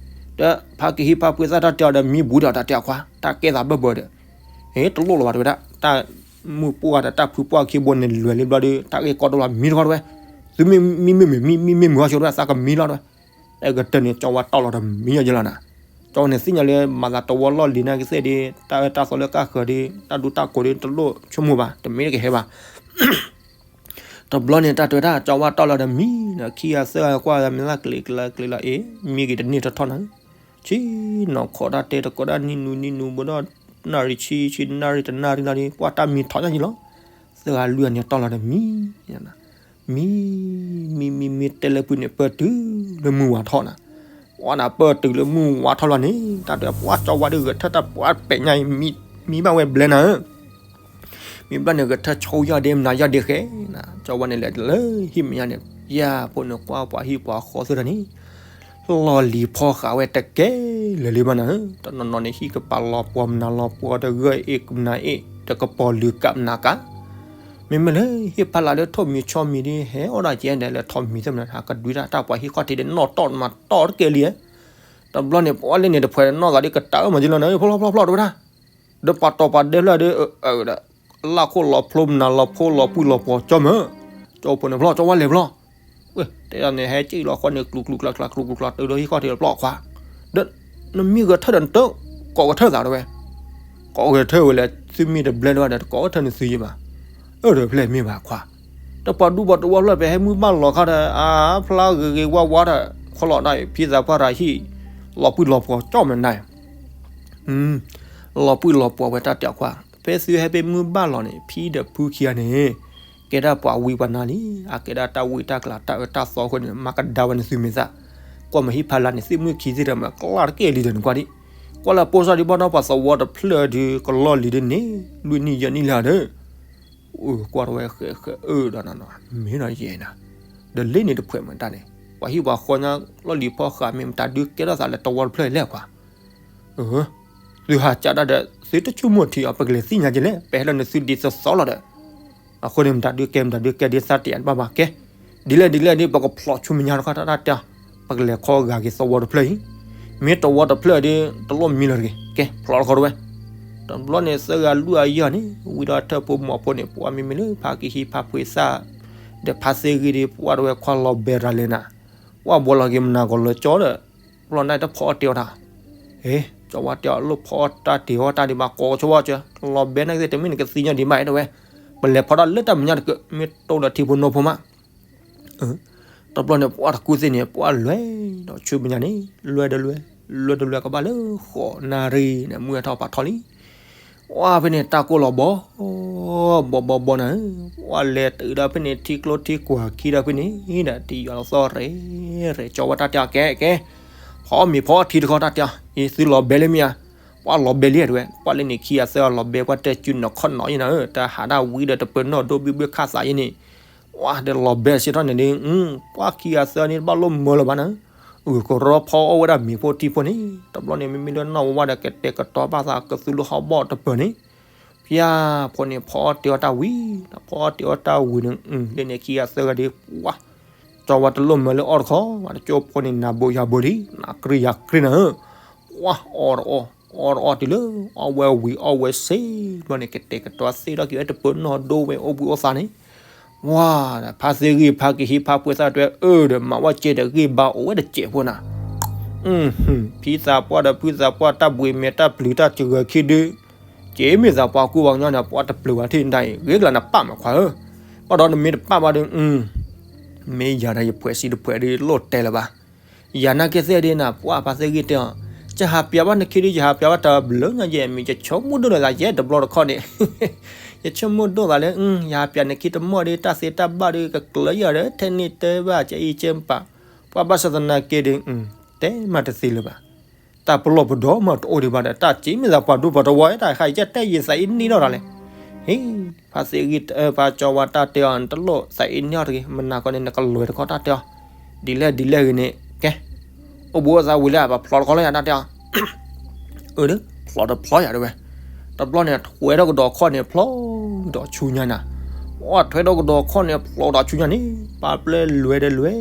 ဒီးဖါကဟံးဖါဖုသၣ်တၢ်တဲအီၤဒီး မံဘူးဒီးတၢ်တဲအခွါ တၢ်ကဲသးဘၢၣ်ဘၢၣ်ဒီး, ဟ့ၣ် တလိၣ်လၢၤဘၣ်တဲဝဲဒၣ်, တၢ်မုၢ်ပှၢ်ဒီးတၢ်ဖုပှၢ်ခံဘိန့ၣ် လဲၤလံဘျီဒီး တၢ်ဂ့ၢ်ကီတအိၣ်ဘၣ် မံတခီတဲဝဲ, သုမ့ၢ်မံမ့ၢ်မုာ် မံမ့ၢ်မုာ်ဟီဆိတဲဝဲ သးကမံလီၤတဲဝဲ, အဲကတၢၢ်န့ၣ် ကၠီဝါတီၢ်လီၤဒီးမံညီယလီၤနၤ, ကၠီဝါန့ၣ်သ့ၣ်ညါလၢ မၤသးတဝီလီၢ်လံၤနာ်က့သ့ၣ်ဒီး တၢ်အၢတၢ်သီလၢကၢ်ဃၢၤဒီး တၢ်ဒူတၢ်ကိးဒီး တလိၣ်ဆိကမိၣ်ဘၣ် တမ့ၢ်တကဟဲဘၣ် တဘျီန့ၣ် တၢ်တဲဝဲဒၣ် ကၠီဝါတီၢ်လီၤဒီးမံဒီး ခံဂၤသၢဂၤကွၢ်မ့ၢ်သးကျ့ၤကျါကျ့ၤလီၤအ့ၣ် မံက့ၤတန့ၢ်ထီၣ်ထီၣ်နၤ, ဆ့ၣ်နီၤခိးတၢ်တဲတကိးဒၣ်နံၣ်နူနံၣ်နူဘၣ်ဒီး နၣ်ရံၣ်ဆံဆံနၣ်ရံၣ်တနၣ်ရံၣ်လီၤဒီး ကွၢ်တၢ်မံထီၣ်ညါယလီၤ, သၢဂၤလွံၢ်ဂၤန့ၣ်တီၢ်လီၤဒီးမံ မံ မံမံမံတဲလၢဖုန့ၣ် ပၢၢ်တုၤလၢမုၢ်ဝါထီၣ်နၤ, ပှၤနၤပၢၢ်တုၤလၢမုၢ်ဝါထီၣ်လီၤန့ၣ် တၢ်တဲပှၤကၠီဝါဒီးဂဲၤထၢၣ်တၢ်ပှၤပဲာ်ညါအံၤ မံဘၣ်ဝဲဘျဲနၤဧၢ မံဘျီန့ၣ် ဂဲၤထၢၣ်ဆိယီၢ်ဒ့မနၤယီၢ်ဒ့ဃဲနၤ, ကၠီဝါန့ၣ်လဲၤလၢဟံၣ်မဲာ်ညါန့ၣ် ယၤဖိန့ၣ်ကွၢ်ပှၤဟံၣ်ပှၤဃီသ့ၣ်တဖၣ်န့ၣ် လီၢ်လံၤဖီဃာ်ဝဲတကဲလၢာ်လံဘၣ်နၤဧၢ, တနီၤနီၤန့ၣ် ဟံၣ်ကပၤလီၤပှီၢ်မနုၤလီၤပှီၢ် တဂၢၢ်အ့ၣ်ကမနုၤအ့ၣ် တကပီၤလုာ်ကးမနုၤကး, မ့မ့ၢ်လၢဟံၣ်ဖးလာ်လၢထိၣ်မံၤဆီမံၤဒ် ဟဲအီၣ်ဒၣ်ကဲဒဲးလၢထိၣ်မံၤသ့ၣ်မနုၤ ဟးကဒွံတၢ် တၢ်ပှၤဟံၣ်ခီၣ်ထံးဒ်နီၢ်တီၢ်မၤတီၢ်တကဲလံဧါ, တဘျီန့ၣ် ပှၤလၢန့ၣ်တဖှဲးနီၢ်သးဒ်ကတၢၢ်မၤကလီၤနၤ ဖျီဖျီဖျီဖျီတဲဝဲဒၣ်, ဒီးပှၤတီၤပှၤဒဲဖျၢၣ်ဒီး အၢ ဒီး လၢခိၣ်လီၤဖျိမနုၤလီၤဖျိလီၤပုၢ်လီၤပှီၤကၠီမၢ, ကၠီဖိန့ၣ်ဖျီ ကၠီဝါလဲၤဖျီ, တဲဒ်န့ၣ် ဟဲက့ၤလီၤဃီန့ၣ် ကျူကျူကျါကျါ ကျူကျူကျါ တုၤလၢဟံၣ်ဃီထံးတပျီၢ်ခွါ, ဒီးနမ့ၢ်ဂဲၤထၢၣ်ဒီးနတကိးဂဲၤထၢၣ်သးတဲဝဲ, ကိးဂဲၤထၢၣ်ဝဲလဲၣ် သုမ့ၢ်တဘျဲလၢၤဘၣ်ဒီး တကိးဂဲၤထၢၣ်န့ၣ်သုယံၤဘၣ်, အၢ ဒီးဖျဲၣ်မ့ၢ်ဘၣ်ခွါ, ဒီးပှၤဒူပှၤတဝီဖျၢၣ် ပဟဲမုၢ်ဘၣ်လီၤခါဒီး အါ ဖျါဂ့ၤဂ့ၤဝါဝါဒီး ခီလီၤဒၣ်အံၤ ဖံသးပှၢ်တၢ်ဟံၣ် လီၤပှံၢ်လီၤပှီၤကၠီၣ်မဲာ်နၤ လီၤပှံၢ်လီၤပှီၤဝဲတၢ်တဲအီၤခွါ, ဖဲသုဟဲဖဲမုၢ်ဘၣ်လီၤန့ၣ် ဖံဒီးဖုခံဂၤန့ၣ် ကဲဒၣ်ပှၤဝံပှၤနါလံ, အကဲဒၣ်တၢ်ဝံတၢ်ကျါတၢ်အၢတၢ်သီအဃိန့ၣ် မၤကဒါဝဲန့ၣ်သုမ့ၢ်သၣ်, ကွၢ်မ့ၢ်ဟံၣ်ဖးလါန့ၣ် သ့ၣ်မုၣ်ခံသ့ၣ်ဒီးမၤကျၢ်တက့ၢ်လံဒီးနကွၢ်ဒံး, ကွၢ်လၢပိစၢ်ဒံးဘၣ်နီၤ ပှၤသဝီတဖျၢၣ်ဒုး ကလီၢ်လံၤဒ်န့ၣ် လွံၢ်နံၣ်ယဲၢ်နံၣ်လံဒီး ကွၢ်တဝဲဃဲးဃဲးအၢဒီးနၤနီၤ မ့ၢ်နီၤယဲနၤ, ဒီးလ့န့ၣ်တဖှဲးမတၤန့ၣ် ပှၤဟံၣ်ပှၤဃီညါ လီၢ်လံၤဖီဃးမ့ၢ်မတၤဒုး ကဲထီၣ်သးလၢတဝီတဖျၢၣ်လဲၣ်ခွါ, သုဟးကးဒၣ်ဒီး သုတဆိကမိၣ်ထံအီၤ ပကလဲၤသ့ၣ်ညါက့ၤလဲၣ် ပဟဲလၢနသုဒ်သိးသိးလီၤဒီး အဃိန့ၣ် မတၤဒုးကဲ မတၤဒုးကဲဒ်သးတယၤတဘၣ်ဘၣ်ကဲ, ဒ်လဲၣ်ဒ်လဲၣ်ဒ် ပကဖျိးဆူမဲာ်ညါတခီတၢ်တၢ်တဲအီၤ, ပကလဲၤခီဂာ်က့ၤသဝီတဖျၢၣ်အံၤ, မ့ၢ်တဝီတဖျၢၣ်ဒ် တလိၣ်မံလၢၤတဂ့ၤ, ကဲ ဖျိးတခီတဝဲ, တဘျီန့ၣ် သၢဂၤလွံၢ်ဂၤယဲၢ်န့ၣ် ဝံၤဒီးထၢၣ်ဖိမီၤဖိန့ၣ် ပှၤမ့မ့ၢ်လၢဖါကဟံးဖါဖှ့သၣ် ဒီးဖါသ့ၣ်ဂံၢ်ဒ် ပှၤတဝဲခွါလီၤဘဲရၤလဲၤနၤ, ပှၤဘှီလီၤက့ၤမနၤကီၤလၢကၠီဒီး ဘျီန့ၣ်တဖီအီၣ်တဲအီၤတၢ်, ဟ့ ကၠီဝါတဲအီၤ လိၣ်ဖီအီၣ်တၢ်တ့ၤအီၣ်တၢ်ဒံးဘၣ် ကိးဆိဝဲကၠီ, လီၤဘဲန့ၣ်ကသ့ၣ်တမ့ၢ်နကသ့ၣ်ညါဒံးဘၣ်တဲဝဲ, ပလဲၤဖီတၢ်လၢတၢ်မဲာ်ညါတကၢး မ့ၢ်တိၢ်ဒီးထံဖိနီၢ်ဖိမး တဘျီန့ၣ် ပှၤတကူသ့ၣ်န့ၣ် ပှၤလွဲၢ်ဒီးဆူမဲာ်ညါန့ၣ် လွဲၢ်တလွဲၢ် လွဲၢ်တလွဲၢ်ကဘၣ်လၢဃိးနၣ်ရံၣ်န့ၣ် မုၢ်ဟဲထီၣ်ဖးထီလံ, ပှၤဖဲန့ၣ် တၢ်ကိၢ်လီၤဘီ ဘီဘီဘီနၤ, ပှၤလဲၤတုၤဒီးဖဲန့ၣ် ထံကျိထံကွၢ်ခံဒီးဖဲန့ၣ်ဒီး တယီၤလီၤသီၣ်ရဲၣ်ရဲၣ် ကၠီဝဲတၢ်တဲအီၤကဲကဲ, ဖီအီၣ်မ့ၤဖီအီၣ်ထံတခီ တၢ်တဲအီၤ အံၤ သုလီၤဘဲလၢမ့ၢ်ဧါ, ပှၤလီၤဘဲလံတဲဝဲ, ပှၤလၢန့ၣ်ခံဂၤသၢဂၤလီၤဘဲ ပှၤတဲကုနီၤခီၣ်နီၤယဲနၤဧၢ, တၢ်ဟးဒၣ်ဝံၤဒီးတပၢၤနီၣ်ဒိဘံၣ်ဘုခၣ်သးယဲန့ၣ် ပှၤဒီးလီၤဘဲစ့ထီၣ်န့ၣ်ဒ် ပှၤခံဂၤသၢဂၤန့ၣ် တဘၣ်လိၣ်မၢလၢၤဘၣ်နၤ, အုၣ်ကရီဖီအီၣ်ဝဲဒၣ်မ့ၤဖိထံဖိန့ၣ် တဘျီန့ၣ် မ့မ့ၢ်လၢနီၢ်ဝဲဝဲဒီး ကတဲာ်ကတီၤဘၣ်သးကသူလၢဟီၣ်ဘီၣ်တပၢၤန့ၣ်, ဖျါဖိန့ၣ် ဖီအီၣ်တ့ၤအီၣ်တၢ်ဝံၤ, ဖီအီၣ်တ့ၤအီၣ်တၢ်ဝံၤန့ၣ် လၢန့ၣ်ခံဂၤသၢဂၤဒ် ပှၤ ကၠီဝဲတလိၣ်မၢလၢအီၣ်တခီ, ဝဲတကၠိဖိန့ၣ် နၤဘိယၤဘိလံ, နၤကြံယၤကြံနၤဧၢ, ပှၤအီၣ်တအီၣ် အီၣ်တအီၣ်တုၤလၢ အီၣ်ဝဲဝံၤအီၣ်ဝဲစ့, ဘျီန့ၣ် ကတဲာ်ကတီၤသ့ထီၣ်က့ၤဝဲတပၢၤနီၣ်ဒိဝဲအိၣ်ဘှံးအိၣ်သါန့ၣ်, ဝါ, ဖါသ့ၣ်ဂံၢ်ဖါကဟံးဖါပှ့ၤသၣ်တဲအၢဒီး မၤဝဲကဲဒီးဂံၢ်ဘါအိၣ်ဝဲတစဲးဖိနၤ, ဖံသးပှၢ်ဒီးဖုသးပှၢ်တၢ်ဘှံးမဲာ်တၢ်ပျုၤတၢ်စှၤခံဒု, က့မ့ၢ်သးပှၢ်ကူၣ်ဘၣ်ကညီန့ၣ် ပှၤတပျုၤဘၣ်ထံၣ်နတၢ်အံၤ ဂ့ၤကလၤနပာ်မးခွါဧၢ, ဘၣ်ဒီးနမ့ၢ်တပာ်ဘၣ်ဒီး မ့ၢ်ယၤဒီးယဖှဲးစံတဖှဲးဒီးလိၣ်တဲလၢၤဘၣ် ယၤနာ်က့သ့ၣ်ဒ်နၤ ပှၤဖါသ့ၣ်ဂံၢ်တဲအီၤ, ယဟးပျးဘၣ်နခံဒ် ယဟးပျးဘၣ်တဘျုးညါယဲၢ်မံၤ ယဆိကမိၣ်ဒိၣ်လၢသးယဲၢ်တဘျီတခီန့ၣ်, ယဆိကမိၣ်ဒိၣ်သးလၢ ယဟးပျးနခံတမီၢ်ဒီး တၢ်သ့တၢ်ဘၣ်ဒီး ကကျၢၤယၤဒီး ထဲန့ၣ်တဲဘၣ် ကအံၤကဲပာ်, ပှၤဘၣ်ဆၣ်သနာ်က့ဒီး တဲမးတသ့လၢၤဘၣ် တၢ်ပလီၢ်ပဒီမးတအိၣ်ဒံးဘၣ်ဒီး တၢ်စ့မ့ၢ်သးပှၤဒူပှၤတဝီ တၢ်ခါအံၤကဲတဲယသးအံၤန့ၣ်ထီၣ်တၢ်လဲၣ်, ဟ့ၣ်, ဖါသ့ၣ်ဂံၢ် ဖါကၠီဝါတၢ်တဲအီၤ နတလိၣ်သးအံၤန့ၣ်ထီၣ်တဂ့ၤ မနၤကီန့ၣ် နကလွဲၤတခီတၢ်တဲအီၤ, ဒ်လဲၣ်ဒ်လဲၣ်ဂ့ၤန့ၣ် ကဲ, အိၣ်ဘှံးအိၣ်သါဝံၤလၢ ပဖျိးတခီလၢယၤတၢ်တဲအီၤ အၢ ဖျိးတဖျိးယၤတဲဝဲ, တဘျီန့ၣ် ထွဲထီၣ်ကဒီးခီၣ်န့ၣ် ဖျိးဒီးဆူညါနၤ, ပှၤထွဲထီၣ်ကဒီးခီၣ်န့ၣ် ဖျိးဒီးဆူညါန့ၣ် ပာ်ပျဲလွဲၤတလွဲ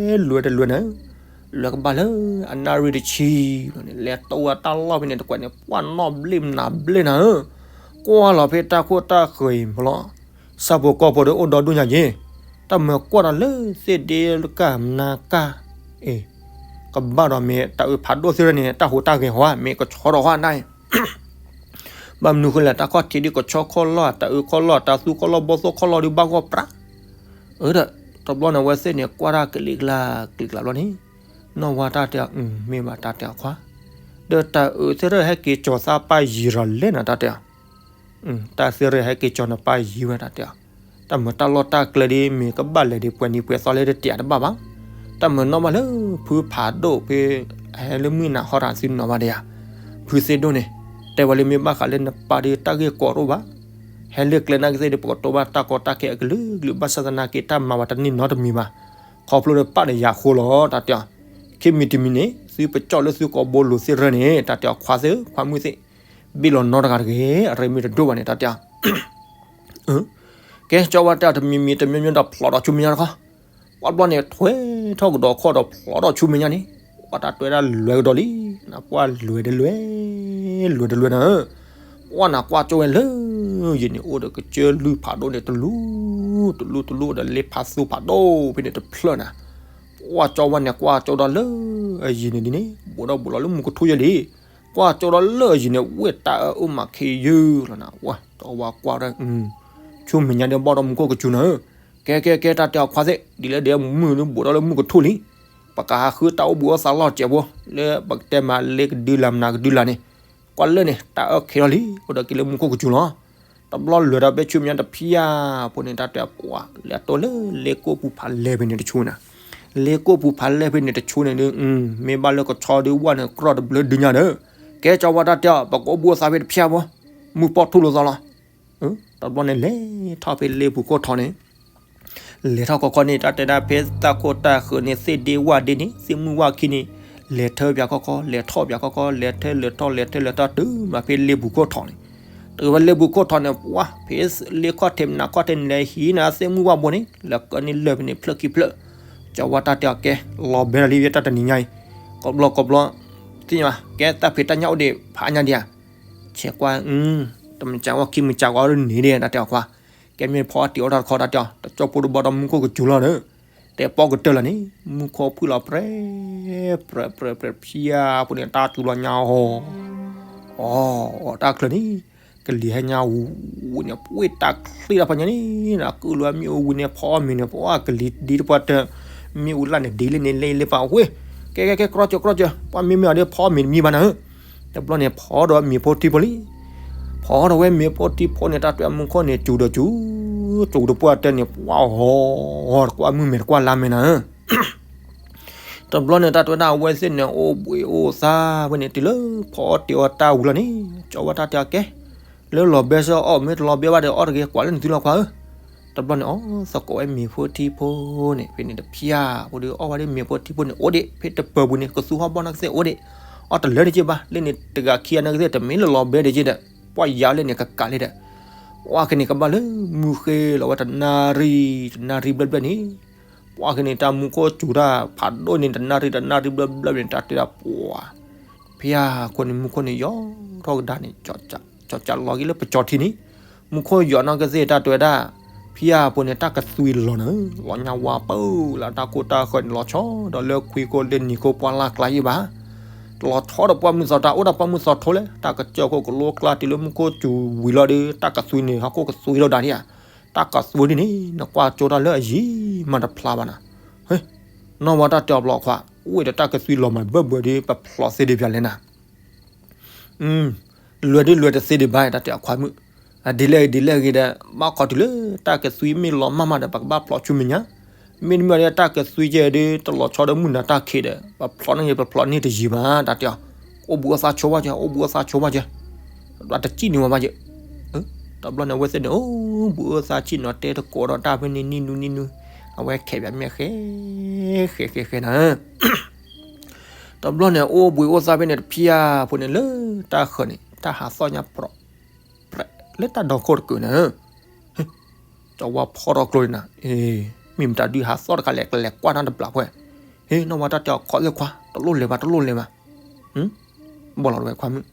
ၤ, လွဲၤတလွဲၤနၤ, လွဲၤကဘၣ်လၢအနၣ်ရံၣ်တဆံဘျီန့ၣ် လဲၤတိၢ်ဝဲတၢ်လီၢ်ဖဲန့ၣ်တကွဲးန့ၣ် ပှၤနီၣ်ဘျ့ၣ်မနၤဘျ့ၣ်နၤဧၢ, ကွၢ်လီၤဖဲတၢ်ခိၣ်တၢ်ဃၢၤအံၤဖျီ ဆၣ်ဖိကီၢ်ဖိဒီးအိၣ်ဒီဒူၣ်ညါယ့ၢ်, တၢ်မၤကွၢ်ဒီးလၢသ့ၣ်ဒ့လၢကၢ်မနၤကၢ်, အ့ၣ်, ကဘၣ်ဒီးမ့ၢ်တၢ်အုးဖးဒိၣ်သ့ၣ်န့ၣ် တၢ်ဟူးတၢ်ဂဲၤဟီ မ့ၢ်ကဆီဒီးဟီနၢ်အံၤ ဘၣ်မနုၤဃိလဲၣ် တၢ်ခီၣ်ထံးဒ်ကဆီခီၣ်လီၢ် တၢ်အုးခီၣ်လီၢ် တၢ်သူခီၣ်လီၢ် ဘီၣ်သိၣ်ခီၣ်လီၢ်ဒ်ဘၣ်ဂီၢ်ပြး, အၢဒီး တဘျီန့ၣ် အဝဲသ့ၣ်န့ၣ် ကွၢ်တၢ်ကလံၤကျါ ကလံၤကျါဘျီန့ၣ် နီၢ်ဝါတၢ်တဲအီၤ မ့ၢ်ဘၣ်တၢ်တဲအီၤခွါ, ဒီးတၢ်အုးသ့ၣ်ရၢၢ်ဟဲက့ၤကၠီၤသးပၢ်ယံၤရၤလဲၣ်နၤတၢ်တဲအီၤ တၢ်သ့ၣ်ရၢၢ်ဟဲက့ၤကၠီၤနပၢ်ယံၤဝဲတၢ်တဲအီၤ, တၢ်မၤတၢ်လီၢ်တၢ်ကျဲဒ်မ့ၢ်ကဘၣ်လဲၤဒ်ပှဲၤနံၤပှဲၤသီလၢတတဲာ်တဘၣ်ဘၣ်, တၢ်မၤနီၣ်ဘၣ်လၢဖုဖးဒိၣ်ဖဲ ဟဲလၢမုၢ်နၤဟီရၤသုနီၣ်ဘၣ်ဒီးယၤ, ဖုသ့ၣ်ဒိၣ်န့ၣ် တဲဝဲလၢမ့ၢ်ဘၣ်ဃးလၢနပၢ်ဒီးတၢ်ဂ့ၢ်ကီးတအိၣ်ဘၣ်, ဟဲလၢကျဲနာ်က့သ့ၣ်ဒီး ပကတိၤဘၣ်တၢ်ကီတၢ်ခဲအကလုာ်ကလုာ် ဘၣ်ဆၣ်သနာ်က့ တၢ်မၤဝဲတန့ၢ်နီတမံၤဘၣ်, ခီဖျိလၢပၢ်န့ၣ်ယၤဃိလီၤ တၢ်တဲအီၤ, ခံမံၤတမံၤန့ၣ် သုပကၠီၣ်လၢသုကိာ်ဘိလိၤသ့ၣ်ရၢၢ်န့ၣ် တၢ်တဲအီၤခွါသ့ၣ် ခွါမုၣ်သ့ၣ် ဘ့ၣ်လီၤနီတဂၤတဂ့ၤ အရ့မ့ၢ်တဒိၣ်ဘၣ်န့ၣ် တၢ်တဲအီၤ ကဲ ကၠီဝါတဲအီၤတမံၤမံၤတမံၤမံၤဒီးဖျိးဒီးဆူမဲာ်ညါတခီ, ပှၤဘျီန့ၣ် ထွဲထီၣ်ကဒီးခီၣ်ဒီးဖျိးဒီးဆူမဲာ်ညါန့ၣ်, ပှၤတၢ်တွဲဒၣ်လွဲၤကဒီးလံ, နကွၢ်လွဲၤတလွဲၤ, လွဲၤတလွဲၤနၤ, ပှၤနကွၢ်ကၠီဝဲလၢ ယံၤန့ၣ် အိၣ်ဒီးကစၢၢ်လုၢ်ဖးဒိၣ်န့ၣ်တလူ တလူတလူဒီးလ့ဖးသူဖးဒိၣ်ဖဲန့ၣ်တဖျၢၣ်နၤ, ပှၢ်ကၠီဝါန့ၣ် ကွၢ်ကၠီဒီးလၢအယံၤန့ၣ်ဒ်န့ၣ် ဘူးဒီးဘူးလီၤလၢမူကထိယဲလံ, ကွၢ်ကၠီဒီးလၢအယံၤန့ၣ် ဝဲၢ်တၢ်အၢအိၣ်မးခ့ယုၢ်လီၤနၤ, ဝဲကၠီဝါကွၢ်ဒီး ဆူမဲာ်ညါဒီးဘီၣ်ဒီးမူခိၣ်ကစူၤနၤဧၢ, ကဲကဲကဲ တၢ်တဲအီၤခွါသ့ၣ် ဒ်လဲၣ်ဒ်လဲၣ် မုၢ်နဘူးဒီးလၢမူကထိလံ, ပကဟးဃုတၢ်အိၣ်ဘူးအိၣ်သးလီၢ်စဲးဖိ လၢပကတဲမးလ့ကဒုလၢ်မနၤကဒုလၢ်န့ၣ်, ကွၢ်လၢန့ၣ် တၢ်အၢခဲလီၤလံ အိၣ်ဒီးက့ၤလၢမူခိၣ်ကစူၤလီၤ. တဘျီလဲၤဒီးဖဲဆူမဲာ်ညါတဖျၢၣ်ဖိန့ၣ် တၢ်တဲပှၤ လဲၤတိၢ်လၢလ့ကိၣ်ပူၤဖးလဲၢ်ဖဲန့ၣ်တဆူနၤ, လ့ကိၣ်ပူၤဖးလဲၢ်ဖဲန့ၣ်တဆူန့ၣ်ဒုး မ့ၢ်ဘၣ်လၢကဆီဒုးဝဲန့ၣ် ကြီၢ်တဘျုးဒုညါဒီး, ကဲကၠီဝါတၢ်တဲအီၤ ပကအိၣ်ဘူးအိၣ်သးဖဲတဖျၢၣ်ဖိ, မုၢ်ပီၢ်ထူၣ်လိာ်သီလီၤ. တဘျီန့ၣ်လဲၤထီၣ်ဖဲလ့ပူၤခိၣ်ထီၣ်န့ၣ် လဲၤထီၣ်ခီခီန့ၣ် တၢ်တဲဒၣ်ဖဲတၢ်ခိၣ်တၢ်ဃၢၤန့ၣ် သ့ၣ်ဒ့ဝၣ်ဒ့န့ၣ် သ့ၣ်မုၢ်ဝၣ်ခံန့ၣ် လဲၤထၢပၠးခီခီ လဲၤထီၣ်ပၠးခီခီ လဲၤထၢလဲၤထီၣ် လဲၤထၢလဲၤထီၣ် တုၤမးဖဲလ့ပူၤခိၣ်ထီၣ်န့ၣ်, တုၤဖဲလ့ပူၤခိၣ်ထီၣ်န့ၣ် ပှၤ ဖဲလ့ခီၣ်ထံးမနုၤခီၣ်ထံးန့ၣ် လဲၤဟံးနၤသ့ၣ်မုၢ်ဝၣ်ဘိန့ၣ် လဲၤကၢန့ၢ်လၢၢ်ဖဲန့ၣ်ဖျၢၣ်ခံဖျၢၣ်, ကၠီဝါတၢ်တဲအီၤ ကဲ လီၤဘဲလီၤလံ ယဲတၢ်တနံၤညါအံၤ, ကိးဘျီကိးဘျီ, သ့ၣ်ညါ ကဲတၢ်ဖံးတၢ်ညၣ်အိၣ်ဒံး ဖးညါဒံးဧါ, ဆဲးကွၢ် တမုၢ်ကၠးဝဲခံမုၢ်ကၠးဝဲဒ်န့ၣ်ဒံး တၢ်တဲအီၤခွါ, ကဲမ့ၢ်ဖီအီၣ်တံၢ်အီၣ်တၢ်တခီ တၢ်တဲအီၤ တကၠီဖိတဘီဒီးမူခိၣ်ကစူၤလီၤဒီး, တဲပီၢ်ကတၢၢ်လီၤန့ၣ် မူခိၣ်ဖုၣ်လီၤပြဲ ပြဲပြဲပြဲ ဖၠါဖိန့ၣ် တၢ်တူၢ်လီၤညါအီၤ, အီၤ အီၤတၢ်ချၢန့ၣ် ကလံၤဟဲညါဝံၤန့ၣ် ပှ့ၢ်တၢ်ချ့တၢ်ဖးညါန့ၣ် ကုၢ်လီၤမ့ၣ်အူဝံၤန့ၣ် ဖီအီၣ်မ့ၤန့ၣ် ပှၤကလံၤဒ်တပှၢ်တၢၢ် မ့ၣ်အူလၣ်န့ၣ် ဒ်လဲၣ်န့ၣ်လဲၣ်လၢပှၤဝဲ, ကဲကဲကဲ ကြီကၠီကြီကၠီ ပှၤမ့မ့ၢ်အီၤဒီး ဖီအီၣ်မ့ၤတမံၤဘၣ်နၤဧၢ, တဘျီန့ၣ် ဖီဒီးမ့ၤဖိထံဖိလံ, ဖီဒီးဝဲမ့ၤဖိထံဖိန့ၣ် တၢ်တဲမူခိၣ်န့ၣ် စူၤဒီးစူၤ, စူၤတပှၢ်တၢၢ်န့ၣ် ပှၤအီၤ တကွၢ်မုၢ်မဲာ်တကွၢ်လါမဲာ်နၤဧၢ တဘျီန့ၣ် တၢ်တဲဝဲဒၣ်အဝဲသ့ၣ်န့ၣ် အိၣ်ဘှံးအိၣ်သါဝဲန့ၣ် တုၤလၢဖီအီၣ်တ့ၢ်အီၣ်တၢ်ဝံၤလီၤန့ၣ် ကၠီဝါတၢ်တဲအီၤကဲ, လၢလီၤဘဲစ့ၢ်အီၣ် မ့ၢ်တလီၤဘဲဘၣ်ဒီး အီၣ်တဂ့ၤ ကွၢ်လၢနသုလီၤခွါဧၢ, တဘျီန့ၣ် အီၣ်သကိးဝဲမ့ၤဖိထံဖိန့ၣ် ဖဲန့ၣ်တဖၠါဖိဒီး အီၣ်ဝဲဒၣ်မ့ၤဖိထံဖိန့ၣ် အိၣ်ဒံး ဖဲတပၢၤပူၤန့ၣ် ကသူဟီၣ်ဘီၣ်နီၢ်ကသ့ၣ်အိၣ်ဒံး, အီၣ်တလၢတက့ၢ်ဘၣ် လၢန့ၣ်တဂၤခံဂၤနီၢ်ကသ့ၣ် တမ့ၢ်လၢလီၤဘဲဒံးက့ၢ်ဒီး ပှၤယါလၢန့ၣ်ကကးလံဒီး, ပှၤကန့ၣ်ကဘၣ်လၢမုၢ်ဃ့လီၤဝဲတနၣ်ရံၣ် တနၣ်ရံၣ်ဘျဲၣ်ဘျဲၣ်န့ၣ် ပှၤကန့ၣ် တၢ်မူခိၣ်စူၤတၢ်ဖးဒိၣ်န့ၣ် တနၣ်ရံၣ်တနၣ်ရံၣ်ဘျဲၣ်ဘျဲၣ်န့ၣ် တၢ်တဲဒၣ်ပှၤ, ဖဲအဃိန့ၣ် မူခိၣ်န့ၣ်ယိာ်ထီၣ်ကဒါန့ၣ် ကၠီကၠီလီၤက့ၤလၢပကၠီထံန့ၣ်, မူခိၣ်ယိာ်နီၢ်ကသ့ၣ် တၢ်တဲဝဲဒၣ်, ဖဲအဃိန့ၣ် တၢ်ကသွံလီၤနၤ လီၤညါဝါပၢလၢတၢ်ခိၣ်တၢ်ဃၢၤန့ၣ် လီၤဆီဒီးလၢခွံခိၣ်လၢနံၤခိၣ်ပှၢ်လၢ်ကျါယံၣ်ဘၣ် တလီၤဆီဒီးပှၢ်မုၢ်သီတၢ်အိၣ်ဒီးပှၢ်မုၢ်သီထိလဲၣ် တၢ်ကစၢၢ်ခိၣ်ကလိကျါတုၤလၢမူခိၣ်စူၤဝံၤလီၤဒီး တၢ်ကသွံန့ၣ် ဟီၣ်ခိၣ်ကသွံလီၤဒၣ်ဒံးဧါ, တၢ်ကသွံဒ်န့ၣ် နကွၢ်ကၠိတၢ်လၢအယံၤမးတဖျါဘၣ်နၤ, ဟ့, နီၢ်ဝါတၢ်တဲအီၤဘျီခွါ, အိၣ်ဒီးတၢ်ကသွံလီၤမးဘၢၣ်ဘၢၣ်ဒီး ပဖျိးသ့ဒံးပျးလဲၣ်နၤ လွဲၢ်ဒ်လွဲၢ်တသ့ဒံးဘၣ် တၢ်တဲအခွါမုၣ်, ဒ်လဲၣ်ဂ့ၤဒ်လဲၣ်ဂ့ၤဒီး ဘၣ်ခီတုၤလၢတၢ်ကသွံမ့ၢ်လီၤမးမးဒီး ပကဘၣ်ဖျိးဆူမဲာ်ညါ, မ့တမ့ၢ်ဒီးတၢ်ကသွံကဲဒီး တလီၤဆီဒီးမုၢ်နၤတၢ်ခံးဒီး ပဖျိးန့ၣ် ပဖျိးန့ၢ်တယံၤဘၣ် တၢ်တဲအီၤ, အိၣ်ဘူးအိၣ်သါဆိဝဲကဲ အိၣ်ဘူးအိၣ်သါဆိဝဲကဲ, တစံၣ်န့ၢ်ဝဲဘၣ်ကဲ, တဘျီန့ၣ် အဝဲသ့ၣ်န့ၣ် အိၣ်ဘူးအိၣ်သါဆံၣ်နီၤတဲသကိးဒီးတၢ်ဖဲန့ၣ်နံၣ်နူနံၣ်နူ, အဝဲခဲပၠးမဲာ်ဃဲ ဃဲဃဲဃဲနၤ တဘျီန့ၣ် အိၣ်ဘှံးအိၣ်သါဖဲန့ၣ်တဖျၢၣ်ဖိန့ၣ်လၢတၢ်ဃၢၤန့ၣ် တၢ်ဟးသီၣ်ညါပြီ ပြဲးလၢတၢ်ဒီခိၣ်တကုာ်န့ၣ်, ကၠီဝါဖီထီၣ်ကျိန့ၣ်နၤ, မ့ၢ်မတၤဒုးဟးသီၣ်တခါလဲၣ် ကလဲၤကွၢ်တၢ်တဘျီဖဲ, ဟ့ နီၢ်ဝါတၢ်တဲအီၤ ခီသ့ၣ်ခွါ တလိၣ်လဲၤဘၣ် တလိၣ်လဲၤဘၣ်, ဘီၣ်လီၤတဝဲခွါမုၣ်,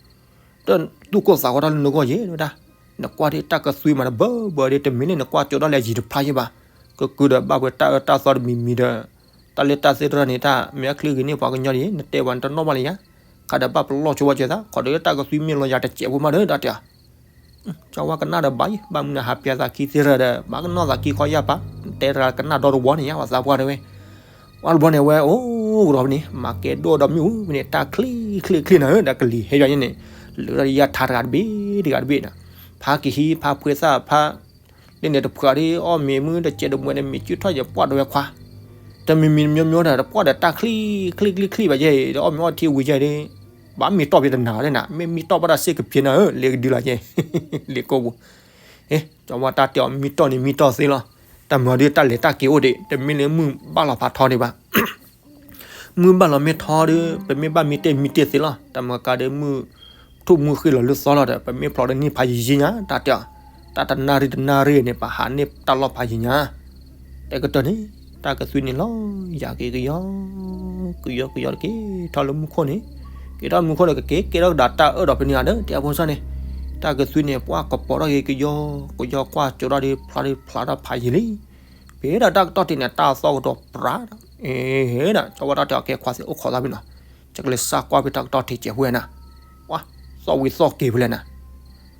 တၢ်သူၣ်ကိၢ်သးဂီၤတၢ်လၢနဂီၢ်ယဲၢ်ဝဲဒၣ်, နကွၢ်ဒ်တၢ်ကသွံမးတဘၢဘၢဒီး တမ့ၢ်လၢနကွၢ်ကၠိတၢ်လၢယံၤတဖျါယဲၢ်ဘၣ်, ကကုဒီးဘၣ်ပှဲၤတၢ်အၢတၢ်သီတမံၤမံၤဒီး တၢ်လၢတၢ်သ့တရၢန့ၣ် တၢ်မ့ၢ်အချံဂ့ၤန့ၢ်ပှၤကညီဒ် နတဲဝဲနတနီၣ်ဘၣ်လၢၤယၤ, ခးဒီးဘၣ်ပလီၢ်ဆိဝဲကဲသး ခီဒီးတၢ်ကသွံမ့ၢ်လီၤယၤတစဲးဖိမးဒီး တၢ်တဲအီၤ ကၠီဝါကနၣ်ဒီးဘၣ်ယံၤ ဘၣ်မနုၤဟးပျးသးခံသ့ရၢဒီး ဘၣ်ကနီၣ်သးခံခီယၢ်ပၢ်, တဲတဂၤကနၣ်ဒီတဝီန့ၣ် ယဝဲသးပှၢ်တဝဲ, ပှၢ်တဘျီန့ၣ် ဝဲအိၣ်ကဒီးဖဲန့ၣ် မၤကဲဒိၣ်ဒီးမ့ၣ်အူဖဲန့ၣ် တၢ်ချံချံချံနၤဧၢ ဒီးကလံၤဟဲယွၤညါန့ၣ်, လၢာ်ဒီးယၤထါတဂၤတဘ့ၣ်တဂၤတဘ့ၣ်နၤ, ဖးကဟံး ဖးဖှဲသၣ်ဖး လၢန့ၣ်တဖှးဒီး အီၣ်မ့ၤမုၢ်တစဲးတမှဲးဒီး မ့ၢ်စုၣ်ထီၣ်ယပှၢ်တဝဲခွါ, တမံၤမံၤမ့ၢ်မ့ၢ်ဒီး တပှၢ်ဒီးတၢ်ချံချံချံချံဘၣ်ယဲၢ် ဒီးအီၣ်မ့ၤအီထံဝံၤယဲၢ်ဒီး ဘၣ်မ့ၢ်တီၢ်ဖဲတနၤလီၤနၤ မ့ၢ်မ့ၢ်တီၢ်ဘၣ်တၢ်စ့ၢ်ကပ့ၤနၤဧၢ လ့ကဒုလီၤယဲၢ်, လ့ကိၢ်ပူၤ, ကၠီဝါတၢ်တဲအီၤ မ့ၢ်တီၢ်န့ၣ်မ့ၢ်တီၢ်သ့လီၤ, တၢ်မၤဒီးတၢ်လဲၤတၢ်က့ၤအိၣ်ဒံး တမ့ၢ်လၢမုၢ်ဘၣ်လီၤဖးထီဒံးဘၣ် မုၢ်ဘၣ်လီၤမ့ၢ်ထီဒီး ပမ့ၢ်ဘၣ်မံတ့ၢ်မံတ့ၢ်သ့လီၤ, တၢ်မၤကါဒီးမုၢ် ထူၣ်မုၢ်ဃ့လီၤလၢသီလီၤဒီး ပမ့ၢ်ဖျိးဒီးန့ၢ်ဖးယံၤယံၤညါ တၢ်တဲအီၤ, တၢ်တနၣ်ရံၣ်တနၣ်ရံၣ်န့ၣ် ပဟးန့ၢ်တၢ်လီၢ်ဖးယံၤညါ, တဲကတၢၢ်န့ၣ် တၢ်ကသွံန့ၣ်လီၤ ယၤက့ၤကယီ ကယီကယီတက့ၤထီၣ်လၢမူခိၣ်န့ၣ်, က့ၤထီၣ်မူခိၣ်န့ၣ် ကက့ၤကဲထီၣ်ကဒါတၢ်အၢၣ်ဒီးဖဲန့ၣ်ဧါဒီး တဲအဖိသၣ်န့ၣ်, တၢ်ကသွံန့ၣ် ပှၢ်ကပီၤထီၣ်က့ၤကယီကယီကွၢ်ကၠိထီၣ်ဒီး ဖျါဒီးဖျါထီၣ်ဖးယံာ်လံ. ပဟဲဒၣ်တၢ်ကတီၢ်ထံးန့ၣ် တၢ်သီၣ်ကဒီးပြးဒီး အ့ ဟဲဒၣ် ကၠီဝါတၢ်တဲအီၤ ကဲခွါသ့ၣ်အိၣ်ခိးသးဖဲနီၤ, ယကလဲၤစၢ်ကွၢ်ဖဲတၢ်ကတီၢ်ထံးကဲးဝဲနၤ, ပှၢ်သီၣ်ဝံၤသီၣ်က့ၤဖဲလဲၣ်နၤ,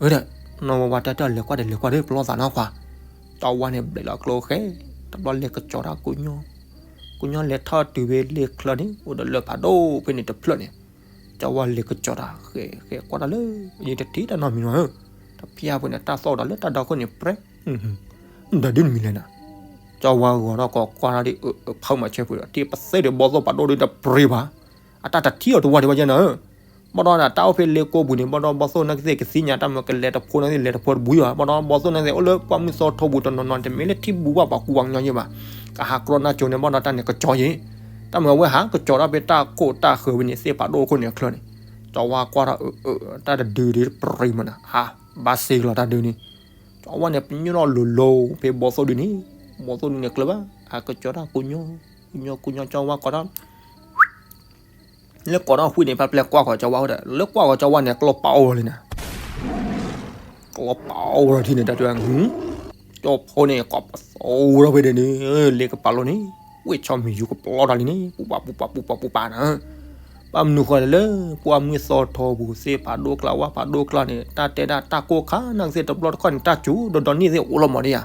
ဝဲဒၣ် နီၢ်ဝါဝါတဲတၢ်လဲၤကွၢ်ဒီးလဲၤကွၢ်ဒီးပလီၢ်သးနီၤခွါ, ကၠီဝါန့ၣ် ဘျဲးလီၤကျိဃဲ, တဘျီလဲၤကစီၤတၢ်ကိးညီ, ကိးညီလဲၤထီၣ်တုၤဖဲလ့ၣ်ချၢန့ၣ် အိၣ်ဒီးလၢဖးဒိၣ်ဖဲန့ၣ်တဖျၢၣ်န့ၣ်, ကၠီဝါလဲၤကစီၤတၢ်ဃဲဃဲကွၢ်တၢ်လၢ ယတထံၣ်တၢ်နီတမံၤနီၤဧၢ, တဖျၢၣ်ဖဲန့ၣ် တၢ်သီၣ်ဒီးလၢတၢ်ဒီခိၣ်န့ၣ် ပြဲ မတၤဒ်န့ၣ်မံၤလဲၣ်နၤ, ကၠီဝါဂီၤထီၣ်ကီးကွၢ်ထီၣ်ဒီး အၢ အၢ ဖးမၤဆဲးပှ့ၤဒီး ထံၣ်ပသ့ဒီးဘီသိၣ်ဖးဒိၣ်ဒီးတပြ့ဘၣ်, အတၢ်တထံၣ်အီၤတဝါဒံးဘၣ်ယဲနၤဧၢ, ဘၣ်ဒီးနၤတၢ်အိၣ်ဖဲလ့ကိပူၤန့ၣ် ဘၣ်ဒီးဘီသိၣ်နာ်က့သ့ၣ်ကသ့ၣ်ညါတၢ်မ့ၢ်ကလဲၤတဖိနာ်က့သ့ၣ်လဲၤတဖိတဘှံးဘၣ်, ဘၣ်ဒီးဘီသိၣ်နာ်က့သ့ၣ်အိၣ်လၢပှၢ်မုၢ်သီထိပူၤတနီၤနီၤ တမ့ၢ်လၢထံဘူဘၣ်ပှၤကူပှၤကညီယဲဘၣ်, ကဟးကြီနၢ်ကၠိန့ၣ် ဘၣ်ဒီးတၢ်န့ၣ်ကစီၤယဲ, တၢ်မ့ၢ်အဝဲဟးကစီၤတၢ်ဖဲတၢ်ခိၣ်တၢ်ဃၢၤဖဲန့ၣ် သ့ၣ်ဖးဒိၣ်ခိၣ်န့ၣ်အချၢန့ၣ်, ကၠီဝါကွၢ်ထီၣ်အၢ အၢ တၢ်တဒုဒုတပြ့မးနၤ, ဟး ဘၣ်စ့ကလီၤတၢ်ဒုန့ၣ်, ကၠီဝါန့ၣ် ပညိၣ်ထီၣ်လိၤလိၤဖဲဘီသိၣ်ဒုန့ၣ်, ဘီသိၣ်ဒုန့ၣ်ကျၢၤဘၣ်, ဟးကစီၤတၢ်ကိးညီ, ကိးညီကိးညီ ကၠီဝါကွၢ်ထီၣ် လၢကိးထီၣ်ဃုာ်န့ၣ် ဖဲပျဲကွၢ်ဃီၤကၠီဝါအိၣ်ဒီး လၢကွၢ်ဃီၤကၠီဝါန့ၣ် ကျီပာ်အီၤလံနၤ, ကျီပာ်အီၤထံၣ်န့ၣ် တၢ်တဲဝဲ, ကၠီဖိန့ၣ် ကိးပသီထီၣ်ဖဲဒၣ်န့ၣ်, လ့ကပၤလိၤန့ၣ်, ဝ့ၢ်ဆီမံၤယူၤကပျီတၢ်လံန့ၣ် ပူၤပာ်ပူၤပာ်ပူၤပာ်ပူၤပာ်နၤ, ဘၣ်မနုၤဃိလဲၣ်လၢ ပှၢ်မုၢ်သီထီပူၤ သ့ၣ်ဖးဒိၣ်ကျါဝၣ်ဖးဒိၣ်ကျါန့ၣ် တၢ်တဲဒၣ်တၢ်ကိၢ်ခါနာ်က့သ့ၣ်တဘျီတခီၣ်န့ၣ် တၢ်စူၤဒီးဒီနံၣ်သ့ၣ်အိၣ်လီၤမးဒံးဧါ,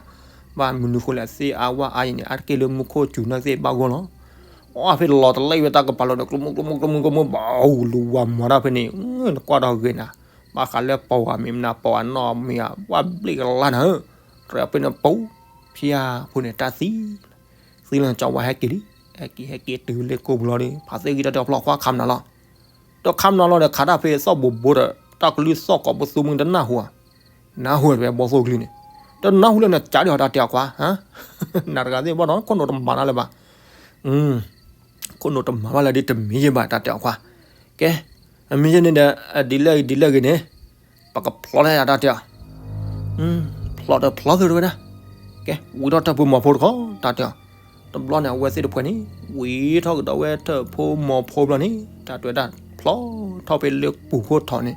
ဘၣ်မနုၤဃိလဲၣ် သ့ၣ်အါဝၣ်အါအံၤန့ၣ် အါတက့ၢ်လၢမူခိၣ်စူၤနာ်က့သ့ၣ်ဘၣ်ဂီၢ်လီၤ အီၣ်ဖဲလီၤတလံဝဲတၢ်ကပၤလီၤဒီး ကျိမုၣ်ကျိမုၣ်ကျိမုၣ်ကျိမုၣ် ဘၣ်အူလူဝါမၤတၢ်ဖဲန့ၣ်, နကွၢ်ဒီးဂ့ၤနၤ, ဘၣ်ဃးလၢပဝၤမ့ၢ်မနၤ ပဝၤနီၢ်မ့ၢ်ဧါ ပှၢ်ဘျ့ၣ်ကလါနၤဧၢ, တြဲၤဖဲန့ၣ်ပူၤ, ဖၠါဖိန့ၣ်တၢ်သံ, သံလၢကၠီဝါဟဲက့ၤလံ, ဟဲက့ၤဟဲက့ၤတုၤလၢကိပူၤလီၤဒီး ဖးသ့ၣ်ဂံၢ်တၢ်တဲအီၤဖျီၣ်ခွါခးမနုၤလီၤ, ဒီးခးမနုၤလီၤဒီး ခးတၢ်ဖဲသီၣ်ဘိးဘိဒီး တၢ်ကလုၢ်သီၣ်ကိးပသူမုၢ်တနၢ်ဟူဧါ, နၢ်ဟူဝဲဘီသိၣ်ကလုၢ်န့ၣ်, ဒီးနၢ်ဟူလၢနကးဒံးဟီတၢ်တဲအီၤခွါ, နၤတဂၤသ့ၣ်ဘၣ်ဒီး ခိၣ်နူာ်တမၤနၤလၢၤဘၣ် ခိၣ်နူာ်တမၤဘၣ်လၢဒ်တမံၤယဲဘၣ်တၢ်တဲအီၤခွါ, ကဲ, အမ့ၢ်ယဲန့ၣ်ဒီး ဒ်လဲၣ်ဂ့ၤဒ်လဲၣ်ဂ့ၤန့ၣ်, ပကဖျီတၢ်ယၤတၢ်တဲအီၤ, ဖျီဒီးဖျီသ့တဝဲဒၣ်, ကဲ ဝံၤထီၣ်ထၢၣ်ဖိမီၤဖိတခီ တၢ်တဲအီၤ, တဘျီန့ၣ် အဝဲသ့ၣ်တဖှဲန့ၣ် ဝံၤထီၣ်ကဒီးဝဲထၢၣ်ဖိမီၤဖိဘျီန့ၣ် တၢ်တဲဝဲဒၣ် ဖျီထီၣ်ဖဲလၢပူၤခိၣ်ထီၣ်န့ၣ်,